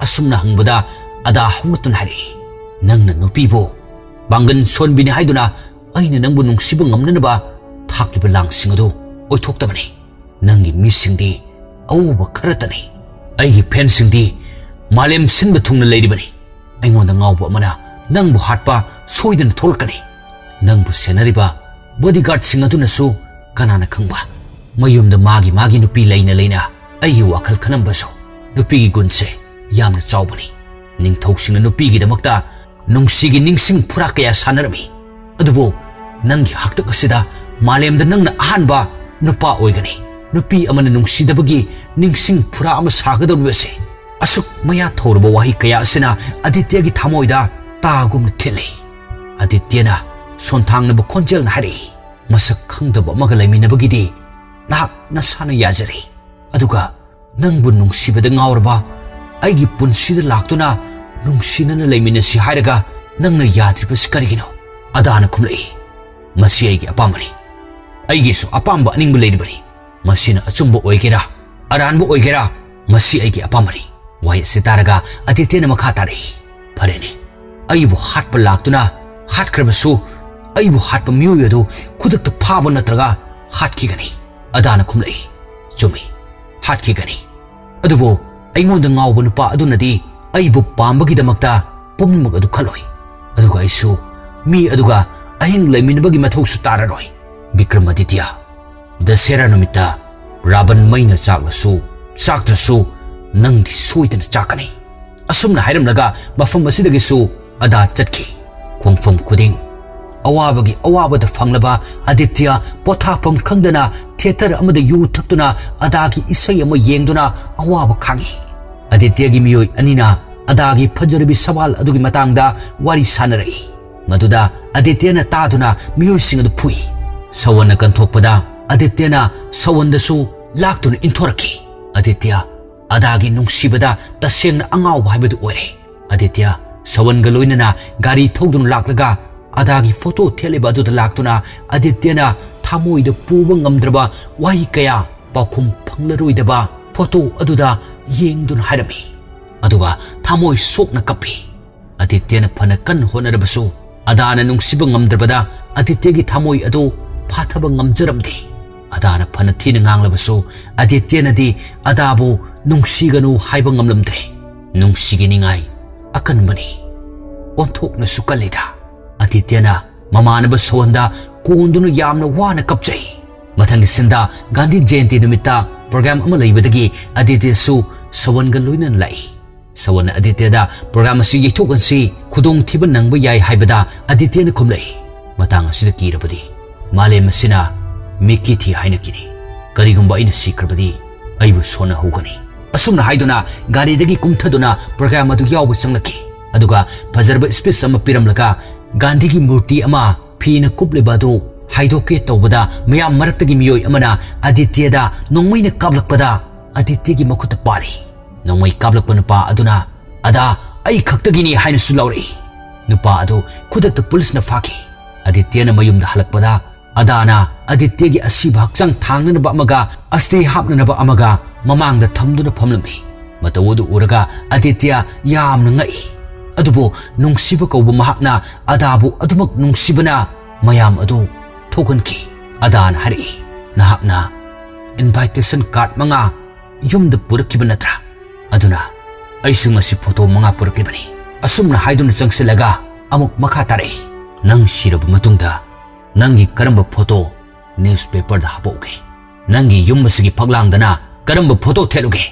ꯑꯁꯨꯝꯅ ꯍꯪꯕꯗ ꯑꯗꯥ ꯍꯧꯒꯠꯇꯨꯅ ꯍꯥꯏꯔꯛꯏ, "ꯅꯪꯅ ꯅꯨꯄꯤꯕꯨ ꯄꯥꯡꯒꯜ ꯁꯣꯟꯕꯤꯅꯤ ꯍꯥꯏꯗꯨꯅ ꯑꯩꯅ ꯅꯪꯕꯨ ꯅꯨꯡꯁꯤꯕ ꯉꯝꯅꯅꯕ ꯊꯥꯛꯂꯤꯕ ꯂꯥꯡꯁꯤꯡ ꯑꯗꯨ ꯑꯣꯏꯊꯣꯛꯇꯕꯅꯤ꯫ ꯅꯪꯒꯤ ꯃꯤꯁꯤꯡꯗꯤ ꯑꯎꯕ ꯈꯔꯇꯅꯤ꯫ ꯑꯩꯒꯤ ꯐꯦꯟꯁꯤꯡꯗꯤ ꯃꯥꯂꯦꯝ ꯁꯤꯟꯕ ꯊꯨꯡꯅ ꯂꯩꯔꯤꯕꯅꯤ꯫ ꯑꯩꯉꯣꯟꯗ ꯉꯥꯎꯕ ꯑꯃꯅ ꯅꯪꯕꯨ ꯍꯥꯠꯄ ꯁꯣꯏꯗꯅ ꯊꯣꯛꯂꯛꯀꯅꯤ꯫ ꯅꯪꯕꯨ ꯁꯦꯟꯅꯔꯤꯕ ꯕꯣꯗꯤꯒꯥꯔꯗꯁꯤꯡ ꯑꯗꯨꯅꯁꯨ ꯀꯅꯥꯅ ꯈꯪꯕ? ꯃꯌꯨꯝꯗ ꯃꯥꯒꯤ ꯃꯥꯒꯤ ꯅꯨꯄꯤ ꯂꯩꯅ ꯂꯩꯅ ꯑꯩꯒꯤ ꯋꯥꯈꯜ ꯈꯜꯂꯝꯕꯁꯨ꯫ ꯅꯨꯄꯤꯒꯤ ꯒꯨꯟꯁꯦ ꯌꯥꯝꯅ ꯆꯥꯎꯕꯅꯤ꯫ ꯅꯤꯡꯊꯧꯁꯤꯡꯅ ꯅꯨꯄꯤꯒꯤꯗꯃꯛꯇ ꯅꯨꯡꯁꯤꯒꯤ ꯅꯤꯡꯁꯤꯡ ꯐꯨꯔꯥ ꯀꯌꯥ ꯁꯥꯟꯅꯔꯝꯃꯤ꯫ ꯑꯗꯨꯕꯨ ꯅꯪꯒꯤ ꯍꯥꯛꯇꯛ ꯑꯁꯤꯗ ꯃꯥꯂꯦꯝꯗ ꯅꯪꯅ ꯑꯍꯥꯟꯕ ꯅꯨꯄꯥ ꯑꯣꯏꯒꯅꯤ꯫ ꯅꯨꯄꯤ ꯑꯃꯅ ꯅꯨꯡꯁꯤꯗꯕꯒꯤ ꯅꯤꯡꯁꯤꯡ ꯐꯨꯔꯥ ꯑꯃ ꯁꯥꯒꯗꯧꯔꯤꯕꯁꯦ꯫" ꯑꯁꯨꯛ ꯃꯌꯥ ꯊꯧꯔꯕ ꯋꯥꯍꯩ ꯀꯌꯥ ꯑꯁꯤꯅ ꯑꯗꯤꯇ꯭ꯌꯒꯤ ꯊꯃꯣꯏꯗ ꯇꯥꯒꯨꯝꯅ ꯊꯤꯜꯂꯤ꯫ ꯑꯗꯤꯇ꯭ꯌꯅ ꯁꯣꯟꯊꯥꯡꯅꯕ ꯈꯣꯟꯖꯦꯜꯅ ꯍꯥꯏꯔꯛꯏ, "ꯃꯁꯛ ꯈꯪꯗꯕ ꯑꯃꯒ ꯂꯩꯃꯤꯟꯅꯕꯒꯤꯗꯤ ꯅꯍꯥꯛ ꯅꯁꯥꯅ ꯌꯥꯖꯔꯦ꯫ ꯑꯗꯨꯒ ꯅꯪꯕꯨ ꯅꯨꯡꯁꯤꯕꯗ ꯉꯥꯎꯔꯕ ꯑꯩꯒꯤ ꯄꯨꯟꯁꯤꯗ ꯂꯥꯛꯇꯨꯅ ꯅꯨꯡꯁꯤꯅꯅ ꯂꯩꯃꯤꯟꯅꯁꯤ ꯍꯥꯏꯔꯒ ꯅꯪꯅ ꯌꯥꯗ꯭ꯔꯤꯕꯁꯤ ꯀꯔꯤꯒꯤꯅꯣ?" ꯑꯗꯥꯅ ꯈꯨꯝꯂꯛꯏ, "ꯃꯁꯤ ꯑꯩꯒꯤ ꯑꯄꯥꯝꯕꯅꯤ꯫ ꯑꯩꯒꯤꯁꯨ ꯑꯄꯥꯝꯕ ꯑꯅꯤꯡꯕ ꯂꯩꯔꯤꯕꯅꯤ꯫ ꯃꯁꯤꯅ ꯑꯆꯨꯝꯕ ꯑꯣꯏꯒꯦꯔꯥ, ꯑꯔꯥꯟꯕ ꯑꯣꯏꯒꯦꯔꯥ, ꯃꯁꯤ ꯑꯩꯒꯤ ꯑꯄꯥꯝꯕꯅꯤ꯫" ꯋꯥꯍꯩ ꯑꯁꯤ ꯇꯥꯔꯒ ꯑꯗꯤꯇ꯭ꯌꯅ ꯃꯈꯥ ꯇꯥꯔꯛꯏ, "ꯐꯔꯦꯅꯦ, ꯑꯩꯕꯨ ꯍꯥꯠꯄ ꯂꯥꯛꯇꯨꯅ ꯍꯥꯠꯈ꯭ꯔꯕꯁꯨ, ꯑꯩꯕꯨ ꯍꯥꯠꯄ ꯃꯤꯑꯣꯏ ꯑꯗꯨ ꯈꯨꯗꯛꯇ ꯐꯥꯕ ꯅꯠꯇ꯭ꯔꯒ ꯍꯥꯠꯈꯤꯒꯅꯤ꯫" ꯑꯗꯥꯅ ꯈꯨꯝꯂꯛꯏ, "ꯆꯨꯝꯃꯤ, ꯍꯥꯠꯈꯤꯒꯅꯤ꯫ ꯑꯗꯨꯕꯨ ꯑꯩꯉꯣꯟꯗ ꯉꯥꯎꯕ ꯅꯨꯄꯥ ꯑꯗꯨꯅꯗꯤ ꯑꯩꯕꯨ ꯄꯥꯝꯕꯒꯤꯗꯃꯛꯇ ꯄꯨꯝꯅꯃꯛ ꯑꯗꯨ ꯈꯜꯂꯣꯏ꯫ ꯑꯗꯨꯒ ꯑꯩꯁꯨ ꯃꯤ ꯑꯗꯨꯒ ꯑꯍꯤꯡ ꯂꯩꯃꯤꯟꯅꯕꯒꯤ ꯃꯊꯧꯁꯨ ꯇꯥꯔꯔꯣꯏ꯫" ꯕꯤꯀ꯭ꯔꯃꯥꯗꯤꯇ꯭ꯌ, ꯗꯁꯦꯔꯥ ꯅꯨꯃꯤꯠꯇ ꯔꯥꯕꯟ ꯃꯩꯅ ꯆꯥꯛꯂꯁꯨ ꯆꯥꯛꯇ꯭ꯔꯁꯨ ꯅꯪꯗꯤ ꯁꯣꯏꯗꯅ ꯆꯥꯛꯀꯅꯤ꯫ ꯑꯁꯨꯝꯅ ꯍꯥꯏꯔꯝꯂꯒ ꯃꯐꯝ ꯑꯁꯤꯗꯒꯤꯁꯨ ꯑꯗꯥ ꯆꯠꯈꯤ꯫ ꯈꯣꯡꯐꯝ ꯈꯨꯗꯤꯡ ꯑꯋꯥꯕꯒꯤ ꯑꯋꯥꯕꯗ ꯐꯪꯂꯕ ꯑꯗꯤꯇ꯭ꯌ ꯄꯣꯊꯥꯐꯝ ꯈꯪꯗꯅ ꯊꯤꯌꯦꯇꯔ ꯑꯃꯗ ꯌꯨ ꯊꯛꯇꯨꯅ ꯑꯗꯥꯒꯤ ꯏꯁꯩ ꯑꯃ ꯌꯦꯡꯗꯨꯅ ꯑꯋꯥꯕ ꯈꯥꯡꯉꯤ꯫ ꯑꯗꯤꯇ꯭ꯌꯒꯤ ꯃꯤꯑꯣꯏ ꯑꯅꯤꯅ ꯑꯗꯥꯒꯤ ꯐꯖꯔꯕꯤ ꯁꯋꯥꯜ ꯑꯗꯨꯒꯤ ꯃꯇꯥꯡꯗ ꯋꯥꯔꯤ ꯁꯥꯟꯅꯔꯛꯏ꯫ ꯃꯗꯨꯗ ꯑꯗꯤꯇ꯭ꯌꯅ ꯇꯥꯗꯨꯅ ꯃꯤꯑꯣꯏꯁꯤꯡ ꯑꯗꯨ ꯐꯨꯏ꯫ ꯁꯋꯟꯅ ꯀꯟꯊꯣꯛꯄꯗ ꯑꯗꯤꯇ꯭ꯌꯅ ꯁꯋꯟꯗꯁꯨ ꯂꯥꯛꯇꯨꯅ ꯏꯟꯊꯣꯔꯛꯈꯤ꯫ ꯑꯗꯤꯇ꯭ꯌ ꯑꯗꯥꯒꯤ ꯅꯨꯡꯁꯤꯕꯗ ꯇꯁꯦꯡꯅ ꯑꯉꯥꯎꯕ ꯍꯥꯏꯕꯗꯨ ꯑꯣꯏꯔꯦ꯫ ꯑꯗꯤꯇ꯭ꯌ ꯁꯋꯟꯒ ꯂꯣꯏꯅꯅ ꯒꯥꯔꯤ ꯊꯧꯗꯨꯅ ꯂꯥꯛꯂꯒ ꯑꯗꯥꯒꯤ ꯐꯣꯇꯣ ꯊꯦꯠꯂꯤꯕ ꯑꯗꯨꯗ ꯂꯥꯛꯇꯨꯅ ꯑꯗꯤꯇ꯭ꯌꯅ ꯊꯃꯣꯏꯗ ꯄꯨꯕ ꯉꯝꯗ꯭ꯔꯕ ꯋꯥꯍꯩ ꯀꯌꯥ, ꯄꯥꯎꯈꯨꯝ ꯐꯪꯂꯔꯣꯏꯗꯕ ꯐꯣꯇꯣ ꯑꯗꯨꯗ ꯌꯦꯡꯗꯨꯅ ꯍꯥꯏꯔꯝꯃꯤ꯫ ꯑꯗꯨꯒ ꯊꯃꯣꯏ ꯁꯣꯛꯅ ꯀꯞꯄꯤ꯫ ꯑꯗꯤꯇ꯭ꯌꯅ ꯐꯅ ꯀꯟꯅ ꯍꯣꯠꯅꯔꯕꯁꯨ, ꯑꯗꯥꯅ ꯅꯨꯡꯁꯤꯕ ꯉꯝꯗ꯭ꯔꯕꯗ ꯑꯗꯤꯇ꯭ꯌꯒꯤ ꯊꯃꯣꯏ ꯑꯗꯨ ꯐꯥꯊꯕ ꯉꯝꯖꯔꯝꯗꯦ꯫ ꯑꯗꯥꯅ ꯐꯅ ꯊꯤꯅ ꯉꯥꯡꯂꯕꯁꯨ, ꯑꯗꯤꯇ꯭ꯌꯅꯗꯤ ꯑꯗꯥꯕꯨ ꯅꯨꯡꯁꯤꯒꯅꯨ ꯍꯥꯏꯕ ꯉꯝꯂꯝꯗ꯭ꯔꯦ꯫ ꯅꯨꯡꯁꯤꯒꯤ ꯅꯤꯡꯉꯥꯏ ꯑꯀꯟꯕꯅꯤ, ꯑꯣꯟꯊꯣꯛꯅꯁꯨ ꯀꯜꯂꯤꯗ꯫ ꯑꯗꯤꯇ꯭ꯌꯅ ꯃꯃꯥꯟꯅꯕ ꯁꯣꯍꯟꯗ ꯀꯣꯟꯗꯨꯅ ꯌꯥꯝꯅ ꯋꯥꯅ ꯀꯞꯆꯩ꯫ ꯃꯊꯪꯒꯤ ꯁꯤꯟꯗ ꯒꯥꯟꯙꯤ ꯖꯌꯟꯇꯤ ꯅꯨꯃꯤꯠꯇ ꯄ꯭ꯔꯣꯒ꯭ꯔꯥꯝ ꯑꯃ ꯂꯩꯕꯗꯒꯤ ꯑꯗꯤꯇ꯭ꯌꯁꯨ ꯁꯣꯍꯟꯒ ꯂꯣꯏꯅꯅ ꯂꯥꯛꯏ꯫ ꯁꯣꯍꯟꯅ ꯑꯗꯤꯇ꯭ꯌꯗ ꯄ꯭ꯔꯣꯒ꯭ꯔꯥꯝ ꯑꯁꯤ ꯌꯩꯊꯣꯛꯍꯟꯁꯤ, ꯈꯨꯗꯣꯡꯊꯤꯕ ꯅꯪꯕ ꯌꯥꯏ ꯍꯥꯏꯕꯗ ꯑꯗꯤꯇ꯭ꯌꯅ ꯈꯨꯝꯂꯛꯏ, "ꯃꯇꯥꯡ ꯑꯁꯤꯗ ꯀꯤꯔꯕꯗꯤ ꯃꯥꯂꯦꯝ ꯑꯁꯤꯅ ꯃꯤꯀꯤ ꯊꯤ ꯍꯥꯏꯅꯈꯤꯅꯤ꯫ ꯀꯔꯤꯒꯨꯝꯕ ꯑꯩꯅ ꯁꯤꯈ꯭ꯔꯕꯗꯤ ꯑꯩꯕꯨ ꯁꯣꯟꯅꯍꯧꯒꯅꯤ"꯫ ꯑꯁꯨꯝꯅ ꯍꯥꯏꯗꯨꯅ ꯒꯥꯔꯤꯗꯒꯤ ꯀꯨꯝꯊꯗꯨꯅ ꯄ꯭ꯔꯣꯒ꯭ꯔꯥꯝ ꯑꯗꯨ ꯌꯥꯎꯕ ꯆꯪꯂꯛꯈꯤ꯫ ꯑꯗꯨꯒ ꯐꯖꯔꯕ ꯁ꯭ꯄꯤꯆ ꯑꯃ ꯄꯤꯔꯝꯂꯒ ꯒꯥꯟꯙꯤꯒꯤ ꯃꯨꯔꯇꯤ ꯑꯃ ꯐꯤꯅ ꯀꯨꯞꯂꯤꯕ ꯑꯗꯨ ꯍꯥꯏꯗꯣꯛꯀꯦ ꯇꯧꯕꯗ, ꯃꯌꯥꯝ ꯃꯔꯛꯇꯒꯤ ꯃꯤꯑꯣꯏ ꯑꯃꯅ ꯑꯗꯤꯇ꯭ꯌꯗ ꯅꯣꯡꯃꯩꯅ ꯀꯥꯞꯂꯛꯄꯗ ꯑꯗꯤꯇ꯭ꯌꯒꯤ ꯃꯈꯨꯠꯇ ꯄꯥꯜꯂꯤ꯫ ꯅꯣꯡꯃꯩ ꯀꯥꯞꯂꯛꯄ ꯅꯨꯄꯥ ꯑꯗꯨꯅ, "ꯑꯗꯥ ꯑꯩ ꯈꯛꯇꯒꯤꯅꯤ" ꯍꯥꯏꯅꯁꯨ ꯂꯥꯎꯔꯛꯏ꯫ ꯅꯨꯄꯥ ꯑꯗꯨ ꯈꯨꯗꯛꯇ ꯄꯨꯂꯤꯁꯅ ꯐꯥꯈꯤ꯫ ꯑꯗꯤꯇ꯭ꯌꯅ ꯃꯌꯨꯝꯗ ꯍꯜꯂꯛꯄꯗ, ꯑꯗꯥꯅ ꯑꯗꯤꯇ꯭ꯌꯒꯤ ꯑꯁꯤꯕ ꯍꯛꯆꯥꯡ ꯊꯥꯡꯅꯅꯕ ꯑꯃꯒ ꯑꯁꯇꯤ ꯍꯥꯞꯅꯅꯕ ꯑꯃꯒ ꯃꯃꯥꯡꯗ ꯊꯝꯗꯨꯅ ꯐꯝꯂꯝꯃꯤ꯫ ꯃꯇꯧ ꯑꯗꯨ ꯎꯔꯒ ꯑꯗꯤꯇ꯭ꯌ ꯌꯥꯝꯅ ꯉꯛꯏ꯫ ꯑꯗꯨꯕꯨ ꯅꯨꯡꯁꯤꯕ ꯀꯧꯕ ꯃꯍꯥꯛꯅ ꯑꯗꯥꯕꯨ ꯑꯗꯨꯃꯛ ꯅꯨꯡꯁꯤꯕꯅ ꯃꯌꯥꯝ ꯑꯗꯨ ꯊꯣꯛꯍꯟꯈꯤ꯫ ꯑꯗꯥꯅ ꯍꯥꯏꯔꯛꯏ, "ꯅꯍꯥꯛꯅ ꯏꯟꯚꯥꯏꯇꯦꯁꯟ ꯀꯥꯔꯗ ꯃꯉꯥ ꯌꯨꯝꯗ ꯄꯨꯔꯛꯈꯤꯕ ꯅꯠꯇ꯭ꯔꯥ? ꯑꯗꯨꯅ ꯑꯩꯁꯨ ꯉꯁꯤ ꯐꯣꯇꯣ ꯃꯉꯥ ꯄꯨꯔꯛꯂꯤꯕꯅꯤ"꯫ ꯑꯁꯨꯝꯅ ꯍꯥꯏꯗꯨꯅ ꯆꯪꯁꯤꯜꯂꯒ ꯑꯃꯨꯛ ꯃꯈꯥ ꯇꯥꯔꯛꯏ, "ꯅꯪ ꯁꯤꯔꯕ ꯃꯇꯨꯡꯗ ꯅꯪꯒꯤ ꯀꯔꯝꯕ ꯐꯣꯇꯣ ꯅ꯭ꯌꯨꯁꯄꯦꯄꯔꯗ ꯍꯥꯄꯛꯎꯒꯦ? ꯅꯪꯒꯤ ꯌꯨꯝ ꯑꯁꯤꯒꯤ ꯐꯛꯂꯥꯡꯗꯅ ꯀꯔꯝꯕ ꯐꯣꯇꯣ ꯊꯦꯠꯂꯨꯒꯦ?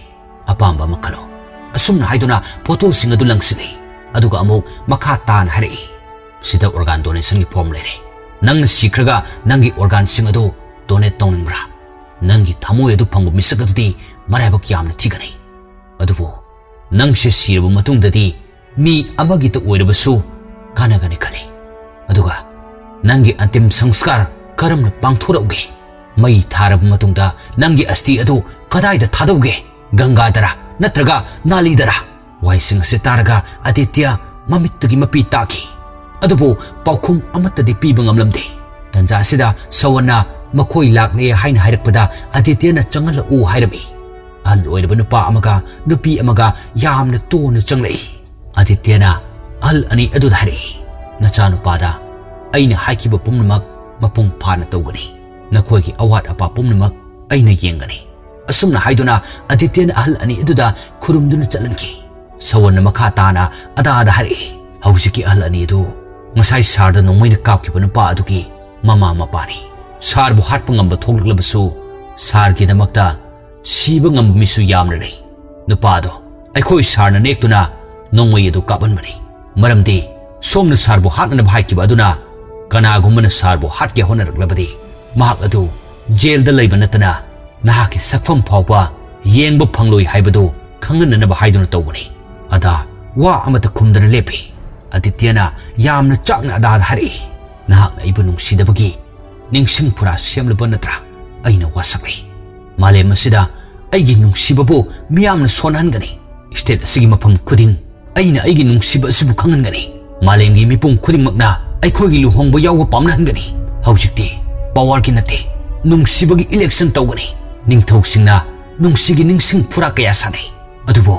ꯑꯄꯥꯝꯕ ꯑꯃ ꯈꯜꯂꯣ"꯫ ꯑꯁꯨꯝꯅ ꯍꯥꯏꯗꯨꯅ ꯐꯣꯇꯣꯁꯤꯡ ꯑꯗꯨ ꯂꯪꯁꯤꯜꯂꯤ꯫ ꯑꯗꯨꯒ ꯑꯃꯨꯛ ꯃꯈꯥ ꯇꯥꯅ ꯍꯥꯏꯔꯛꯏ, "ꯁꯤꯗ ꯑꯣꯔꯒꯥꯟ ꯗꯣꯅꯦꯁꯟꯒꯤ ꯐꯣꯔꯝ ꯂꯩꯔꯦ꯫ ꯅꯪꯅ ꯁꯤꯈ꯭ꯔꯒ ꯅꯪꯒꯤ ꯑꯣꯔꯒꯥꯟꯁꯤꯡ ꯑꯗꯨ ꯗꯣꯅꯦꯠ ꯇꯧꯅꯤꯡꯕ꯭ꯔꯥ? ꯅꯪꯒꯤ ꯊꯃꯣꯏ ꯑꯗꯨ ꯐꯪꯕ ꯃꯤꯁꯛ ꯑꯗꯨꯗꯤ ꯃꯔꯥꯏꯕꯛ ꯌꯥꯝꯅ ꯊꯤꯒꯅꯤ꯫ ꯑꯗꯨꯕꯨ ꯅꯪꯁꯦ ꯁꯤꯔꯕ ꯃꯇꯨꯡꯗꯗꯤ ꯃꯤ ꯑꯃꯒꯤꯇ ꯑꯣꯏꯔꯕꯁꯨ ꯀꯥꯟꯅꯒꯅꯤ ꯈꯜꯂꯤ꯫ ꯑꯗꯨꯒ ꯅꯪꯒꯤ ꯑꯟꯇꯤꯝ ꯁꯪꯁꯀꯥꯔ ꯀꯔꯝꯅ ꯄꯥꯡꯊꯣꯔꯛꯎꯒꯦ? ꯃꯩ ꯊꯥꯔꯕ ꯃꯇꯨꯡꯗ ꯅꯪꯒꯤ ꯑꯁꯇꯤ ꯑꯗꯨ ꯀꯗꯥꯏꯗ ꯊꯥꯗꯧꯒꯦ? ꯒꯪꯒꯥꯗꯔꯥ ꯅꯠꯇ꯭ꯔꯒ ꯅꯥꯂꯤꯗꯔꯥ?" ꯋꯥꯍꯩꯁꯤꯡ ꯑꯁꯤ ꯇꯥꯔꯒ ꯑꯗꯤꯇ꯭ꯌ ꯃꯃꯤꯠꯇꯒꯤ ꯃꯄꯤ ꯇꯥꯈꯤ꯫ ꯑꯗꯨꯕꯨ ꯄꯥꯎꯈꯨꯝ ꯑꯃꯠꯇꯗꯤ ꯄꯤꯕ ꯉꯝꯂꯝꯗꯦ꯫ ꯇꯟꯖꯥ ꯑꯁꯤꯗ ꯁꯋꯟꯅ ꯃꯈꯣꯏ ꯂꯥꯛꯂꯦ ꯍꯥꯏꯅ ꯍꯥꯏꯔꯛꯄꯗ ꯑꯥꯗꯤꯇ꯭ꯌꯅ ꯆꯪꯍꯜꯂꯛꯎ ꯍꯥꯏꯔꯝꯃꯤ꯫ ꯑꯍꯜ ꯑꯣꯏꯔꯕ ꯅꯨꯄꯥ ꯑꯃꯒ ꯅꯨꯄꯤ ꯑꯃꯒ ꯌꯥꯝꯅ ꯇꯣꯟꯅ ꯆꯪꯂꯛꯏ꯫ ꯑꯥꯗꯤꯇ꯭ꯌꯅ ꯑꯍꯜ ꯑꯅꯤ ꯑꯗꯨꯗ ꯍꯥꯏꯔꯛꯏ, "ꯅꯆꯥꯅꯨꯄꯥꯗ ꯑꯩꯅ ꯍꯥꯏꯈꯤꯕ ꯄꯨꯝꯅꯃꯛ ꯃꯄꯨꯡ ꯐꯥꯅ ꯇꯧꯒꯅꯤ꯫ ꯅꯈꯣꯏꯒꯤ ꯑꯋꯥꯠ ꯑꯄꯥ ꯄꯨꯝꯅꯃꯛ ꯑꯩꯅ ꯌꯦꯡꯒꯅꯤ꯫" ꯑꯁꯨꯝꯅ ꯍꯥꯏꯗꯨꯅ ꯑꯥꯗꯤꯇ꯭ꯌꯅ ꯑꯍꯜ ꯑꯅꯤ ꯑꯗꯨꯗ ꯈꯨꯔꯨꯝꯗꯨꯅ ꯆꯠꯍꯟꯈꯤ꯫ ꯁꯋꯟꯅ ꯃꯈꯥ ꯇꯥꯅ ꯑꯗꯥꯗ ꯍꯥꯏꯔꯛꯏ, "ꯍꯧꯖꯤꯛꯀꯤ ꯑꯍꯜ ꯑꯅꯤ ꯑꯗꯨ ꯉꯁꯥꯏ ꯁꯥꯔꯗ ꯅꯣꯡꯃꯩꯅ ꯀꯥꯞꯈꯤꯕ ꯅꯨꯄꯥ ꯑꯗꯨꯒꯤ ꯃꯃꯥ ꯃꯄꯥꯅꯤ꯫ ꯁꯥꯔꯕꯨ ꯍꯥꯠꯄ ꯉꯝꯕ ꯊꯣꯛꯂꯛꯂꯕꯁꯨ ꯁꯥꯔꯒꯤꯗꯃꯛꯇ ꯁꯤꯕ ꯉꯝꯕ ꯃꯤꯁꯨ ꯌꯥꯝꯅ ꯂꯩ꯫ ꯅꯨꯄꯥ ꯑꯗꯣ ꯑꯩꯈꯣꯏ ꯁꯥꯔꯅ ꯅꯦꯛꯇꯨꯅ ꯅꯣꯡꯃꯩ ꯑꯗꯨ ꯀꯥꯞꯍꯟꯕꯅꯤ꯫ ꯃꯔꯝꯗꯤ ꯁꯣꯝꯅ ꯁꯥꯔꯕꯨ ꯍꯥꯠꯅꯅꯕ ꯍꯥꯏꯈꯤꯕ ꯑꯗꯨꯅ ꯀꯅꯥꯒꯨꯝꯕꯅ ꯁꯥꯔꯕꯨ ꯍꯥꯠꯀꯦ ꯍꯣꯠꯅꯔꯛꯂꯕꯗꯤ ꯃꯍꯥꯛ ꯑꯗꯨ ꯖꯦꯜꯗ ꯂꯩꯕ ꯅꯠꯇꯅ ꯅꯍꯥꯛꯀꯤ ꯁꯛꯐꯝ ꯐꯥꯎꯕ ꯌꯦꯡꯕ ꯐꯪꯂꯣꯏ ꯍꯥꯏꯕꯗꯨ ꯈꯪꯍꯟꯅꯅꯕ ꯍꯥꯏꯗꯨꯅ ꯇꯧꯕꯅꯤ꯫" ꯑꯗꯥ ꯋꯥ ꯑꯃꯠꯇ ꯈꯨꯝꯗꯅ ꯂꯦꯞꯄꯤ꯫ ꯑꯥꯗꯤꯇ꯭ꯌꯅ ꯌꯥꯝꯅ ꯆꯥꯛꯅ ꯑꯗꯥꯗ ꯍꯥꯏꯔꯛꯏ, "ꯅꯍꯥꯛꯅ ꯑꯩꯕꯨ ꯅꯨꯡꯁꯤꯗꯕꯒꯤ ꯅꯤꯡꯁꯤꯡ ꯐꯨꯔꯥ ꯁꯦꯝꯂꯕ ꯅꯠꯇ꯭ꯔꯥ? ꯑꯩꯅ ꯋꯥꯁꯛꯂꯤ꯫ ꯃꯥꯂꯦꯝ ꯑꯁꯤꯗ ꯑꯩꯒꯤ ꯅꯨꯡꯁꯤꯕꯕꯨ ꯃꯤꯌꯥꯝꯅ ꯁꯣꯟꯍꯟꯒꯅꯤ꯫ ꯁ꯭ꯇꯦꯠ ꯑꯁꯤꯒꯤ ꯃꯐꯝ ꯈꯨꯗꯤꯡ ꯑꯩꯅ ꯑꯩꯒꯤ ꯅꯨꯡꯁꯤꯕ ꯑꯁꯤꯕꯨ ꯈꯪꯍꯟꯒꯅꯤ꯫ ꯃꯥꯂꯦꯝꯒꯤ ꯃꯤꯄꯨꯝ ꯈꯨꯗꯤꯡꯃꯛꯅ ꯑꯩꯈꯣꯏꯒꯤ ꯂꯨꯍꯣꯡꯕ ꯌꯥꯎꯕ ꯄꯥꯝꯅꯍꯟꯒꯅꯤ꯫ ꯍꯧꯖꯤꯛꯇꯤ ꯄꯋꯥꯔꯒꯤ ꯅꯠꯇꯦ, ꯅꯨꯡꯁꯤꯕꯒꯤ ꯏꯂꯦꯛꯁꯟ ꯇꯧꯒꯅꯤ꯫ ꯅꯤꯡꯊꯧꯁꯤꯡꯅ ꯅꯨꯡꯁꯤꯒꯤ ꯅꯤꯡꯁꯤꯡ ꯐꯨꯔꯥ ꯀꯌꯥ ꯁꯥꯟꯅꯩ, ꯑꯗꯨꯕꯨ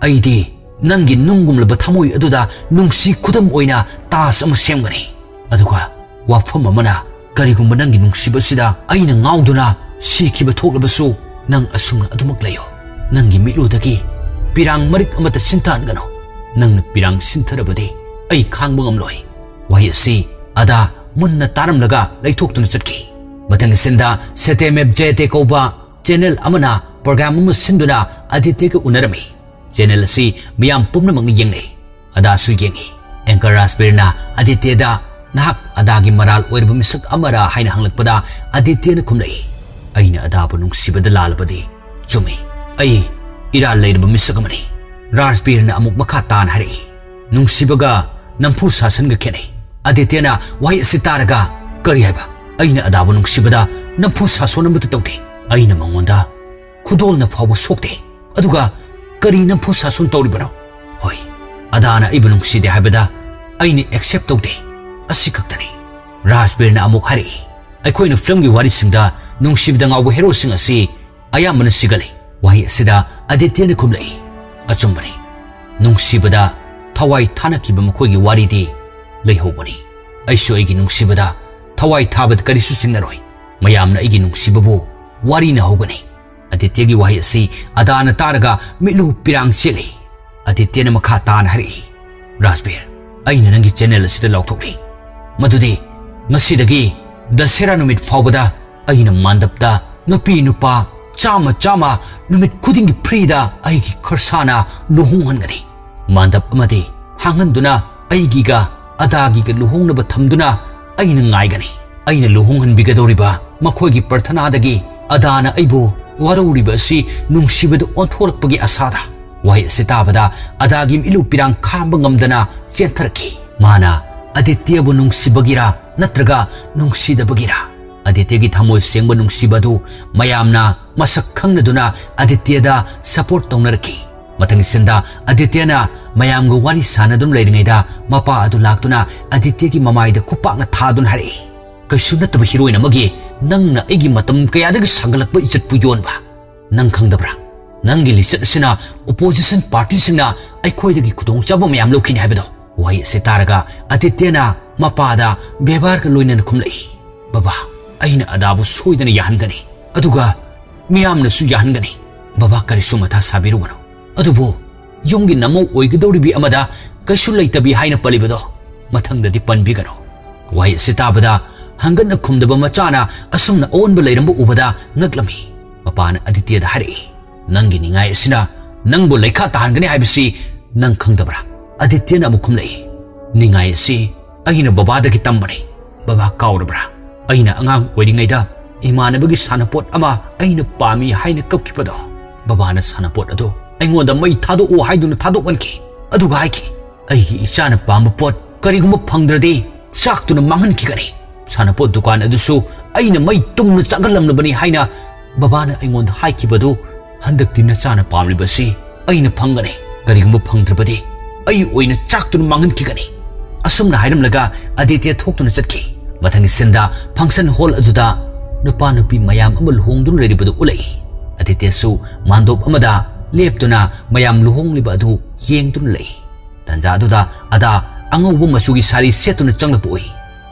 ꯑꯩꯗꯤ ꯅꯪꯒꯤ ꯅꯨꯡꯒꯨꯝꯂꯕ ꯊꯃꯣꯏ ꯑꯗꯨꯗ ꯅꯨꯡꯁꯤ ꯈꯨꯗꯝ ꯑꯣꯏꯅ ꯇꯥꯖ ꯑꯃ ꯁꯦꯝꯒꯅꯤ꯫ ꯑꯗꯨꯒ ꯋꯥꯐꯝ ꯑꯃꯅ, ꯀꯔꯤꯒꯨꯝꯕ ꯅꯪꯒꯤ ꯅꯨꯡꯁꯤꯕꯁꯤꯗ ꯑꯩꯅ ꯉꯥꯎꯗꯨꯅ ꯁꯤꯈꯤꯕ ꯊꯣꯛꯂꯕꯁꯨ, ꯅꯪ ꯑꯁꯨꯝꯅ ꯑꯗꯨꯃꯛ ꯂꯩꯌꯨ꯫ ꯅꯪꯒꯤ ꯃꯤꯠꯂꯨꯗꯒꯤ ꯄꯤꯔꯥꯡ ꯃꯔꯤꯛ ꯑꯃꯠꯇ ꯁꯤꯟꯊꯍꯟꯒꯅꯨ꯫ ꯅꯪꯅ ꯄꯤꯔꯥꯡ ꯁꯤꯟꯊꯔꯕꯗꯤ ꯑꯩ ꯈꯥꯡꯕ ꯉꯝꯂꯣꯏ꯫" ꯋꯥꯍꯩ ꯑꯁꯤ ꯑꯗꯥ ꯃꯨꯟꯅ ꯇꯥꯔꯝꯂꯒ ꯂꯩꯊꯣꯛꯇꯨꯅ ꯆꯠꯈꯤ꯫ ꯃꯊꯪꯒꯤ ꯁꯤꯟꯗ ꯁꯦꯇꯦꯃꯦꯞ ꯖꯦꯇꯦ ꯀꯧꯕ ꯆꯦꯅꯦꯜ ꯑꯃꯅ ꯄ꯭ꯔꯣꯒ꯭ꯔꯥꯝ ꯑꯃ ꯁꯤꯟꯗꯨꯅ ꯑꯥꯗꯤꯇ꯭ꯌꯒ ꯎꯅꯔꯝꯃꯤ꯫ ꯆꯦꯅꯦꯜ ꯑꯁꯤ ꯃꯤꯌꯥꯝ ꯄꯨꯝꯅꯃꯛꯅ ꯌꯦꯡꯅꯩ꯫ ꯑꯗꯥꯁꯨ ꯌꯦꯡꯉꯤ꯫ ꯑꯦꯡꯀꯔ ꯔꯥꯖꯕꯤꯔꯅ ꯑꯥꯗꯤꯇ꯭ꯌꯗ, "ꯅꯍꯥꯛ ꯑꯗꯥꯒꯤ ꯃꯔꯥꯜ ꯑꯣꯏꯔꯕ ꯃꯤꯁꯛ ꯑꯃꯔꯥ?" ꯍꯥꯏꯅ ꯍꯪꯂꯛꯄꯗ ꯑꯥꯗꯤꯇ꯭ꯌꯅ ꯈꯨꯝꯂꯛꯏ, "ꯑꯩꯅ ꯑꯗꯥꯕꯨ ꯅꯨꯡꯁꯤꯕꯗ ꯂꯥꯜꯂꯕꯗꯤ ꯆꯨꯝꯃꯤ꯫ ꯑꯩ ꯏꯔꯥꯜ ꯂꯩꯔꯕ ꯃꯤꯁꯛ ꯑꯃꯅꯤ꯫" ꯔꯥꯖꯕꯤꯔꯅ ꯑꯃꯨꯛ ꯃꯈꯥ ꯇꯥꯅ ꯍꯥꯏꯔꯛꯏ, "ꯅꯨꯡꯁꯤꯕꯒ ꯅꯝꯐꯨ ꯁꯥꯁꯟꯒ ꯈꯦꯠꯅꯩ꯫" ꯑꯥꯗꯤꯇ꯭ꯌꯅ ꯋꯥꯍꯩ ꯑꯁꯤ ꯇꯥꯔꯒ, "ꯀꯔꯤ ꯍꯥꯏꯕ? ꯑꯩꯅ ꯑꯗꯥꯕꯨ ꯅꯨꯡꯁꯤꯕꯗ ꯅꯝꯐꯨ ꯁꯥꯁꯣꯟ ꯑꯃꯠꯇ ꯇꯧꯗꯦ꯫ ꯑꯩꯅ ꯃꯉꯣꯟꯗ ꯈꯨꯗꯣꯜꯅ ꯐꯥꯎꯕ ꯁꯣꯛꯇꯦ꯫ ꯑꯗꯨꯒ ꯀꯔꯤ ꯅꯝꯐꯨ ꯁꯥꯁꯣꯟ ꯇꯧꯔꯤꯕꯅꯣ? ꯍꯣꯏ, ꯑꯗꯥꯅ ꯑꯩꯕꯨ ꯅꯨꯡꯁꯤꯗꯦ ꯍꯥꯏꯕꯗ ꯑꯩꯅ ꯑꯦꯛꯁꯦꯞ ꯇꯧꯗꯦ꯫ ꯑꯁꯤ ꯈꯛꯇꯅꯤ꯫" ꯔꯥꯖꯕꯤꯔꯅ ꯑꯃꯨꯛ ꯍꯥꯏꯔꯛꯏ, "ꯑꯩꯈꯣꯏꯅ ꯐꯤꯂꯝꯒꯤ ꯋꯥꯔꯤꯁꯤꯡꯗ ꯅꯨꯡꯁꯤꯕꯗ ꯉꯥꯎꯕ ꯍꯦꯔꯣꯁꯤꯡ ꯑꯁꯤ ꯑꯌꯥꯝꯕꯅ ꯁꯤꯒꯜꯂꯤ꯫" ꯋꯥꯍꯩ ꯑꯁꯤꯗ ꯑꯗꯤꯇ꯭ꯌꯅ ꯈꯨꯝꯂꯛꯏ, "ꯑꯆꯨꯝꯕꯅꯤ, ꯅꯨꯡꯁꯤꯕꯗ ꯊꯋꯥꯏ ꯊꯥꯅꯈꯤꯕ ꯃꯈꯣꯏꯒꯤ ꯋꯥꯔꯤꯗꯤ ꯂꯩꯍꯧꯕꯅꯤ꯫ ꯑꯩꯁꯨ ꯑꯩꯒꯤ ꯅꯨꯡꯁꯤꯕꯗ ꯊꯋꯥꯏ ꯊꯥꯕꯗ ꯀꯔꯤꯁꯨ ꯆꯤꯡꯅꯔꯣꯏ꯫ ꯃꯌꯥꯝꯅ ꯑꯩꯒꯤ ꯅꯨꯡꯁꯤꯕꯕꯨ ꯋꯥꯔꯤꯅ ꯍꯧꯒꯅꯤ꯫" ꯑꯗꯤꯇ꯭ꯌꯒꯤ ꯋꯥꯍꯩ ꯑꯁꯤ ꯑꯗꯥꯅ ꯇꯥꯔꯒ ꯃꯤꯠꯂꯨ ꯄꯤꯔꯥꯡ ꯆꯦꯜꯂꯤ꯫ ꯑꯗꯤꯇ꯭ꯌꯅ ꯃꯈꯥ ꯇꯥꯅ ꯍꯥꯏꯔꯛꯏ, "ꯔꯥꯖꯕꯤꯔ, ꯑꯩꯅ ꯅꯪꯒꯤ ꯆꯦꯅꯦꯜ ꯑꯁꯤꯗ ꯂꯥꯎꯊꯣꯛꯂꯤ ꯃꯗꯨꯗꯤ ꯉꯁꯤꯗꯒꯤ ꯗꯁꯦꯔꯥ ꯅꯨꯃꯤꯠ ꯐꯥꯎꯕꯗ ꯑꯩꯅ ꯃꯥꯟꯗꯞꯇ ꯅꯨꯄꯤ ꯅꯨꯄꯥ ꯆꯥꯝꯃ ꯆꯥꯝꯃ ꯅꯨꯃꯤꯠ ꯈꯨꯗꯤꯡꯒꯤ ꯐ꯭ꯔꯤꯗ ꯑꯩꯒꯤ ꯈꯔꯁꯥꯅ ꯂꯨꯍꯣꯡꯍꯟꯒꯅꯤ꯫ ꯃꯥꯟꯗꯞ ꯑꯃꯗꯤ ꯍꯥꯡꯍꯟꯗꯨꯅ ꯑꯩꯒꯤꯒ ꯑꯗꯥꯒꯤꯒ ꯂꯨꯍꯣꯡꯅꯕ ꯊꯝꯗꯨꯅ ꯑꯩꯅ ꯉꯥꯏꯒꯅꯤ꯫ ꯑꯩꯅ ꯂꯨꯍꯣꯡꯍꯟꯕꯤꯒꯗꯧꯔꯤꯕ ꯃꯈꯣꯏꯒꯤ ꯄ꯭ꯔꯊꯅꯥꯗꯒꯤ ꯑꯗꯥꯅ ꯑꯩꯕꯨ ꯋꯥꯔꯧꯔꯤꯕ ꯑꯁꯤ ꯅꯨꯡꯁꯤꯕꯗ ꯑꯣꯟꯊꯣꯔꯛꯄꯒꯤ ꯑꯁꯥꯗ꯫" ꯋꯥꯍꯩ ꯑꯁꯤ ꯇꯥꯕꯗ ꯑꯗꯥꯒꯤ ꯃꯤꯠꯂꯨ ꯄꯤꯔꯥꯡ ꯈꯥꯡꯕ ꯉꯝꯗꯅ ꯆꯦꯟꯊꯔꯛꯈꯤ꯫ ꯃꯥꯅ ꯑꯗꯤꯇ꯭ꯌꯕꯨ ꯅꯨꯡꯁꯤꯕꯒꯤꯔꯥ ꯅꯠꯇ꯭ꯔꯒ ꯅꯨꯡꯁꯤꯗꯕꯒꯤꯔꯥ? ꯑꯗꯤꯇ꯭ꯌꯒꯤ ꯊꯃꯣꯏ ꯁꯦꯡꯕ ꯅꯨꯡꯁꯤꯕ ꯑꯗꯨ ꯃꯌꯥꯝꯅ ꯃꯁꯛ ꯈꯪꯅꯗꯨꯅ ꯑꯗꯤꯇ꯭ꯌꯗ ꯁꯄꯣꯔꯠ ꯇꯧꯅꯔꯛꯈꯤ꯫ ꯃꯊꯪꯒꯤ ꯁꯤꯟꯗ ꯑꯗꯤꯇ꯭ꯌꯅ ꯃꯌꯥꯝꯒ ꯋꯥꯔꯤ ꯁꯥꯟꯅꯗꯨꯅ ꯂꯩꯔꯤꯉꯩꯗ ꯃꯄꯥ ꯑꯗꯨ ꯂꯥꯛꯇꯨꯅ ꯑꯗꯤꯇ꯭ꯌꯒꯤ ꯃꯃꯥꯏꯗ ꯈꯨꯄꯥꯛꯅ ꯊꯥꯗꯨꯅ ꯍꯥꯏꯔꯛꯏ, "ꯀꯩꯁꯨ ꯅꯠꯇꯕ ꯍꯤꯔꯣꯏꯟ ꯑꯃꯒꯤ ꯅꯪꯅ ꯑꯩꯒꯤ ꯃꯇꯝ ꯀꯌꯥꯗꯒꯤ ꯁꯥꯡꯒꯠꯂꯛꯄ ꯏꯖꯠꯄꯨ ꯌꯣꯟꯕ? ꯅꯪ ꯈꯪꯗꯕ꯭ꯔꯥ? ꯅꯪꯒꯤ ꯂꯤꯆꯠ ꯑꯁꯤꯅ ꯑꯣꯄꯣꯖꯤꯁꯟ ꯄꯥꯔꯇꯤꯁꯤꯡꯅ ꯑꯩꯈꯣꯏꯗꯒꯤ ꯈꯨꯗꯣꯡꯆꯥꯕ ꯃꯌꯥꯝ ꯂꯧꯈꯤꯅꯤ ꯍꯥꯏꯕꯗꯣ?" ꯋꯥꯍꯩ ꯑꯁꯤ ꯇꯥꯔꯒ ꯑꯗꯤꯇ꯭ꯌꯅ ꯃꯄꯥꯗ ꯕꯦꯕꯥꯔꯒ ꯂꯣꯏꯅꯅ ꯈꯨꯝꯂꯛꯏ, "ꯕꯕꯥ, ꯑꯩꯅ ꯑꯗꯥꯕꯨ ꯁꯣꯏꯗꯅ ꯌꯥꯍꯟꯒꯅꯤ, ꯑꯗꯨꯒ ꯃꯤꯌꯥꯝꯅꯁꯨ ꯌꯥꯍꯟꯒꯅꯤ꯫ ꯕꯕꯥ, ꯀꯔꯤꯁꯨ ꯃꯊꯥ ꯁꯥꯕꯤꯔꯨꯒꯅꯨ꯫ ꯑꯗꯨꯕꯨ ꯌꯨꯝꯒꯤ ꯅꯃꯧ ꯑꯣꯏꯒꯗꯧꯔꯤꯕꯤ ꯑꯃꯗ ꯀꯩꯁꯨ ꯂꯩꯇꯕꯤ ꯍꯥꯏꯅ ꯄꯜꯂꯤꯕꯗꯣ ꯃꯊꯪꯗꯗꯤ ꯄꯟꯕꯤꯒꯅꯨ꯫" ꯋꯥꯍꯩ ꯑꯁꯤ ꯇꯥꯕꯗ ꯍꯪꯒꯠꯅ ꯈꯨꯝꯗꯕ ꯃꯆꯥꯅ ꯑꯁꯨꯝꯅ ꯑꯑꯣꯟꯕ ꯂꯩꯔꯝꯕ ꯎꯕꯗ ꯉꯛꯂꯝꯃꯤ꯫ ꯃꯄꯥꯅ ꯑꯗꯤꯇ꯭ꯌꯗ ꯍꯥꯏꯔꯛꯏ, "ꯅꯪꯒꯤ ꯅꯤꯡꯉꯥꯏ ꯑꯁꯤꯅ ꯅꯪꯕꯨ ꯂꯩꯈꯥ ꯇꯥꯍꯟꯒꯅꯤ ꯍꯥꯏꯕꯁꯤ ꯅꯪ ꯈꯪꯗꯕ꯭ꯔꯥ?" ꯑꯗꯤꯇ꯭ꯌꯅ ꯑꯃꯨꯛ ꯈꯨꯝꯂꯛꯏ, "ꯅꯤꯡꯉꯥꯏ ꯑꯁꯤ ꯑꯩꯅ ꯕꯕꯥꯗꯒꯤ ꯇꯝꯕꯅꯤ꯫ ꯕꯕꯥ ꯀꯥꯎꯔꯕ꯭ꯔꯥ? ꯑꯩꯅ ꯑꯉꯥꯡ ꯑꯣꯏꯔꯤꯉꯩꯗ ꯏꯃꯥꯟꯅꯕꯒꯤ ꯁꯥꯟꯅꯄꯣꯠ ꯑꯃ ꯑꯩꯅ ꯄꯥꯝꯃꯤ ꯍꯥꯏꯅ ꯀꯞꯈꯤꯕꯗꯣ, ꯕꯕꯥꯅ ꯁꯥꯟꯅꯄꯣꯠ ꯑꯗꯨ ꯑꯩꯉꯣꯟꯗ ꯃꯩ ꯊꯥꯗꯣꯛꯎ ꯍꯥꯏꯗꯨꯅ ꯊꯥꯗꯣꯛꯍꯟꯈꯤ꯫ ꯑꯗꯨꯒ ꯍꯥꯏꯈꯤ, 'ꯑꯩꯒꯤ ꯏꯆꯥꯅ ꯄꯥꯝꯕ ꯄꯣꯠ ꯀꯔꯤꯒꯨꯝꯕ ꯐꯪꯗ꯭ꯔꯗꯤ ꯆꯥꯛꯇꯨꯅ ꯃꯥꯡꯍꯟꯈꯤꯒꯅꯤ꯫ ꯁꯥꯟꯅꯄꯣꯠ ꯗꯨꯀꯥꯟ ꯑꯗꯨꯁꯨ ꯑꯩꯅ ꯃꯩ ꯇꯨꯝꯅ ꯆꯥꯛꯍꯜꯂꯝꯂꯕꯅꯤ' ꯍꯥꯏꯅ ꯕꯕꯥꯅ ꯑꯩꯉꯣꯟꯗ ꯍꯥꯏꯈꯤꯕꯗꯨ ꯍꯟꯗꯛꯇꯤ ꯅꯆꯥꯅ ꯄꯥꯝꯂꯤꯕꯁꯤ ꯑꯩꯅ ꯐꯪꯒꯅꯤ꯫ ꯀꯔꯤꯒꯨꯝꯕ ꯐꯪꯗ꯭ꯔꯕꯗꯤ ꯑꯩ ꯑꯣꯏꯅ ꯆꯥꯛꯇꯨꯅ ꯃꯥꯡꯍꯟꯈꯤꯒꯅꯤ꯫" ꯑꯁꯨꯝꯅ ꯍꯥꯏꯔꯝꯂꯒ ꯑꯗꯤꯇ꯭ꯌ ꯊꯣꯛꯇꯨꯅ ꯆꯠꯈꯤ꯫ ꯃꯊꯪꯒꯤ ꯁꯤꯟꯗ ꯐꯪꯁꯟ ꯍꯣꯜ ꯑꯗꯨꯗ ꯅꯨꯄꯥ ꯅꯨꯄꯤ ꯃꯌꯥꯝ ꯑꯃ ꯂꯨꯍꯣꯡꯗꯨꯅ ꯂꯩꯔꯤꯕꯗꯨ ꯎꯠꯂꯛꯏ꯫ ꯑꯥꯗꯤꯇ꯭ꯌꯁꯨ ꯃꯥꯟꯗꯣꯞ ꯑꯃꯗ ꯂꯦꯞꯇꯨꯅ ꯃꯌꯥꯝ ꯂꯨꯍꯣꯡꯂꯤꯕ ꯑꯗꯨ ꯌꯦꯡꯗꯨꯅ ꯂꯩ꯫ ꯇꯥꯟꯖꯥ ꯑꯗꯨꯗ ꯑꯗꯥ ꯑꯉꯧꯕ ꯃꯆꯨꯒꯤ ꯁꯥꯔꯤ ꯁꯦꯠꯇꯨꯅ ꯆꯪꯂꯛꯄ ꯎꯏ꯫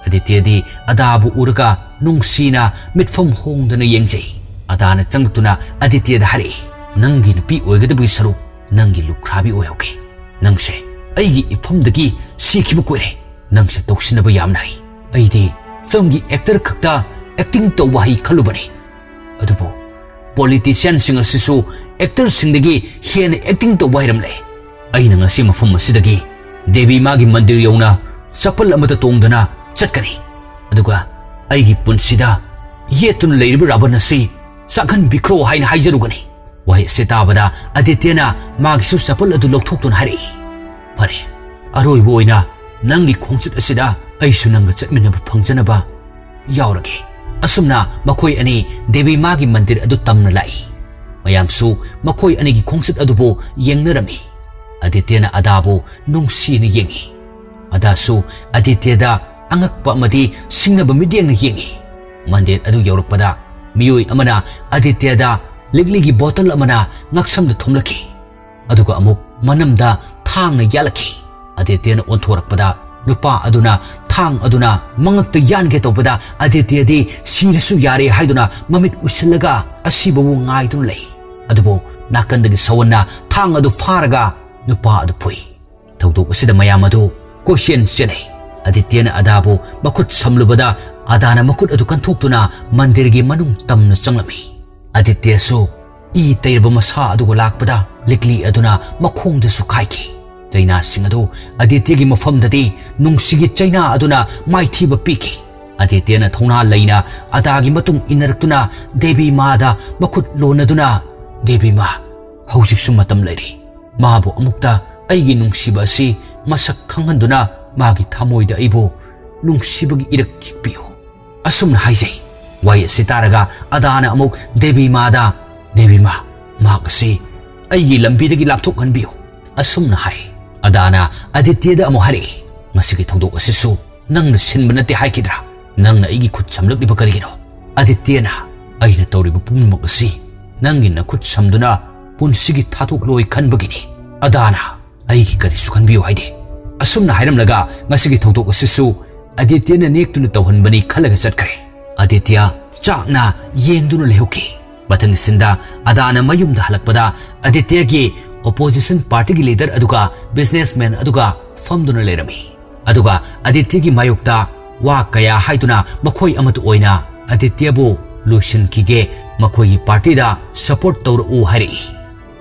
ꯑꯥꯗꯤꯇ꯭ꯌꯗꯤ ꯑꯗꯥꯕꯨ ꯎꯔꯒ ꯅꯨꯡꯁꯤꯅ ꯃꯤꯠꯐꯝ ꯍꯣꯡꯗꯅ ꯌꯦꯡꯖꯩ꯫ ꯑꯗꯥꯅ ꯆꯪꯂꯛꯇꯨꯅ ꯑꯥꯗꯤꯇ꯭ꯌꯗ ꯍꯥꯏꯔꯛꯏ, "ꯅꯪꯒꯤ ꯅꯨꯄꯤ ꯑꯣꯏꯒꯗꯕꯒꯤ ꯁꯔꯨꯛ ꯅꯪꯒꯤ ꯂꯨꯈ꯭ꯔꯥꯕꯤ ꯑꯣꯏꯍꯧꯒꯦ꯫ ꯅꯪꯁꯦ ꯑꯩꯒꯤ ꯏꯐꯝꯗꯒꯤ ꯁꯤꯈꯤꯕ ꯀꯨꯏꯔꯦ꯫ ꯅꯪꯁꯦ ꯇꯧꯁꯤꯟꯅꯕ ꯌꯥꯝꯅ ꯍꯩ꯫ ꯑꯩꯗꯤ ꯐꯤꯂꯝꯒꯤ ꯑꯦꯛꯇꯔ ꯈꯛꯇ ꯑꯦꯛꯇꯤꯡ ꯇꯧꯕ ꯍꯩ ꯈꯜꯂꯨꯕꯅꯤ꯫ ꯑꯗꯨꯕꯨ ꯄꯣꯂꯤꯇꯤꯁꯤꯌꯥꯟꯁꯤꯡ ꯑꯁꯤꯁꯨ ꯑꯦꯛꯇꯔꯁꯤꯡꯗꯒꯤ ꯍꯦꯟꯅ ꯑꯦꯛꯇꯤꯡ ꯇꯧꯕ ꯍꯩꯔꯝꯂꯦ꯫ ꯑꯩꯅ ꯉꯁꯤ ꯃꯐꯝ ꯑꯁꯤꯗꯒꯤ ꯗꯦꯕꯤ ꯃꯥꯒꯤ ꯃꯟꯗꯤꯔ ꯌꯧꯅ ꯆꯄꯜ ꯑꯃꯗ ꯇꯣꯡꯗꯅ ꯆꯠꯀꯅꯤ꯫ ꯑꯗꯨꯒ ꯑꯩꯒꯤ ꯄꯨꯟꯁꯤꯗ ꯌꯦꯠꯇꯨꯅ ꯂꯩꯔꯤꯕ ꯔꯥꯕꯟ ꯑꯁꯤ ꯆꯥꯛꯍꯟꯕꯤꯈ꯭ꯔꯣ ꯍꯥꯏꯅ ꯍꯥꯏꯖꯔꯨꯒꯅꯤ꯫" ꯋꯥꯍꯩ ꯑꯁꯤ ꯇꯥꯕꯗ ꯑꯥꯗꯤꯇ꯭ꯌꯅ ꯃꯥꯒꯤꯁꯨ ꯆꯄꯜ ꯑꯗꯨ ꯂꯧꯊꯣꯛꯇꯨꯅ ꯍꯥꯏꯔꯛꯏ, "ꯐꯔꯦ, ꯑꯔꯣꯏꯕ ꯑꯣꯏꯅ ꯅꯪꯒꯤ ꯈꯣꯡꯆꯠ ꯑꯁꯤꯗ ꯑꯩꯁꯨ ꯅꯪꯒ ꯆꯠꯃꯤꯟꯅꯕ ꯐꯪꯖꯅꯕ ꯌꯥꯎꯔꯒꯦ꯫" ꯑꯁꯨꯝꯅ ꯃꯈꯣꯏ ꯑꯅꯤ ꯗꯦꯕꯤ ꯃꯥꯒꯤ ꯃꯟꯗꯤꯔ ꯑꯗꯨ ꯇꯝꯅ ꯂꯥꯛꯏ꯫ ꯃꯌꯥꯝꯁꯨ ꯃꯈꯣꯏ ꯑꯅꯤꯒꯤ ꯈꯣꯡꯆꯠ ꯑꯗꯨꯕꯨ ꯌꯦꯡꯅꯔꯝꯃꯤ꯫ ꯑꯥꯗꯤꯇ꯭ꯌꯅ ꯑꯗꯥꯕꯨ ꯅꯨꯡꯁꯤꯅ ꯌꯦꯡꯉꯤ꯫ ꯑꯗꯥꯁꯨ ꯑꯥꯗꯤꯇ꯭ꯌꯗ ꯑꯉꯛꯄ ꯑꯃꯗꯤ ꯁꯤꯡꯅꯕ ꯃꯤꯠꯌꯦꯡꯅ ꯌꯦꯡꯉꯤ꯫ ꯃꯟꯗꯤꯔ ꯑꯗꯨ ꯌꯧꯔꯛꯄꯗ ꯃꯤꯑꯣꯏ ꯑꯃꯅ ꯑꯥꯗꯤꯇ꯭ꯌꯗ ꯂꯤꯛꯂꯤꯒꯤ ꯕꯣꯇꯜ ꯑꯃꯅ ꯉꯛꯁꯝꯗ ꯊꯣꯝꯂꯛꯈꯤ꯫ ꯑꯗꯨꯒ ꯑꯃꯨꯛ ꯃꯅꯝꯗ ꯊꯥꯡꯅ ꯌꯥꯜꯂꯛꯈꯤ꯫ ꯑꯥꯗꯤꯇ꯭ꯌꯅ ꯑꯣꯟꯊꯣꯔꯛꯄꯗ ꯅꯨꯄꯥ ꯑꯗꯨꯅ ꯊꯥꯡ ꯑꯗꯨꯅ ꯃꯉꯛꯇ ꯌꯥꯟꯒꯦ ꯇꯧꯕꯗ ꯑꯥꯗꯤꯇ꯭ꯌꯗꯤ ꯁꯤꯔꯁꯨ ꯌꯥꯔꯦ ꯍꯥꯏꯗꯨꯅ ꯃꯃꯤꯠ ꯎꯏꯁꯤꯜꯂꯒ ꯑꯁꯤꯕꯕꯨ ꯉꯥꯏꯗꯨꯅ ꯂꯩ꯫ ꯑꯗꯨꯕꯨ ꯅꯥꯀꯟꯗꯒꯤ ꯁꯋꯟꯅ ꯊꯥꯡ ꯑꯗꯨ ꯐꯥꯔꯒ ꯅꯨꯄꯥ ꯑꯗꯨ ꯐꯨꯏ꯫ ꯊꯧꯗꯣꯛ ꯑꯁꯤꯗ ꯃꯌꯥꯝ ꯑꯗꯨ ꯀꯣꯏꯆꯦꯟ ꯆꯦꯟꯅꯩ꯫ ꯑꯥꯗꯤꯇ꯭ꯌꯅ ꯑꯗꯥꯕꯨ ꯃꯈꯨꯠ ꯁꯝꯂꯨꯕꯗ ꯑꯗꯥꯅ ꯃꯈꯨꯠ ꯑꯗꯨ ꯀꯟꯊꯣꯛꯇꯨꯅ ꯃꯟꯗꯤꯔꯒꯤ ꯃꯅꯨꯡ ꯇꯝꯅ ꯆꯪꯂꯝꯃꯤ꯫ ꯑꯥꯗꯤꯇ꯭ꯌꯁꯨ ꯏ ꯇꯩꯔꯕ ꯃꯁꯥ ꯑꯗꯨꯒ ꯂꯥꯛꯄꯗ ꯂꯤꯛꯂꯤ ꯑꯗꯨꯅ ꯃꯈꯣꯡꯗꯁꯨ ꯈꯥꯏꯈꯤ꯫ ꯆꯩꯅꯥꯁꯤꯡ ꯑꯗꯨ ꯑꯥꯗꯤꯇ꯭ꯌꯒꯤ ꯃꯐꯝꯗꯗꯤ ꯅꯨꯡꯁꯤꯒꯤ ꯆꯩꯅꯥ ꯑꯗꯨꯅ ꯃꯥꯏꯊꯤꯕ ꯄꯤꯈꯤ꯫ ꯑꯥꯗꯤꯇ꯭ꯌꯅ ꯊꯧꯅꯥ ꯂꯩꯅ ꯑꯗꯥꯒꯤ ꯃꯇꯨꯡ ꯏꯟꯅꯔꯛꯇꯨꯅ ꯗꯦꯕꯤ ꯃꯥꯗ ꯃꯈꯨꯠ ꯂꯣꯟꯅꯗꯨꯅ, "ꯗꯦꯕꯤ ꯃꯥ, ꯍꯧꯖꯤꯛꯁꯨ ꯃꯇꯝ ꯂꯩꯔꯤ꯫ ꯃꯥꯕꯨ ꯑꯃꯨꯛꯇ ꯑꯩꯒꯤ ꯅꯨꯡꯁꯤꯕ ꯑꯁꯤ ꯃꯁꯛ ꯈꯪꯍꯟꯗꯨꯅ ꯃꯥꯒꯤ ꯊꯃꯣꯏꯗ ꯑꯩꯕꯨ ꯅꯨꯡꯁꯤꯕꯒꯤ ꯏꯔꯛ ꯈꯤꯛꯄꯤꯌꯨ꯫" ꯑꯁꯨꯝꯅ ꯍꯥꯏꯖꯩ꯫ ꯋꯥꯍꯩ ꯑꯁꯤ ꯇꯥꯔꯒ ꯑꯗꯥꯅ ꯑꯃꯨꯛ ꯗꯦꯕꯤ ꯃꯥꯗ, "ꯗꯦꯕꯤ ꯃꯥ, ꯃꯍꯥꯛ ꯑꯁꯤ ꯑꯩꯒꯤ ꯂꯝꯕꯤꯗꯒꯤ ꯂꯥꯞꯊꯣꯛꯍꯟꯕꯤꯌꯨ꯫" ꯑꯁꯨꯝꯅ ꯍꯥꯏ꯫ ꯑꯗꯥꯅ ꯑꯥꯗꯤꯇ꯭ꯌꯗ ꯑꯃꯨꯛ ꯍꯥꯏꯔꯛꯏ, "ꯉꯁꯤꯒꯤ ꯊꯧꯗꯣꯛ ꯑꯁꯤꯁꯨ ꯅꯪꯅ ꯁꯤꯟꯕ ꯅꯠꯇꯦ ꯍꯥꯏꯈꯤꯗ꯭ꯔꯥ? "ꯅꯪꯅ ꯑꯩꯒꯤ ꯈꯨꯠ ꯁꯝꯂꯛꯂꯤꯕ ꯀꯔꯤꯒꯤꯅꯣ?" ꯑꯗꯤꯇ꯭ꯌꯅ, "ꯑꯩꯅ ꯇꯧꯔꯤꯕ ꯄꯨꯝꯅꯃꯛ ꯑꯁꯤ ꯅꯪꯒꯤ ꯅꯈꯨꯠ ꯁꯝꯗꯨꯅ ꯄꯨꯟꯁꯤꯒꯤ ꯊꯥꯗꯣꯛꯂꯣꯏ ꯈꯟꯕꯒꯤꯅꯤ꯫ ꯑꯗꯥꯅ, ꯑꯩꯒꯤ ꯀꯔꯤꯁꯨ ꯈꯟꯕꯤꯌꯨ ꯍꯥꯏꯗꯦ"꯫ ꯑꯁꯨꯝꯅ ꯍꯥꯏꯔꯝꯂꯒ ꯉꯁꯤꯒꯤ ꯊꯧꯗꯣꯛ ꯑꯁꯤꯁꯨ ꯑꯗꯤꯇ꯭ꯌꯅ ꯅꯦꯛꯇꯨꯅ ꯇꯧꯍꯟꯕꯅꯤ ꯈꯜꯂꯒ ꯆꯠꯈ꯭ꯔꯦ꯫ ꯑꯗꯤꯇ꯭ꯌ ꯆꯥꯛꯅ ꯌꯦꯡꯗꯨꯅ ꯂꯩꯍꯧꯈꯤ꯫ ꯃꯊꯪꯒꯤ ꯁꯤꯟꯗ ꯑꯗꯥꯅ ꯃꯌꯨꯝꯗ ꯍꯜꯂꯛꯄꯗ ꯑꯗꯤꯇ꯭ꯌꯒꯤ opposition partyꯒꯤ leader ꯑꯗꯨꯒ businessman ꯑꯗꯨꯒ ꯐꯝꯗꯨꯅ ꯂꯩꯔꯝꯃꯤ꯫ ꯑꯗꯨꯒ ꯑꯗꯤꯇ꯭ꯌꯒꯤ ꯃꯥꯌꯣꯛꯇ ꯋꯥ ꯀꯌꯥ ꯍꯥꯏꯗꯨꯅ ꯃꯈꯣꯏ ꯑꯃꯠꯇ ꯑꯣꯏꯅ ꯑꯗꯤꯇ꯭ꯌꯕꯨ ꯂꯣꯏꯁꯤꯟꯈꯤꯒꯦ, ꯃꯈꯣꯏꯒꯤ partyꯗ support ꯇꯧꯔꯛꯎ ꯍꯥꯏꯔꯛꯏ꯫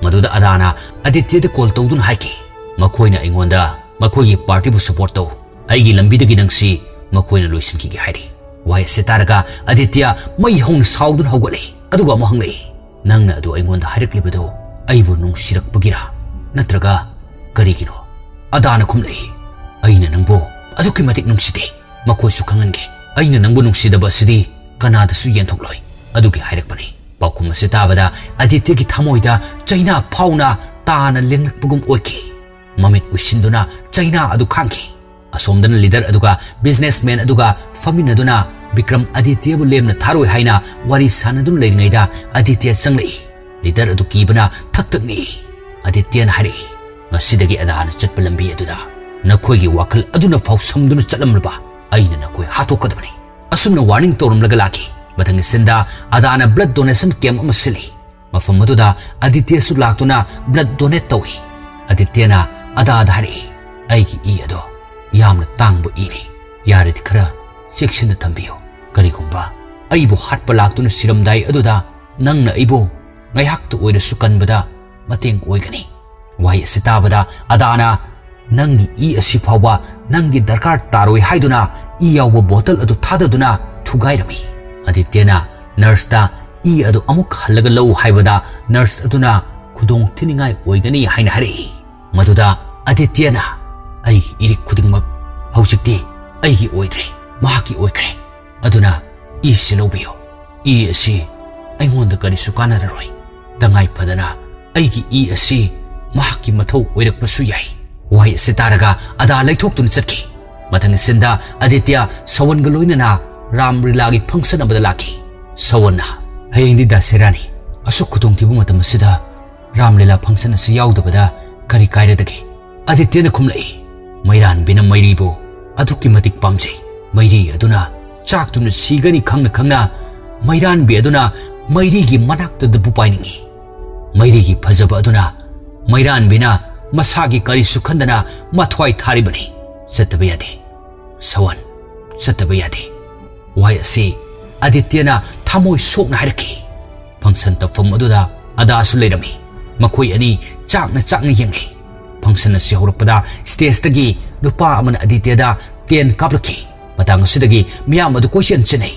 ꯃꯗꯨꯗ ꯑꯗꯥꯅ ꯑꯗꯤꯇ꯭ꯌꯗ call ꯇꯧꯗꯨꯅ ꯍꯥꯏꯈꯤ, "ꯃꯈꯣꯏꯅ ꯑꯩꯉꯣꯟꯗ ꯃꯈꯣꯏꯒꯤ partyꯕꯨ support ꯇꯧ, ꯑꯩꯒꯤ ꯂꯝꯕꯤꯗꯒꯤ ꯅꯪꯁꯤ ꯃꯈꯣꯏꯅ ꯂꯣꯏꯁꯤꯟꯈꯤꯒꯦ" ꯍꯥꯏꯔꯤ꯫ ꯋꯥꯍꯩ ꯑꯁꯤ ꯇꯥꯔꯒ ꯑꯗꯤꯇ꯭ꯌ ꯃꯩ ꯍꯧꯅ ꯁꯥꯎꯗꯨꯅ ꯍꯧꯒꯠꯂꯤ, ꯑꯗꯨꯒ ꯑꯃꯨꯛ ꯍꯪꯂꯛꯏ, "ꯅꯪꯅ ꯑꯗꯨ ꯑꯩꯉꯣꯟꯗ ꯍꯥꯏꯔꯛꯂꯤꯕꯗꯨ ꯑꯩꯕꯨ ꯅꯨꯡꯁꯤꯔꯛꯄꯒꯤꯔꯥ, ꯅꯠꯇ꯭ꯔꯒ ꯀꯔꯤꯒꯤꯅꯣ?" ꯑꯗꯥꯅ ꯈꯨꯝꯂꯛꯏ, "ꯑꯩꯅ ꯅꯪꯕꯨ ꯑꯗꯨꯛꯀꯤ ꯃꯇꯤꯛ ꯅꯨꯡꯁꯤꯗꯦ꯫ ꯃꯈꯣꯏꯁꯨ ꯈꯪꯍꯟꯒꯦ, ꯑꯩꯅ ꯅꯪꯕꯨ ꯅꯨꯡꯁꯤꯗꯕ ꯑꯁꯤꯗꯤ ꯀꯅꯥꯗꯁꯨ ꯌꯦꯟꯊꯣꯛꯂꯣꯏ" ꯑꯗꯨꯒꯤ ꯍꯥꯏꯔꯛꯄꯅꯤ꯫ ꯄꯥꯎꯈꯨꯝ ꯑꯁꯤ ꯇꯥꯕꯗ ꯑꯗꯤꯇ꯭ꯌꯒꯤ ꯊꯃꯣꯏꯗ ꯆꯩꯅꯥ ꯐꯥꯎꯅ ꯇꯥꯅ ꯂꯦꯡꯂꯛꯄꯒꯨꯝ ꯑꯣꯏꯈꯤ꯫ ꯃꯃꯤꯠ ꯎꯏꯁꯤꯟꯗꯨꯅ ꯆꯩꯅꯥ ꯑꯗꯨ ꯈꯥꯡꯈꯤ꯫ ꯑꯁꯣꯝꯗꯅ leader ꯑꯗꯨꯒ businessman ꯑꯗꯨꯒ ꯐꯝꯃꯤꯟꯅꯗꯨꯅ ꯕꯤꯀ꯭ꯔꯝ ꯑꯗꯤꯇ꯭ꯌꯕꯨ ꯂꯦꯝꯅ ꯊꯥꯔꯣꯏ ꯍꯥꯏꯅ ꯋꯥꯔꯤ ꯁꯥꯟꯅꯗꯨꯅ ꯂꯩꯔꯤꯉꯩꯗ ꯑꯗꯤꯇ꯭ꯌ ꯆꯪꯂꯛꯏ꯫ Leader ꯑꯗꯨ ꯀꯤꯕꯅ ꯊꯛ ꯊꯛ ꯅꯤꯛꯏ꯫ ꯑꯗꯤꯇ꯭ꯌꯅ ꯍꯥꯏꯔꯛꯏ, "ꯉꯁꯤꯗꯒꯤ ꯑꯗꯥꯅ ꯆꯠꯄ ꯂꯝꯕꯤ ꯑꯗꯨꯗ ꯅꯈꯣꯏꯒꯤ ꯋꯥꯈꯜ ꯑꯗꯨꯅ ꯐꯥꯎꯁꯝꯗꯨꯅ ꯆꯠꯂꯝꯂꯕ ꯑꯩꯅ ꯅꯈꯣꯏ ꯍꯥꯠꯇꯣꯛꯀꯗꯕꯅꯤ"꯫ ꯑꯁꯨꯝꯅ warning ꯇꯧꯔꯝꯂꯒ ꯂꯥꯛꯈꯤ꯫ ꯃꯊꯪꯒꯤ ꯁꯤꯟꯗ ꯑꯗꯥꯅ blood donation camp ꯑꯃ ꯁꯤꯜꯂꯤ꯫ ꯃꯐꯝ ꯑꯗꯨꯗ ꯑꯗꯤꯇ꯭ꯌꯁꯨ ꯂꯥꯛꯇꯨꯅ blood donate ꯇꯧꯏ꯫ ꯑꯗꯤꯇ꯭ꯌꯅ ꯑꯗꯥꯗ ꯍꯥꯏꯔꯛꯏ, "ꯑꯩꯒꯤ ꯏ ꯑꯗꯣ ꯌꯥꯝꯅ ꯇꯥꯡꯕ ꯏꯅꯤ꯫ ꯌꯥꯔꯗꯤ ꯈꯔ ꯆꯦꯛꯁꯤꯟꯅ ꯊꯝꯕꯤꯌꯨ꯫ ꯀꯔꯤꯒꯨꯝꯕ ꯑꯩꯕꯨ ꯍꯥꯠꯄ ꯂꯥꯛꯇꯨꯅ ꯁꯤꯔꯝꯗꯥꯏ ꯑꯗꯨꯗ ꯅꯪꯅ ꯑꯩꯕꯨ ꯉꯥꯏꯍꯥꯛꯇ ꯑꯣꯏꯔꯁꯨ ꯀꯟꯕꯗ ꯃꯇꯦꯡ ꯑꯣꯏꯒꯅꯤ"꯫ ꯋꯥꯍꯩ ꯑꯁꯤ ꯇꯥꯕꯗ ꯑꯗꯥꯅ, "ꯅꯪꯒꯤ ꯏ ꯑꯁꯤ ꯐꯥꯎꯕ ꯅꯪꯒꯤ ꯗꯔꯀꯥꯔ ꯇꯥꯔꯣꯏ" ꯍꯥꯏꯗꯨꯅ ꯏ ꯌꯥꯎꯕ bottle ꯑꯗꯨ ꯊꯥꯗꯗꯨꯅ ꯊꯨꯒꯥꯏꯔꯝꯃꯤ꯫ ꯑꯗꯤꯇ꯭ꯌꯅ nurseꯇ "ꯏ ꯑꯗꯨ ꯑꯃꯨꯛ ꯍꯜꯂꯒ ꯂꯧ" ꯍꯥꯏꯕꯗ nurse ꯑꯗꯨꯅ "ꯈꯨꯗꯣꯡ ꯊꯤꯅꯤꯡꯉꯥꯏ ꯑꯣꯏꯒꯅꯤ" ꯍꯥꯏꯅ ꯍꯥꯏꯔꯛꯏ꯫ ꯃꯗꯨꯗ ꯑꯗꯤꯇ꯭ꯌꯅ, "ꯑꯩꯒꯤ ꯏꯔꯤꯛ ꯈꯨꯗꯤꯡꯃꯛ ꯍꯧꯖꯤꯛꯇꯤ ꯑꯩꯒꯤ ꯑꯣꯏꯗ꯭ꯔꯦ, ꯃꯍꯥꯛꯀꯤ ꯑꯣꯏꯈ꯭ꯔꯦ꯫ ꯑꯗꯨꯅ ꯏꯁꯤ ꯂꯧꯕꯤꯌꯨ꯫ ꯏ ꯑꯁꯤ ꯑꯩꯉꯣꯟꯗ ꯀꯔꯤꯁꯨ ꯀꯥꯟꯅꯔꯔꯣꯏ꯫ ꯇꯉꯥꯏ ꯐꯗꯅ ꯑꯩꯒꯤ ꯏ ꯑꯁꯤ ꯃꯍꯥꯛꯀꯤ ꯃꯊꯧ ꯑꯣꯏꯔꯛꯄꯁꯨ ꯌꯥꯏ"꯫ ꯋꯥꯍꯩ ꯑꯁꯤ ꯇꯥꯔꯒ ꯑꯗꯥ ꯂꯩꯊꯣꯛꯇꯨꯅ ꯆꯠꯈꯤ꯫ ꯃꯊꯪꯒꯤ ꯁꯤꯟꯗ ꯑꯗꯤꯇ꯭ꯌ ꯁꯋꯟꯒ ꯂꯣꯏꯅꯅ ꯔꯥꯝ ꯂꯤꯂꯥꯒꯤ ꯐꯪꯁꯟ ꯑꯃꯗ ꯂꯥꯛꯈꯤ꯫ ꯁꯋꯟꯅ, "ꯍꯌꯦꯡꯗꯤ ꯗꯁꯦꯔꯥꯅꯤ꯫ ꯑꯁꯨꯛ ꯈꯨꯗꯣꯡꯊꯤꯕ ꯃꯇꯝ ꯑꯁꯤꯗ ꯔꯥꯝ ꯂꯤꯂꯥ ꯐꯪꯁꯟ ꯑꯁꯤ ꯌꯥꯎꯗꯕꯗ ꯀꯔꯤ ꯀꯥꯏꯔꯗꯒꯦ?" ꯑꯗꯤꯇ꯭ꯌꯅ ꯈꯨꯝꯂꯛꯏ, "ꯃꯩꯔꯥꯟꯕꯤꯅ ꯃꯩꯔꯤꯕꯨ ꯑꯗꯨꯛꯀꯤ ꯃꯇꯤꯛ ꯄꯥꯝꯖꯩ꯫ ꯃꯩꯔꯤ ꯑꯗꯨꯅ ꯆꯥꯛꯇꯨꯅ ꯁꯤꯒꯅꯤ ꯈꯪꯅ ꯈꯪꯅ ꯃꯩꯔꯥꯟꯕꯤ ꯑꯗꯨꯅ ꯃꯩꯔꯤꯒꯤ ꯃꯅꯥꯛꯇꯗꯕꯨ ꯄꯥꯏꯅꯤꯡꯏ꯫ ꯃꯩꯔꯤꯒꯤ ꯐꯖꯕ ꯑꯗꯨꯅ ꯃꯩꯔꯥꯟꯕꯤꯅ ꯃꯁꯥꯒꯤ ꯀꯔꯤꯁꯨ ꯈꯟꯗꯅ ꯃꯊ꯭ꯋꯥꯏ ꯊꯥꯔꯤꯕꯅꯤ꯫ ꯆꯠꯇꯕ ꯌꯥꯗꯦ꯫ ꯁꯋꯟ, ꯆꯠꯇꯕ ꯌꯥꯗꯦ꯫" ꯋꯥꯍꯩ ꯑꯁꯤ ꯑꯗꯤꯇ꯭ꯌꯅ ꯊꯃꯣꯏ ꯁꯣꯛꯅ ꯍꯥꯏꯔꯛꯈꯤ꯫ ꯐꯪꯁꯟ ꯇꯧꯐꯝ ꯑꯗꯨꯗ ꯑꯗꯥꯁꯨ ꯂꯩꯔꯝꯃꯤ꯫ ꯃꯈꯣꯏ ꯑꯅꯤ ꯆꯥꯛꯅ ꯆꯥꯛꯅ ꯌꯦꯡꯅꯩ꯫ ꯐꯪꯁꯟ ꯑꯁꯤ ꯍꯧꯔꯛꯄꯗ ꯁ꯭ꯇꯦꯖꯇꯒꯤ ꯅꯨꯄꯥ ꯑꯃꯅ ꯑꯗꯤꯇ꯭ꯌꯗ ꯇꯦꯟ ꯀꯥꯞꯂꯛꯈꯤ꯫ ꯃꯇꯥꯡ ꯑꯁꯤꯗꯒꯤ ꯃꯤꯌꯥꯝ ꯑꯗꯨ ꯀꯣꯏꯆꯦꯟ ꯆꯦꯟꯅꯩ꯫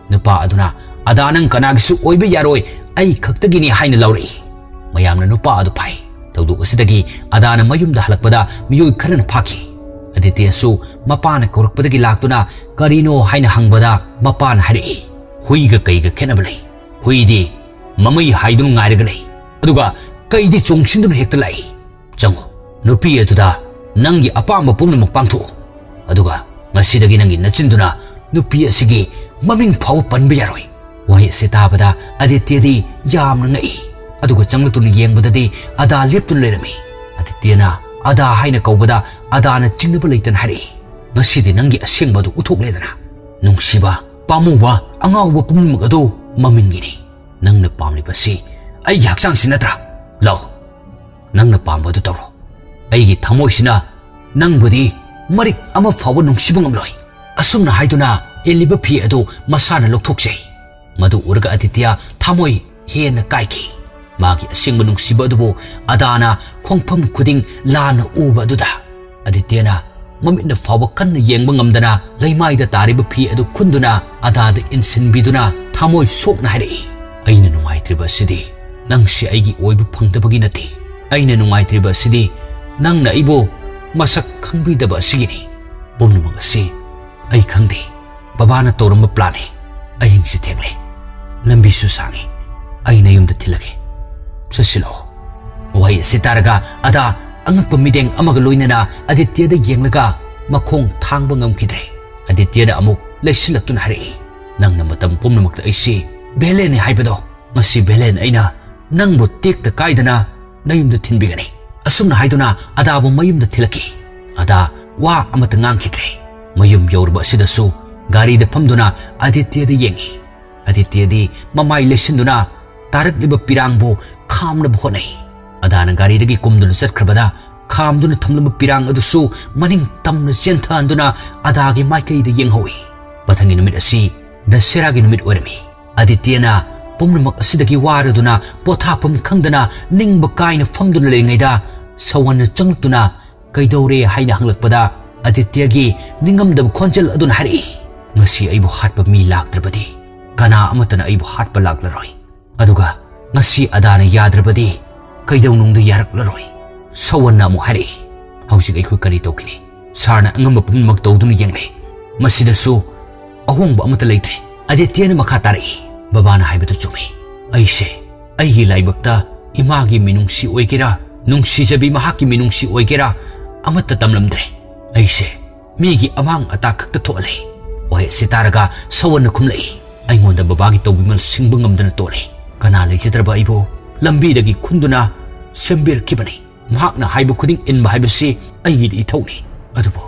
ꯅꯨꯄꯥ ꯑꯗꯨꯅ "ꯑꯗꯥ, ꯅꯪ ꯀꯅꯥꯒꯤꯁꯨ ꯑꯣꯏꯕ ꯌꯥꯔꯣꯏ, ꯑꯩ ꯈꯛꯇꯒꯤꯅꯤ" ꯍꯥꯏꯅ ꯂꯥꯎꯔꯛꯏ꯫ ꯃꯌꯥꯝꯅ ꯅꯨꯄꯥ ꯑꯗꯨ ꯐꯥꯏ꯫ ꯊꯧꯗꯣꯛ ꯑꯁꯤꯗꯒꯤ ꯑꯗꯥꯅ ꯃꯌꯨꯝꯗ ꯍꯜꯂꯛꯄꯗ ꯃꯤꯑꯣꯏ ꯈꯔꯅ ꯐꯥꯈꯤ꯫ ꯑꯗꯤꯇ꯭ꯌꯁꯨ ꯃꯄꯥꯅ ꯀꯧꯔꯛꯄꯗꯒꯤ ꯂꯥꯛꯇꯨꯅ ꯀꯔꯤꯅꯣ ꯍꯥꯏꯅ ꯍꯪꯕꯗ ꯃꯄꯥꯅ ꯍꯥꯏꯔꯛꯏ, "ꯍꯨꯏꯒ ꯀꯩꯒ ꯈꯦꯠꯅꯕ ꯂꯩ? ꯍꯨꯏꯗꯤ ꯃꯃꯩ ꯍꯥꯏꯗꯨꯅ ꯉꯥꯏꯔꯒ ꯂꯩ, ꯑꯗꯨꯒ ꯀꯩꯗꯤ ꯆꯣꯡꯁꯤꯟꯗꯨꯅ ꯍꯦꯛꯇ ꯂꯥꯛꯏ꯫ ꯆꯪꯉꯨ, ꯅꯨꯄꯤ ꯑꯗꯨꯗ ꯅꯪꯒꯤ ꯑꯄꯥꯝꯕ ꯄꯨꯝꯅꯃꯛ ꯄꯥꯡꯊꯣꯛꯎ, ꯑꯗꯨꯒ ꯉꯁꯤꯗꯒꯤ ꯅꯪꯒꯤ ꯅꯆꯤꯟꯗꯨꯅ ꯅꯨꯄꯤ ꯑꯁꯤꯒꯤ ꯃꯃꯤꯡ ꯐꯥꯎꯕ ꯄꯟꯕ ꯌꯥꯔꯣꯏ꯫" ꯋꯥꯍꯩ ꯑꯁꯤ ꯇꯥꯕꯗ ꯑꯗꯤꯇ꯭ꯌꯗꯤ ꯌꯥꯝꯅ ꯉꯛꯏ꯫ ꯑꯗꯨꯒ ꯆꯪꯂꯛꯇꯨꯅ ꯌꯦꯡꯕꯗꯗꯤ ꯑꯗꯥ ꯂꯦꯞꯇꯨꯅ ꯂꯩꯔꯝꯃꯤ꯫ ꯑꯗꯤꯇ꯭ꯌꯅ "ꯑꯗꯥ" ꯍꯥꯏꯅ ꯀꯧꯕꯗ ꯑꯗꯥꯅ ꯆꯤꯡꯅꯕ ꯂꯩꯇꯅ ꯍꯥꯏꯔꯛꯏ, "ꯉꯁꯤꯗꯤ ꯅꯪꯒꯤ ꯑꯁꯦꯡꯕ ꯑꯗꯨ ꯎꯠꯊꯣꯛꯂꯦꯗꯅ꯫ ꯅꯨꯡꯁꯤꯕ, ꯄꯥꯝꯃꯨꯕ, ꯑꯉꯥꯎꯕ ꯄꯨꯝꯅꯃꯛ ꯑꯗꯨ ꯃꯃꯤꯡꯒꯤꯅꯤ꯫ ꯅꯪꯅ ꯄꯥꯝꯂꯤꯕꯁꯤ ꯑꯩꯒꯤ ꯍꯛꯆꯥꯡꯁꯤ ꯅꯠꯇ꯭ꯔꯥ? ꯂꯥꯎ, ꯅꯪꯅ ꯄꯥꯝꯕ ꯑꯗꯨ ꯇꯧꯔꯣ꯫ ꯑꯩꯒꯤ ꯊꯃꯣꯏꯁꯤꯅ ꯅꯪꯕꯨꯗꯤ ꯃꯔꯤꯛ ꯑꯃ ꯐꯥꯎꯕ ꯅꯨꯡꯁꯤꯕ ꯉꯝꯂꯣꯏ꯫" ꯑꯁꯨꯝꯅ ꯍꯥꯏꯗꯨꯅ ꯏꯜꯂꯤꯕ ꯐꯤ ꯑꯗꯨ ꯃꯁꯥꯅ ꯂꯧꯊꯣꯛꯆꯩ꯫ ꯃꯗꯨ ꯎꯔꯒ ꯑꯗꯤꯇ꯭ꯌ ꯊꯃꯣꯏ ꯍꯦꯟꯅ ꯀꯥꯏꯈꯤ꯫ ꯃꯥꯒꯤ ꯑꯁꯦꯡꯕ ꯅꯨꯡꯁꯤꯕ ꯑꯗꯨꯕꯨ ꯑꯗꯥꯅ ꯈꯣꯡꯐꯝ ꯈꯨꯗꯤꯡ ꯂꯥꯟꯅ ꯎꯕ ꯑꯗꯨꯗ꯫ ꯑꯗꯤꯇ꯭ꯌꯅ ꯃꯃꯤꯠꯅ ꯐꯥꯎꯕ ꯀꯟꯅ ꯌꯦꯡꯕ ꯉꯝꯗꯅ ꯂꯩꯃꯥꯏꯗ ꯇꯥꯔꯤꯕ ꯐꯤ ꯑꯗꯨ ꯈꯨꯟꯗꯨꯅ ꯑꯗꯥꯗ ꯏꯟꯁꯤꯟꯕꯤꯗꯨꯅ ꯊꯃꯣꯏ ꯁꯣꯛꯅ ꯍꯥꯏꯔꯛꯏ, "ꯑꯩꯅ ꯅꯨꯡꯉꯥꯏꯇ꯭ꯔꯤꯕ ꯑꯁꯤꯗꯤ ꯅꯪꯁꯤ ꯑꯩꯒꯤ ꯑꯣꯏꯕ ꯐꯪꯗꯕꯒꯤ ꯅꯠꯇꯦ꯫ ꯑꯩꯅ ꯅꯨꯡꯉꯥꯏꯇ꯭ꯔꯤꯕ ꯑꯁꯤꯗꯤ ꯅꯪꯅ ꯑꯩꯕꯨ ꯃꯁꯛ ꯈꯪꯕꯤꯗꯕ ꯑꯁꯤꯒꯤꯅꯤ꯫ ꯄꯨꯝꯅꯃꯛ ꯑꯁꯤ ꯑꯩ ꯈꯪꯗꯦ꯫ ꯕꯕꯥꯅ ꯇꯧꯔꯝꯕ ꯄ꯭ꯂꯥꯟꯅꯤ꯫ ꯑꯍꯤꯡꯁꯤ ꯊꯦꯡꯂꯦ꯫ ꯂꯝꯕꯤꯁꯨ ꯁꯥꯡꯉꯤ꯫ ꯑꯩ ꯅꯌꯨꯝꯗ ꯊꯤꯜꯂꯒꯦ꯫ ꯆꯠꯁꯤꯜꯂꯛꯑꯣ꯫" ꯋꯥꯍꯩ ꯑꯁꯤ ꯇꯥꯔꯒ ꯑꯗꯥ ꯑꯉꯛꯄ ꯃꯤꯠꯌꯦꯡ ꯑꯃꯒ ꯂꯣꯏꯅꯅ ꯑꯗꯤꯇ꯭ꯌꯗ ꯌꯦꯡꯂꯒ ꯃꯈꯣꯡ ꯊꯥꯡꯕ ꯉꯝꯈꯤꯗ꯭ꯔꯦ꯫ ꯑꯗꯤꯇ꯭ꯌꯅ ꯑꯃꯨꯛ ꯂꯩꯁꯤꯜꯂꯛꯇꯨꯅ ꯍꯥꯏꯔꯛꯏ, "ꯅꯪꯅ ꯃꯇꯝ ꯄꯨꯝꯅꯃꯛꯇ ꯑꯩꯁꯤ ꯚꯦꯂꯦꯟꯅꯤ ꯍꯥꯏꯕꯗꯣ, ꯉꯁꯤ ꯚꯦꯂꯦꯟ ꯑꯩꯅ ꯅꯪꯕꯨ ꯇꯦꯛꯇ ꯀꯥꯏꯗꯅ ꯅꯌꯨꯝꯗ ꯊꯤꯟꯕꯤꯒꯅꯤ"꯫ ꯑꯁꯨꯝꯅ ꯍꯥꯏꯗꯨꯅ ꯑꯗꯥꯕꯨ ꯃꯌꯨꯝꯗ ꯊꯤꯜꯂꯛꯈꯤ꯫ ꯑꯗꯥ ꯋꯥ ꯑꯃꯠꯇ ꯉꯥꯡꯈꯤꯗ꯭ꯔꯦ꯫ ꯃꯌꯨꯝ ꯌꯧꯔꯕ ꯑꯁꯤꯗꯁꯨ ꯒꯥꯔꯤꯗ ꯐꯝꯗꯨꯅ ꯑꯗꯤꯇ꯭ꯌꯗ ꯌꯦꯡꯏ꯫ ꯑꯗꯤꯇ꯭ꯌꯗꯤ ꯃꯃꯥꯏ ꯂꯩꯁꯤꯟꯗꯨꯅ ꯇꯥꯔꯛꯂꯤꯕ ꯄꯤꯔꯥꯡꯕꯨ ꯈꯥꯝꯅꯕ ꯍꯣꯠꯅꯩ꯫ ꯑꯗꯥꯅ ꯒꯥꯔꯤꯗꯒꯤ ꯀꯨꯝꯗꯨꯅ ꯆꯠꯈ꯭ꯔꯕꯗ ꯈꯥꯝꯗꯨꯅ ꯊꯝꯂꯝꯕ ꯄꯤꯔꯥꯡ ꯑꯗꯨꯁꯨ ꯃꯅꯤꯡ ꯇꯝꯅ ꯆꯦꯟꯊꯍꯟꯗꯨꯅ ꯑꯗꯥꯒꯤ ꯃꯥꯏꯀꯩꯗ ꯌꯦꯡꯍꯧꯏ꯫ ꯃꯊꯪꯒꯤ ꯅꯨꯃꯤꯠ ꯑꯁꯤ ꯗꯁꯦꯔꯥꯒꯤ ꯅꯨꯃꯤꯠ ꯑꯣꯏꯔꯝꯃꯤ꯫ ꯑꯗꯤꯇ꯭ꯌꯅ ꯄꯨꯝꯅꯃꯛ ꯑꯁꯤꯗꯒꯤ ꯋꯥꯔꯗꯨꯅ ꯄꯣꯊꯥꯐꯝ ꯈꯪꯗꯅ ꯅꯤꯡꯕ ꯀꯥꯏꯅ ꯐꯝꯗꯨꯅ ꯂꯩꯔꯤꯉꯩꯗ ꯁꯋꯟꯅ ꯆꯪꯂꯛꯇꯨꯅ "ꯀꯩꯗꯧꯔꯦ?" ꯍꯥꯏꯅ ꯍꯪꯂꯛꯄꯗ ꯑꯗꯤꯇ꯭ꯌꯒꯤ ꯅꯤꯡꯉꯝꯗꯕ ꯈꯣꯟꯖꯦꯜ ꯑꯗꯨꯅ ꯍꯥꯏꯔꯛꯏ, "ꯉꯁꯤ ꯑꯩꯕꯨ ꯍꯥꯠꯄ ꯃꯤ ꯂꯥꯛꯇ꯭ꯔꯕꯗꯤ ꯀꯅꯥ ꯑꯃꯠꯇꯅ ꯑꯩꯕꯨ ꯍꯥꯠꯄ ꯂꯥꯛꯂꯔꯣꯏ꯫ ꯑꯗꯨꯒ ꯉꯁꯤ ꯑꯗꯥꯅ ꯌꯥꯗ꯭ꯔꯕꯗꯤ ꯀꯩꯗꯧꯅꯨꯡꯗ ꯌꯥꯔꯛꯂꯔꯣꯏ"꯫ ꯁꯋꯟꯅ ꯑꯃꯨꯛ ꯍꯥꯏꯔꯛꯏ, "ꯍꯧꯖꯤꯛ ꯑꯩꯈꯣꯏ ꯀꯔꯤ ꯇꯧꯈꯤꯅꯤ? ꯁꯥꯔꯅ ꯑꯉꯝꯕ ꯄꯨꯝꯅꯃꯛ ꯇꯧꯗꯨꯅ ꯌꯦꯡꯂꯦ꯫ ꯃꯁꯤꯗꯁꯨ ꯑꯍꯣꯡꯕ ꯑꯃꯠꯇ ꯂꯩꯇ꯭ꯔꯦ"꯫ ꯑꯗꯤꯇ꯭ꯌꯅ ꯃꯈꯥ ꯇꯥꯔꯛꯏ, "ꯕꯕꯥꯅ ꯍꯥꯏꯕꯗꯨ ꯆꯨꯝꯃꯤ꯫ ꯑꯩꯁꯦ ꯑꯩꯒꯤ ꯂꯥꯏꯕꯛꯇ ꯏꯃꯥꯒꯤ ꯃꯤꯅꯨꯡꯁꯤ ꯑꯣꯏꯒꯦꯔꯥ, ꯅꯨꯡꯁꯤꯖꯕꯤ ꯃꯍꯥꯛꯀꯤ ꯃꯤꯅꯨꯡꯁꯤ ꯑꯣꯏꯒꯦꯔꯥ, ꯑꯃꯠꯇ ꯇꯝꯂꯝꯗ꯭ꯔꯦ꯫ ꯑꯩꯁꯦ ꯃꯤꯒꯤ ꯑꯃꯥꯡ ꯑꯇꯥ ꯈꯛꯇ ꯊꯣꯛꯍꯜꯂꯦ"꯫ ꯋꯥꯍꯩ ꯑꯁꯤ ꯇꯥꯔꯒ ꯁꯋꯟꯅ ꯈꯨꯝꯂꯛꯏ, "ꯑꯩꯉꯣꯟꯗ ꯕꯕꯥꯒꯤ ꯇꯧꯕꯤꯃꯜ ꯁꯤꯡꯕ ꯉꯝꯗꯅ ꯇꯣꯛꯂꯦ꯫ ꯀꯅꯥ ꯂꯩꯖꯗ꯭ꯔꯕ ꯑꯩꯕꯨ ꯂꯝꯕꯤꯗꯒꯤ ꯈꯨꯟꯗꯨꯅ ꯁꯦꯝꯕꯤꯔꯛꯈꯤꯕꯅꯤ꯫ ꯃꯍꯥꯛꯅ ꯍꯥꯏꯕ ꯈꯨꯗꯤꯡ ꯏꯟꯕ ꯍꯥꯏꯕꯁꯤ ꯑꯩꯒꯤꯗꯤ ꯏꯊꯧꯅꯤ꯫ ꯑꯗꯨꯕꯨ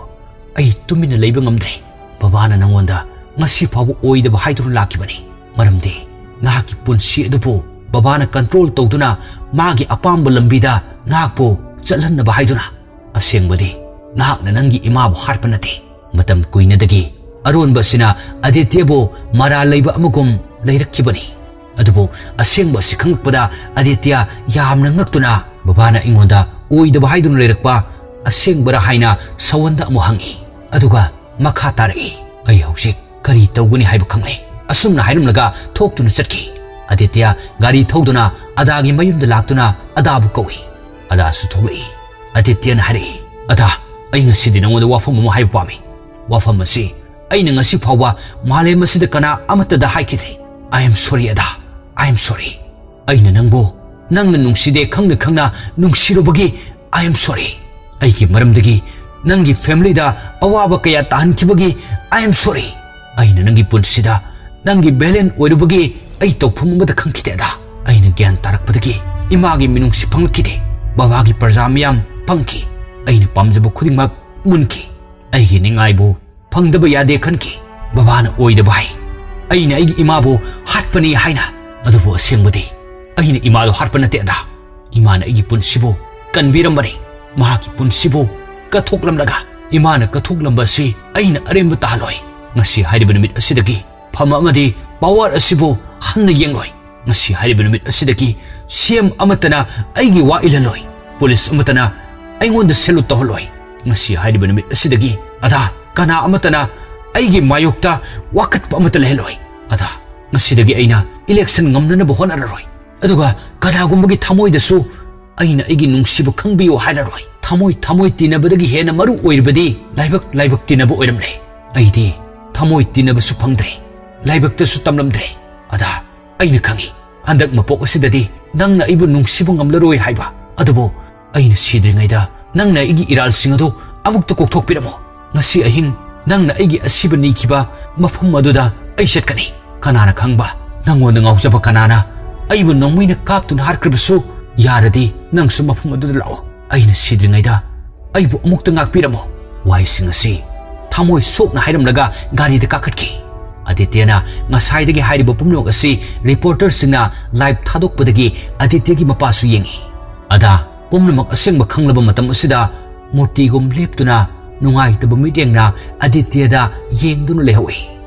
ꯑꯩ ꯇꯨꯃꯤꯟꯅ ꯂꯩꯕ ꯉꯝꯗ꯭ꯔꯦ꯫ ꯕꯕꯥꯅ ꯅꯪꯉꯣꯟꯗ ꯉꯁꯤ ꯐꯥꯎꯕ ꯑꯣꯏꯗꯕ ꯍꯥꯏꯗꯨꯅ ꯂꯥꯛꯈꯤꯕꯅꯤ꯫ ꯃꯔꯝꯗꯤ ꯅꯍꯥꯛꯀꯤ ꯄꯨꯟꯁꯤ ꯑꯗꯨꯕꯨ ꯕꯕꯥꯅ ꯀꯟꯇ꯭ꯔꯣꯜ ꯇꯧꯗꯨꯅ ꯃꯥꯒꯤ ꯑꯄꯥꯝꯕ ꯂꯝꯕꯤꯗ ꯅꯍꯥꯛꯄꯨ ꯆꯠꯍꯟꯅꯕ ꯍꯥꯏꯗꯨꯅ꯫ ꯑꯁꯦꯡꯕꯗꯤ ꯅꯍꯥꯛꯅ ꯅꯪꯒꯤ ꯏꯃꯥꯕꯨ ꯍꯥꯠꯄ ꯅꯠꯇꯦ꯫ ꯃꯇꯝ ꯀꯨꯏꯅꯗꯒꯤ ꯑꯔꯣꯟꯕ ꯑꯁꯤꯅ ꯑꯗꯤꯇ꯭ꯌꯕꯨ ꯃꯔꯥꯜ ꯂꯩꯕ ꯑꯃꯒꯨꯝ ꯂꯩꯔꯛꯈꯤꯕꯅꯤ"꯫ ꯑꯗꯨꯕꯨ ꯑꯁꯦꯡꯕ ꯑꯁꯤ ꯈꯪꯂꯛꯄꯗ ꯑꯗꯤꯇ꯭ꯌ ꯌꯥꯝꯅ ꯉꯛꯇꯨꯅ, "ꯕꯕꯥꯅ ꯑꯩꯉꯣꯟꯗ ꯑꯣꯏꯗꯕ ꯍꯥꯏꯗꯨꯅ ꯂꯩꯔꯛꯄ ꯑꯁꯦꯡꯕꯔꯥ?" ꯍꯥꯏꯅ ꯁꯋꯟꯗ ꯑꯃꯨꯛ ꯍꯪꯉꯤ꯫ ꯑꯗꯨꯒ ꯃꯈꯥ ꯇꯥꯔꯛꯏ, "ꯑꯩ ꯍꯧꯖꯤꯛ ꯀꯔꯤ ꯇꯧꯒꯅꯤ ꯍꯥꯏꯕ ꯈꯪꯂꯦ"꯫ ꯑꯁꯨꯝꯅ ꯍꯥꯏꯔꯝꯂꯒ ꯊꯣꯛꯇꯨꯅ ꯆꯠꯈꯤ꯫ ꯑꯗꯤꯇ꯭ꯌ ꯒꯥꯔꯤ ꯊꯧꯗꯨꯅ ꯑꯗꯥꯒꯤ ꯃꯌꯨꯝꯗ ꯂꯥꯛꯇꯨꯅ ꯑꯗꯥꯕꯨ ꯀꯧꯏ꯫ ꯑꯗꯥꯁꯨ ꯊꯣꯛꯂꯛꯏ꯫ ꯑꯗꯤꯇ꯭ꯌꯅ ꯍꯥꯏꯔꯛꯏ, "ꯑꯗꯥ, ꯑꯩ ꯉꯁꯤꯗꯤ ꯅꯉꯣꯟꯗ ꯋꯥꯐꯝ ꯑꯃ ꯍꯥꯏꯕ ꯄꯥꯝꯃꯤ꯫ ꯋꯥꯐꯝ ꯑꯁꯤ ꯑꯩꯅ ꯉꯁꯤ ꯐꯥꯎꯕ ꯃꯥꯂꯦꯝ ꯑꯁꯤꯗ ꯀꯅꯥ ꯑꯃꯠꯇꯗ ꯍꯥꯏꯈꯤꯗ꯭ꯔꯤ꯫ I am sorry ꯑꯗꯥ, I am sorry꯫ ꯑꯩꯅ ꯅꯪꯕꯨ ꯅꯪꯅ ꯅꯨꯡꯁꯤꯗꯦ ꯈꯪꯅ ꯈꯪꯅ ꯅꯨꯡꯁꯤꯔꯨꯕꯒꯤ I am sorry꯫ ꯑꯩꯒꯤ ꯃꯔꯝꯗꯒꯤ ꯅꯪꯒꯤ ꯐꯦꯃꯤꯂꯤꯗ ꯑꯋꯥꯕ ꯀꯌꯥ ꯇꯥꯍꯟꯈꯤꯕꯒꯤ I am sorry꯫ ꯑꯩꯅ ꯅꯪꯒꯤ ꯄꯨꯟꯁꯤꯗ ꯅꯪꯒꯤ ꯚꯦꯂꯦꯟ ꯑꯣꯏꯔꯨꯕꯒꯤ ꯑꯩ ꯇꯧꯐꯝ ꯑꯃꯗ ꯈꯪꯈꯤꯗꯦ ꯑꯗꯥ꯫ ꯑꯩꯅ ꯒ꯭ꯌꯥꯟ ꯇꯥꯔꯛꯄꯗꯒꯤ ꯏꯃꯥꯒꯤ ꯃꯤꯅꯨꯡꯁꯤ ꯐꯪꯂꯛꯈꯤꯗꯦ꯫ ꯕꯕꯥꯒꯤ ꯄ꯭ꯔꯖꯥ ꯃꯤꯌꯥꯝ ꯐꯪꯈꯤ꯫ ꯑꯩꯅ ꯄꯥꯝꯖꯕ ꯈꯨꯗꯤꯡꯃꯛ ꯃꯨꯟꯈꯤ꯫ ꯑꯩꯒꯤ ꯅꯤꯡꯉꯥꯏꯕꯨ ꯐꯪꯗꯕ ꯌꯥꯗꯦ ꯈꯟꯈꯤ꯫ ꯕꯕꯥꯅ ꯑꯣꯏꯗꯕ ꯍꯥꯏ꯫ ꯑꯩꯅ ꯑꯩꯒꯤ ꯏꯃꯥꯕꯨ ꯍꯥꯠꯄꯅꯤ ꯍꯥꯏꯅ꯫ ꯑꯗꯨꯕꯨ ꯑꯁꯦꯡꯕꯗꯤ ꯑꯩꯅ ꯏꯃꯥꯗꯨ ꯍꯥꯠꯄ ꯅꯠꯇꯦ ꯑꯗꯥ꯫ ꯏꯃꯥꯅ ꯑꯩꯒꯤ ꯄꯨꯟꯁꯤꯕꯨ ꯀꯟꯕꯤꯔꯝꯕꯅꯤ꯫ ꯃꯍꯥꯛꯀꯤ ꯄꯨꯟꯁꯤꯕꯨ ꯀꯠꯊꯣꯛꯂꯝꯂꯒ ꯏꯃꯥꯅ ꯀꯠꯊꯣꯛꯂꯝꯕ ꯑꯁꯤ ꯑꯩꯅ ꯑꯔꯦꯝꯕ ꯇꯥꯍꯜꯂꯣꯏ꯫ ꯉꯁꯤ ꯍꯥꯏꯔꯤꯕ ꯅꯨꯃꯤꯠ ꯑꯁꯤꯗꯒꯤ ꯐꯝ ꯑꯃꯗꯤ ꯄꯋꯥꯔ ꯑꯁꯤꯕꯨ ꯍꯟꯅ ꯌꯦꯡꯂꯣꯏ꯫ ꯉꯁꯤ ꯍꯥꯏꯔꯤꯕ ꯅꯨꯃꯤꯠ ꯑꯁꯤꯗꯒꯤ ꯁꯤ ꯑꯦꯝ ꯑꯃꯠꯇꯅ ꯑꯩꯒꯤ ꯋꯥ ꯏꯜꯍꯜꯂꯣꯏ꯫ ꯄꯨꯂꯤꯁ ꯑꯃꯠꯇꯅ ꯑꯩꯉꯣꯟꯗ ꯁꯦꯂꯨꯠ ꯇꯧꯍꯜꯂꯣꯏ꯫ ꯉꯁꯤ ꯍꯥꯏꯔꯤꯕ ꯅꯨꯃꯤꯠ ꯑꯁꯤꯗꯒꯤ ꯑꯗꯥ ꯀꯅꯥ ꯑꯃꯠꯇꯅ ꯑꯩꯒꯤ ꯃꯥꯌꯣꯛꯇ ꯋꯥꯀꯠꯄ ꯑꯃꯠꯇ ꯂꯩꯍꯜꯂꯣꯏ꯫ ꯑꯗꯥ ꯉꯁꯤꯗꯒꯤ ꯑꯩꯅ ꯏꯂꯦꯛꯁꯟ ꯉꯝꯅꯅꯕ ꯍꯣꯠꯅꯔꯔꯣꯏ꯫ ꯑꯗꯨꯒ ꯀꯅꯥꯒꯨꯝꯕꯒꯤ ꯊꯃꯣꯏꯗꯁꯨ ꯑꯩꯅ ꯑꯩꯒꯤ ꯅꯨꯡꯁꯤꯕ ꯈꯪꯕꯤꯌꯨ ꯍꯥꯏꯔꯔꯣꯏ꯫ ꯊꯃꯣꯏ ꯊꯃꯣꯏ ꯇꯤꯟꯅꯕꯗꯒꯤ ꯍꯦꯟꯅ ꯃꯔꯨ ꯑꯣꯏꯔꯤꯕꯗꯤ ꯂꯥꯏꯕꯛ ꯂꯥꯏꯕꯛ ꯇꯤꯟꯅꯕ ꯑꯣꯏꯔꯝꯂꯦ꯫ ꯑꯩꯗꯤ ꯊꯃꯣꯏ ꯇꯤꯟꯅꯕꯁꯨ ꯐꯪꯗ꯭ꯔꯦ, ꯂꯥꯏꯕꯛꯇꯁꯨ ꯇꯝꯂꯝꯗ꯭ꯔꯦ꯫ ꯑꯗꯥ ꯑꯩꯅ ꯈꯪꯏ, ꯍꯟꯗꯛ ꯃꯄꯣꯛ ꯑꯁꯤꯗꯗꯤ ꯅꯪꯅ ꯑꯩꯕꯨ ꯅꯨꯡꯁꯤꯕ ꯉꯝꯂꯔꯣꯏ ꯍꯥꯏꯕ꯫ ꯑꯗꯨꯕꯨ ꯑꯩꯅ ꯁꯤꯗ꯭ꯔꯤꯉꯩꯗ ꯅꯪꯅ ꯑꯩꯒꯤ ꯏꯔꯥꯜꯁꯤꯡ ꯑꯗꯨ ꯑꯃꯨꯛꯇ ꯀꯣꯛꯊꯣꯛꯄꯤꯔꯝꯃꯨ꯫ ꯉꯁꯤ ꯑꯍꯤꯡ ꯅꯪꯅ ꯑꯩꯒꯤ ꯑꯁꯤꯕ ꯅꯤꯈꯤꯕ ꯃꯐꯝ ꯑꯗꯨꯗ ꯑꯩ ꯆꯠꯀꯅꯤ꯫ ꯀꯅꯥꯅ ꯈꯪꯕ, ꯅꯪꯉꯣꯟꯗ ꯉꯥꯎꯖꯕ ꯀꯅꯥꯅ ꯑꯩꯕꯨ ꯅꯣꯡꯃꯩꯅ ꯀꯥꯞꯇꯨꯅ ꯍꯥꯠꯈ꯭ꯔꯕꯁꯨ ꯌꯥꯔꯗꯤ ꯅꯪꯁꯨ ꯃꯐꯝ ꯑꯗꯨꯗ ꯂꯥꯛꯑꯣ꯫ ꯑꯩꯅ ꯁꯤꯗ꯭ꯔꯤꯉꯩꯗ ꯑꯩꯕꯨ ꯑꯃꯨꯛꯇ ꯉꯥꯛꯄꯤꯔꯝꯃꯣ꯫ ꯋꯥꯍꯩꯁꯤꯡ ꯑꯁꯤ ꯊꯃꯣꯏ ꯁꯣꯛꯅ ꯍꯥꯏꯔꯝꯂꯒ ꯒꯥꯔꯤꯗ ꯀꯥꯈꯠꯈꯤ꯫ ꯑꯗꯤꯇ꯭ꯌꯅ ꯉꯁꯥꯏꯗꯒꯤ ꯍꯥꯏꯔꯤꯕ ꯄꯨꯝꯅꯃꯛ ꯑꯁꯤ ꯔꯤꯄꯣꯔꯇꯔꯁꯤꯡꯅ ꯂꯥꯏꯚ ꯊꯥꯗꯣꯛꯄꯗꯒꯤ ꯑꯗꯤꯇ꯭ꯌꯒꯤ ꯃꯄꯥꯁꯨ ꯌꯦꯡꯉꯤ꯫ ꯑꯗꯥ ꯄꯨꯝꯅꯃꯛ ꯑꯁꯦꯡꯕ ꯈꯪꯂꯕ ꯃꯇꯝ ꯑꯁꯤꯗ ꯃꯨꯔꯇꯤꯒꯨꯝ ꯂꯦꯞꯇꯨꯅ ꯅꯨꯡꯉꯥꯏꯇꯕ ꯃꯤꯠꯌꯦꯡꯅ ꯑꯗꯤꯇ꯭ꯌꯗ ꯌꯦꯡꯗꯨꯅ ꯂꯩꯍꯧꯏ꯫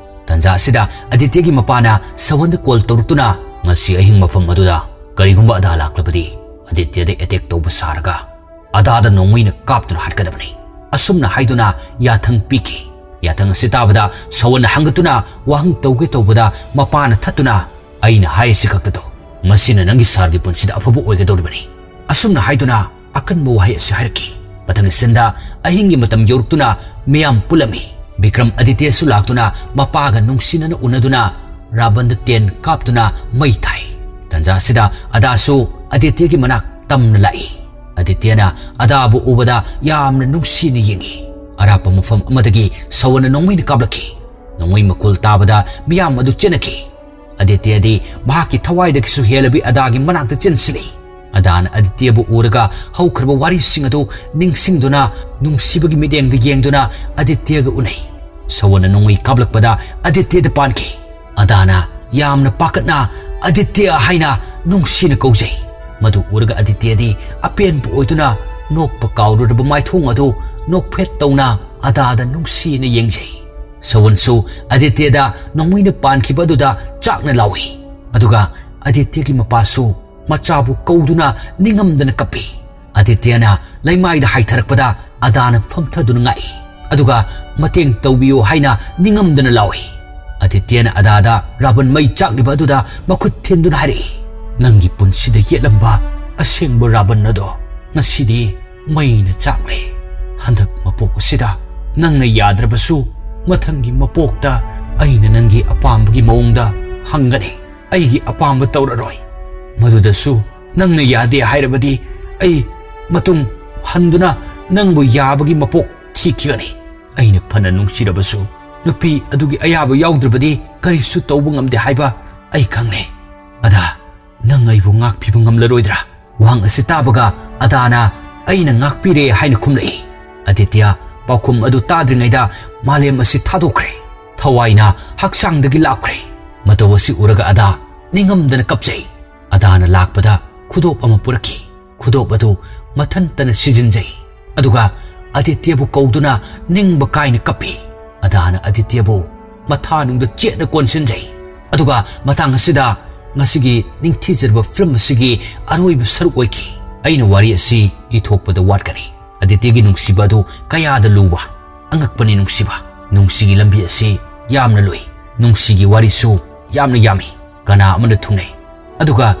ꯇꯟꯖꯥ ꯑꯁꯤꯗ ꯑꯗꯤꯇ꯭ꯌꯒꯤ ꯃꯄꯥꯅ ꯁꯋꯟꯗ ꯀꯣꯜ ꯇꯧꯔꯛꯇꯨꯅ, "ꯉꯁꯤ ꯑꯍꯤꯡ ꯃꯐꯝ ꯑꯗꯨꯗ ꯀꯔꯤꯒꯨꯝꯕ ꯑꯗꯥ ꯂꯥꯛꯂꯕꯗꯤ ꯑꯗꯤꯇ꯭ꯌꯗ ꯑꯦꯇꯦꯛ ꯇꯧꯕ ꯁꯥꯔꯒ ꯑꯗꯥꯗ ꯅꯣꯡꯃꯩꯅ ꯀꯥꯞꯇꯨꯅ ꯍꯥꯠꯀꯗꯕꯅꯤ꯫ ꯑꯁꯨꯝꯅ ꯍꯥꯏꯗꯨꯅ ꯌꯥꯊꯪ ꯄꯤꯈꯤ꯫ ꯌꯥꯊꯪ ꯑꯁꯤ ꯇꯥꯕꯗ ꯁꯋꯟꯅ ꯍꯪꯒꯠꯇꯨꯅ ꯋꯥꯍꯪ ꯇꯧꯒꯦ ꯇꯧꯕꯗ ꯃꯄꯥꯅ ꯊꯠꯇꯨꯅ, "ꯑꯩꯅ ꯍꯥꯏꯔꯤꯁꯤ ꯈꯛꯇꯗꯣ, ꯃꯁꯤꯅ ꯅꯪꯒꯤ ꯁꯥꯔꯒꯤ ꯄꯨꯟꯁꯤꯗ ꯑꯐꯕ ꯑꯣꯏꯒꯗꯧꯔꯤꯕꯅꯤ"꯫ ꯑꯁꯨꯝꯅ ꯍꯥꯏꯗꯨꯅ ꯑꯀꯟꯕ ꯋꯥꯍꯩ ꯑꯁꯤ ꯍꯥꯏꯔꯛꯈꯤ꯫ ꯃꯊꯪꯒꯤ ꯁꯤꯟꯗ ꯑꯍꯤꯡꯒꯤ ꯃꯇꯝ ꯌꯧꯔꯛꯇꯨꯅ ꯃꯤꯌꯥꯝ ꯄꯨꯜꯂꯝꯃꯤ꯫ ꯕꯤꯀ꯭ꯔꯝ ꯑꯗꯤꯇ꯭ꯌꯁꯨ ꯂꯥꯛꯇꯨꯅ ꯃꯄꯥꯒ ꯅꯨꯡꯁꯤꯅꯅ ꯎꯅꯗꯨꯅ ꯔꯥꯕꯟꯗ ꯇꯦꯟ ꯀꯥꯞꯇꯨꯅ ꯃꯩ ꯊꯥꯏ꯫ ꯇꯟꯖꯥ ꯑꯁꯤꯗ ꯑꯗꯥꯁꯨ ꯑꯗꯤꯇ꯭ꯌꯒꯤ ꯃꯅꯥꯛ ꯇꯝꯅ ꯂꯥꯛꯏ꯫ ꯑꯗꯤꯇ꯭ꯌꯅ ꯑꯗꯥꯕꯨ ꯎꯕꯗ ꯌꯥꯝꯅ ꯅꯨꯡꯁꯤꯅ ꯌꯦꯡꯉꯤ꯫ ꯑꯔꯥꯞꯄ ꯃꯐꯝ ꯑꯃꯗꯒꯤ ꯁꯋꯟꯅ ꯅꯣꯡꯃꯩꯅ ꯀꯥꯞꯂꯛꯈꯤ꯫ ꯅꯣꯡꯃꯩ ꯃꯈꯣꯜ ꯇꯥꯕꯗ ꯃꯤꯌꯥꯝ ꯑꯗꯨ ꯆꯦꯟꯅꯈꯤ꯫ ꯑꯗꯤꯇ꯭ꯌꯗꯤ ꯃꯍꯥꯛꯀꯤ ꯊꯋꯥꯏꯗꯒꯤꯁꯨ ꯍꯦꯜꯂꯕꯤ ꯑꯗꯥꯒꯤ ꯃꯅꯥꯛꯇ ꯆꯦꯟꯁꯤꯜꯂꯤ꯫ ꯑꯗꯥꯅ ꯑꯗꯤꯇ꯭ꯌꯕꯨ ꯎꯔꯒ ꯍꯧꯈ꯭ꯔꯕ ꯋꯥꯔꯤꯁꯤꯡ ꯑꯗꯨ ꯅꯤꯡꯁꯤꯡꯗꯨꯅ, ꯅꯨꯡꯁꯤꯕꯒꯤ ꯃꯤꯠꯌꯦꯡꯗ ꯌꯦꯡꯗꯨꯅ ꯑꯗꯤꯇ꯭ꯌꯒ ꯎꯅꯩ꯫ ꯁꯋꯟꯅ ꯅꯣꯡꯃꯩ ꯀꯥꯞꯂꯛꯄꯗ ꯑꯗꯤꯇ꯭ꯌꯗ ꯄꯥꯟꯈꯤ꯫ ꯑꯗꯥꯅ ꯌꯥꯝꯅ ꯄꯥꯈꯠꯅ "ꯑꯗꯤꯇ꯭ꯌ" ꯍꯥꯏꯅ ꯅꯨꯡꯁꯤꯅ ꯀꯧꯖꯩ꯫ ꯃꯗꯨ ꯎꯔꯒ ꯑꯗꯤꯇ꯭ꯌꯗꯤ ꯑꯄꯦꯟꯕ ꯑꯣꯏꯗꯨꯅ ꯅꯣꯛꯄ ꯀꯥꯎꯔꯨꯔꯕ ꯃꯥꯏꯊꯣꯡ ꯑꯗꯨ ꯅꯣꯛꯐꯦꯠ ꯇꯧꯅ ꯑꯗꯥꯗ ꯅꯨꯡꯁꯤꯅ ꯌꯦꯡꯖꯩ꯫ ꯁꯋꯟꯁꯨ ꯑꯗꯤꯇ꯭ꯌꯗ ꯅꯣꯡꯃꯩꯅ ꯄꯥꯟꯈꯤꯕ ꯑꯗꯨꯗ ꯆꯥꯛꯅ ꯂꯥꯎꯏ꯫ ꯑꯗꯨꯒ ꯑꯗꯤꯇ꯭ꯌꯒꯤ ꯃꯄꯥꯁꯨ ꯃꯆꯥꯕꯨ ꯀꯧꯗꯨꯅ ꯅꯤꯡꯉꯝꯗꯅ ꯀꯞꯄꯤ꯫ ꯑꯗꯤꯇ꯭ꯌꯅ ꯂꯩꯃꯥꯏꯗ ꯍꯥꯏꯊꯔꯛꯄꯗ ꯑꯗꯥꯅ ꯐꯝꯊꯗꯨꯅ ꯉꯥꯛꯏ꯫ ꯑꯗꯨꯒ "ꯃꯇꯦꯡ ꯇꯧꯕꯤꯌꯨ" ꯍꯥꯏꯅ ꯅꯤꯡꯉꯝꯗꯅ ꯂꯥꯎꯏ꯫ ꯑꯗꯤꯇ꯭ꯌꯅ ꯑꯗꯥꯗ ꯔꯥꯕꯟ ꯃꯩ ꯆꯥꯛꯂꯤꯕ ꯑꯗꯨꯗ ꯃꯈꯨꯠ ꯊꯤꯟꯗꯨꯅ ꯍꯥꯏꯔꯛꯏ, "ꯅꯪꯒꯤ ꯄꯨꯟꯁꯤꯗ ꯌꯦꯠꯂꯝꯕ ꯑꯁꯦꯡꯕ ꯔꯥꯕꯟ ꯑꯗꯣ ꯉꯁꯤꯗꯤ ꯃꯩꯅ ꯆꯥꯛꯂꯦ꯫ ꯍꯟꯗꯛ ꯃꯄꯣꯛ ꯑꯁꯤꯗ ꯅꯪꯅ ꯌꯥꯗ꯭ꯔꯕꯁꯨ, ꯃꯊꯪꯒꯤ ꯃꯄꯣꯛꯇ ꯑꯩꯅ ꯅꯪꯒꯤ ꯑꯄꯥꯝꯕꯒꯤ ꯃꯑꯣꯡꯗ ꯍꯪꯒꯅꯤ꯫ ꯑꯩꯒꯤ ꯑꯄꯥꯝꯕ ꯇꯧꯔꯔꯣꯏ꯫ ꯃꯗꯨꯗꯁꯨ ꯅꯪꯅ ꯌꯥꯗꯦ ꯍꯥꯏꯔꯕꯗꯤ, ꯑꯩ ꯃꯇꯨꯡ ꯍꯟꯗꯨꯅ ꯅꯪꯕꯨ ꯌꯥꯕꯒꯤ ꯃꯄꯣꯛ ꯊꯤꯈꯤꯒꯅꯤ꯫ ꯑꯩꯅ ꯐꯅ ꯅꯨꯡꯁꯤꯔꯕꯁꯨ, ꯅꯨꯄꯤ ꯑꯗꯨꯒꯤ ꯑꯌꯥꯕ ꯌꯥꯎꯗ꯭ꯔꯕꯗꯤ ꯀꯔꯤꯁꯨ ꯇꯧꯕ ꯉꯝꯗꯦ ꯍꯥꯏꯕ ꯑꯩ ꯈꯪꯂꯦ꯫ ꯑꯗꯥ, ꯅꯪ ꯑꯩꯕꯨ ꯉꯥꯛꯄꯤꯕ ꯉꯝꯂꯔꯣꯏꯗ꯭ꯔꯥ?" ꯋꯥꯍꯪ ꯑꯁꯤ ꯇꯥꯕꯒ ꯑꯗꯥꯅ "ꯑꯩꯅ ꯉꯥꯛꯄꯤꯔꯦ" ꯍꯥꯏꯅ ꯈꯨꯝꯂꯛꯏ꯫ ꯑꯗꯤꯇ꯭ꯌ ꯄꯥꯎꯈꯨꯝ ꯑꯗꯨ ꯇꯥꯗ꯭ꯔꯤꯉꯩꯗ ꯃꯥꯂꯦꯝ ꯑꯁꯤ ꯊꯥꯗꯣꯛꯈ꯭ꯔꯦ꯫ ꯊꯋꯥꯏꯅ ꯍꯛꯆꯥꯡꯗꯒꯤ ꯂꯥꯞꯈ꯭ꯔꯦ꯫ ꯃꯇꯧ ꯑꯁꯤ ꯎꯔꯒ ꯑꯗꯥ ꯅꯤꯡꯉꯝꯗꯅ ꯀꯞꯆꯩ꯫ ꯑꯗꯥꯅ ꯂꯥꯛꯄꯗ ꯈꯨꯗꯣꯞ ꯑꯃ ꯄꯨꯔꯛꯈꯤ꯫ ꯈꯨꯗꯣꯞ ꯑꯗꯨ ꯃꯊꯟꯇꯅ ꯁꯤꯖꯤꯟꯖꯩ꯫ ꯑꯗꯨꯒ ꯑꯗꯤꯇ꯭ꯌꯕꯨ ꯀꯧꯗꯨꯅ ꯅꯤꯡꯕ ꯀꯥꯏꯅ ꯀꯞꯄꯤ꯫ ꯑꯗꯥꯅ ꯑꯗꯤꯇ꯭ꯌꯕꯨ ꯃꯊꯥꯅꯨꯡꯗ ꯆꯦꯠꯅ ꯀꯣꯟꯁꯤꯟꯖꯩ꯫ ꯑꯗꯨꯒ ꯃꯇꯥꯡ ꯑꯁꯤꯗ ꯉꯁꯤꯒꯤ ꯅꯤꯡꯊꯤꯖꯔꯕ ꯐꯤꯂꯝ ꯑꯁꯤꯒꯤ ꯑꯔꯣꯏꯕ ꯁꯔꯨꯛ ꯑꯣꯏꯈꯤ꯫ ꯑꯩꯅ ꯋꯥꯔꯤ ꯑꯁꯤ ꯏꯊꯣꯛꯄꯗ ꯋꯥꯠꯀꯅꯤ꯫ ꯑꯗꯤꯇ꯭ꯌꯒꯤ ꯅꯨꯡꯁꯤꯕ ꯑꯗꯨ ꯀꯌꯥꯗ ꯂꯨꯕ, ꯑꯉꯛꯄꯅꯤ ꯅꯨꯡꯁꯤꯕ꯫ ꯅꯨꯡꯁꯤꯒꯤ ꯂꯝꯕꯤ ꯑꯁꯤ ꯌꯥꯝꯅ ꯂꯨꯏ꯫ ꯅꯨꯡꯁꯤꯒꯤ ꯋꯥꯔꯤꯁꯨ ꯌꯥꯝꯅ ꯌꯥꯝꯃꯤ꯫ ꯀꯅꯥ ꯑꯃꯅ ꯊꯨꯡꯅꯩ, ꯑꯗꯨꯒ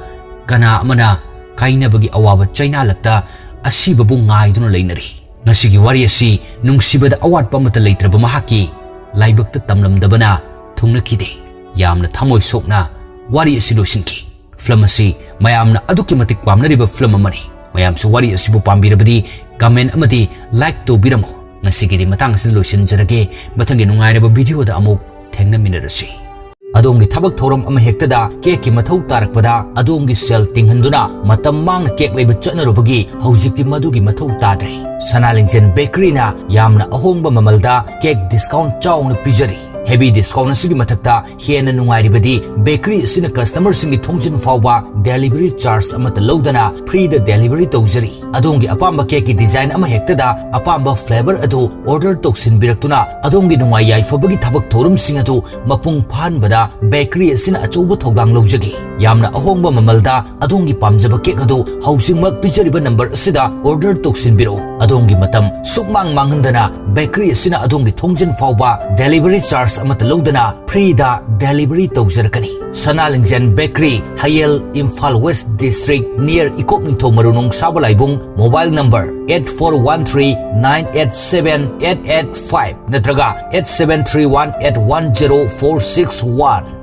ꯀꯅꯥ ꯑꯃꯅ ꯀꯥꯏꯅꯕꯒꯤ ꯑꯋꯥꯕ ꯆꯩꯅꯥꯂꯛꯇ ꯑꯁꯤꯕꯕꯨ ꯉꯥꯏꯗꯨꯅ ꯂꯩꯅꯔꯤ꯫ ꯉꯁꯤꯒꯤ ꯋꯥꯔꯤ ꯑꯁꯤ ꯅꯨꯡꯁꯤꯕꯗ ꯑꯋꯥꯠꯄ ꯑꯃꯠꯇ ꯂꯩꯇ꯭ꯔꯕ ꯃꯍꯥꯛꯀꯤ ꯂꯥꯏꯕꯛꯇ ꯇꯝꯂꯝꯗꯕꯅ ꯊꯨꯡꯅꯈꯤꯗꯦ꯫ ꯌꯥꯝꯅ ꯊꯃꯣꯏ ꯁꯣꯛꯅ ꯋꯥꯔꯤ ꯑꯁꯤ ꯂꯣꯏꯁꯤꯟꯈꯤ꯫ ꯐꯤꯂꯝ ꯑꯁꯤ ꯃꯌꯥꯝꯅ ꯑꯗꯨꯛꯀꯤ ꯃꯇꯤꯛ ꯄꯥꯝꯅꯔꯤꯕ ꯐꯤꯂꯝ ꯑꯃꯅꯤ꯫ ꯃꯌꯥꯝꯁꯨ ꯋꯥꯔꯤ ꯑꯁꯤꯕꯨ ꯄꯥꯝꯕꯤꯔꯕꯗꯤ comment ꯑꯃꯗꯤ like ꯇꯧꯕꯤꯔꯝꯃꯨ꯫ ꯉꯁꯤꯒꯤꯗꯤ ꯃꯇꯥꯡ ꯑꯁꯤꯗ ꯂꯣꯏꯁꯤꯟꯖꯔꯒꯦ꯫ ꯃꯊꯪꯒꯤ ꯅꯨꯡꯉꯥꯏꯔꯕ video ꯗ ꯑꯃꯨꯛ ꯊꯦꯡꯅꯃꯤꯟꯅꯔꯁꯤ꯫ ꯑꯗꯣꯝꯒꯤ ꯊꯕꯛ ꯊꯧꯔꯝ ꯑꯃ ꯍꯦꯛꯇꯗ cake ꯀꯤ ꯃꯊꯧ ꯇꯥꯔꯛꯄꯗ ꯑꯗꯣꯝꯒꯤ ꯁꯦꯜ ꯇꯤꯡꯍꯟꯗꯨꯅ ꯃꯇꯝ ꯃꯥꯡꯅ cake ꯂꯩꯕ ꯆꯠꯅꯔꯨꯕꯒꯤ ꯍꯧꯖꯤꯛꯇꯤ ꯃꯗꯨꯒꯤ ꯃꯊꯧ ꯇꯥꯗ꯭ꯔꯦ꯫ ꯁꯅꯥ ꯂꯤꯡꯖꯦꯜ bakery ꯅ ꯌꯥꯝꯅ ꯑꯍꯣꯡꯕ ꯃꯃꯜꯗ cake discount ꯆꯥꯎꯅ ꯄꯤꯖꯔꯤ꯫ Heavy discount ꯑꯁꯤꯒꯤ ꯃꯊꯛꯇ ꯍꯦꯟꯅ ꯅꯨꯡꯉꯥꯏꯔꯤꯕꯗꯤ bakery ꯑꯁꯤꯅ customer ꯁꯤꯡꯒꯤ ꯊꯣꯡꯖꯤꯟ ꯐꯥꯎꯕ delivery charge ꯑꯃꯠꯇ ꯂꯧꯗꯅ free ꯗ delivery ꯇꯧꯖꯔꯤ꯫ ꯑꯗꯣꯝꯒꯤ ꯑꯄꯥꯝꯕ cake ꯀꯤ design ꯑꯃ ꯍꯦꯛꯇꯗ ꯑꯄꯥꯝꯕ flavour ꯑꯗꯨ order ꯇꯧꯁꯤꯟꯕꯤꯔꯛꯇꯨꯅ ꯑꯗꯣꯝꯒꯤ ꯅꯨꯡꯉꯥꯏ ꯌꯥꯏꯐꯕꯒꯤ ꯊꯕꯛ ꯊꯧꯔꯝꯁꯤꯡ ꯑꯗꯨ ꯃꯄꯨꯡ ꯐꯥꯍꯟꯕꯗ bakery ꯑꯁꯤꯅ ꯑꯆꯧꯕ ꯊꯧꯗꯥꯡ ꯂꯧꯖꯒꯦ꯫ ꯌꯥꯝꯅ ꯑꯍꯣꯡꯕ ꯃꯃꯜꯗ ꯑꯗꯣꯝꯒꯤ ꯄꯥꯝꯖꯕ cake ꯑꯗꯨ ꯍꯧꯖꯤꯛꯃꯛ ꯄꯤꯖꯔꯤꯕ number ꯑꯁꯤꯗ order ꯇꯧꯁꯤꯟꯕꯤꯔꯛꯎ꯫ ꯑꯗꯣꯝꯒꯤ ꯃꯇꯝ ꯁꯨꯛꯃꯥꯡ ꯃꯥꯡꯍꯟꯗꯅ bakery ꯑꯁꯤꯅ ꯑꯗꯣꯝꯒꯤ ꯊꯣꯡꯖꯤꯟ ꯐꯥꯎꯕ delivery charge ꯑꯃꯠꯇ ꯂꯧꯗꯅ free ꯗ delivery ꯇꯧꯖꯔꯛꯀꯅꯤ꯫ ꯁꯅꯥ ꯂꯤꯡꯖꯦꯜ bakery, ꯍꯌꯦꯜ, Imphal West District, near ꯏꯀꯣꯛ ꯅꯤꯡꯊꯧ ꯃꯔꯨ ꯅꯣꯡꯁꯥꯕ ꯂꯥꯏꯕꯨꯡ꯫ Mobile number eight four one three nine eight seven eight eight five ꯅꯠꯇ꯭ꯔꯒ eight seven three one eight one zero four six one꯫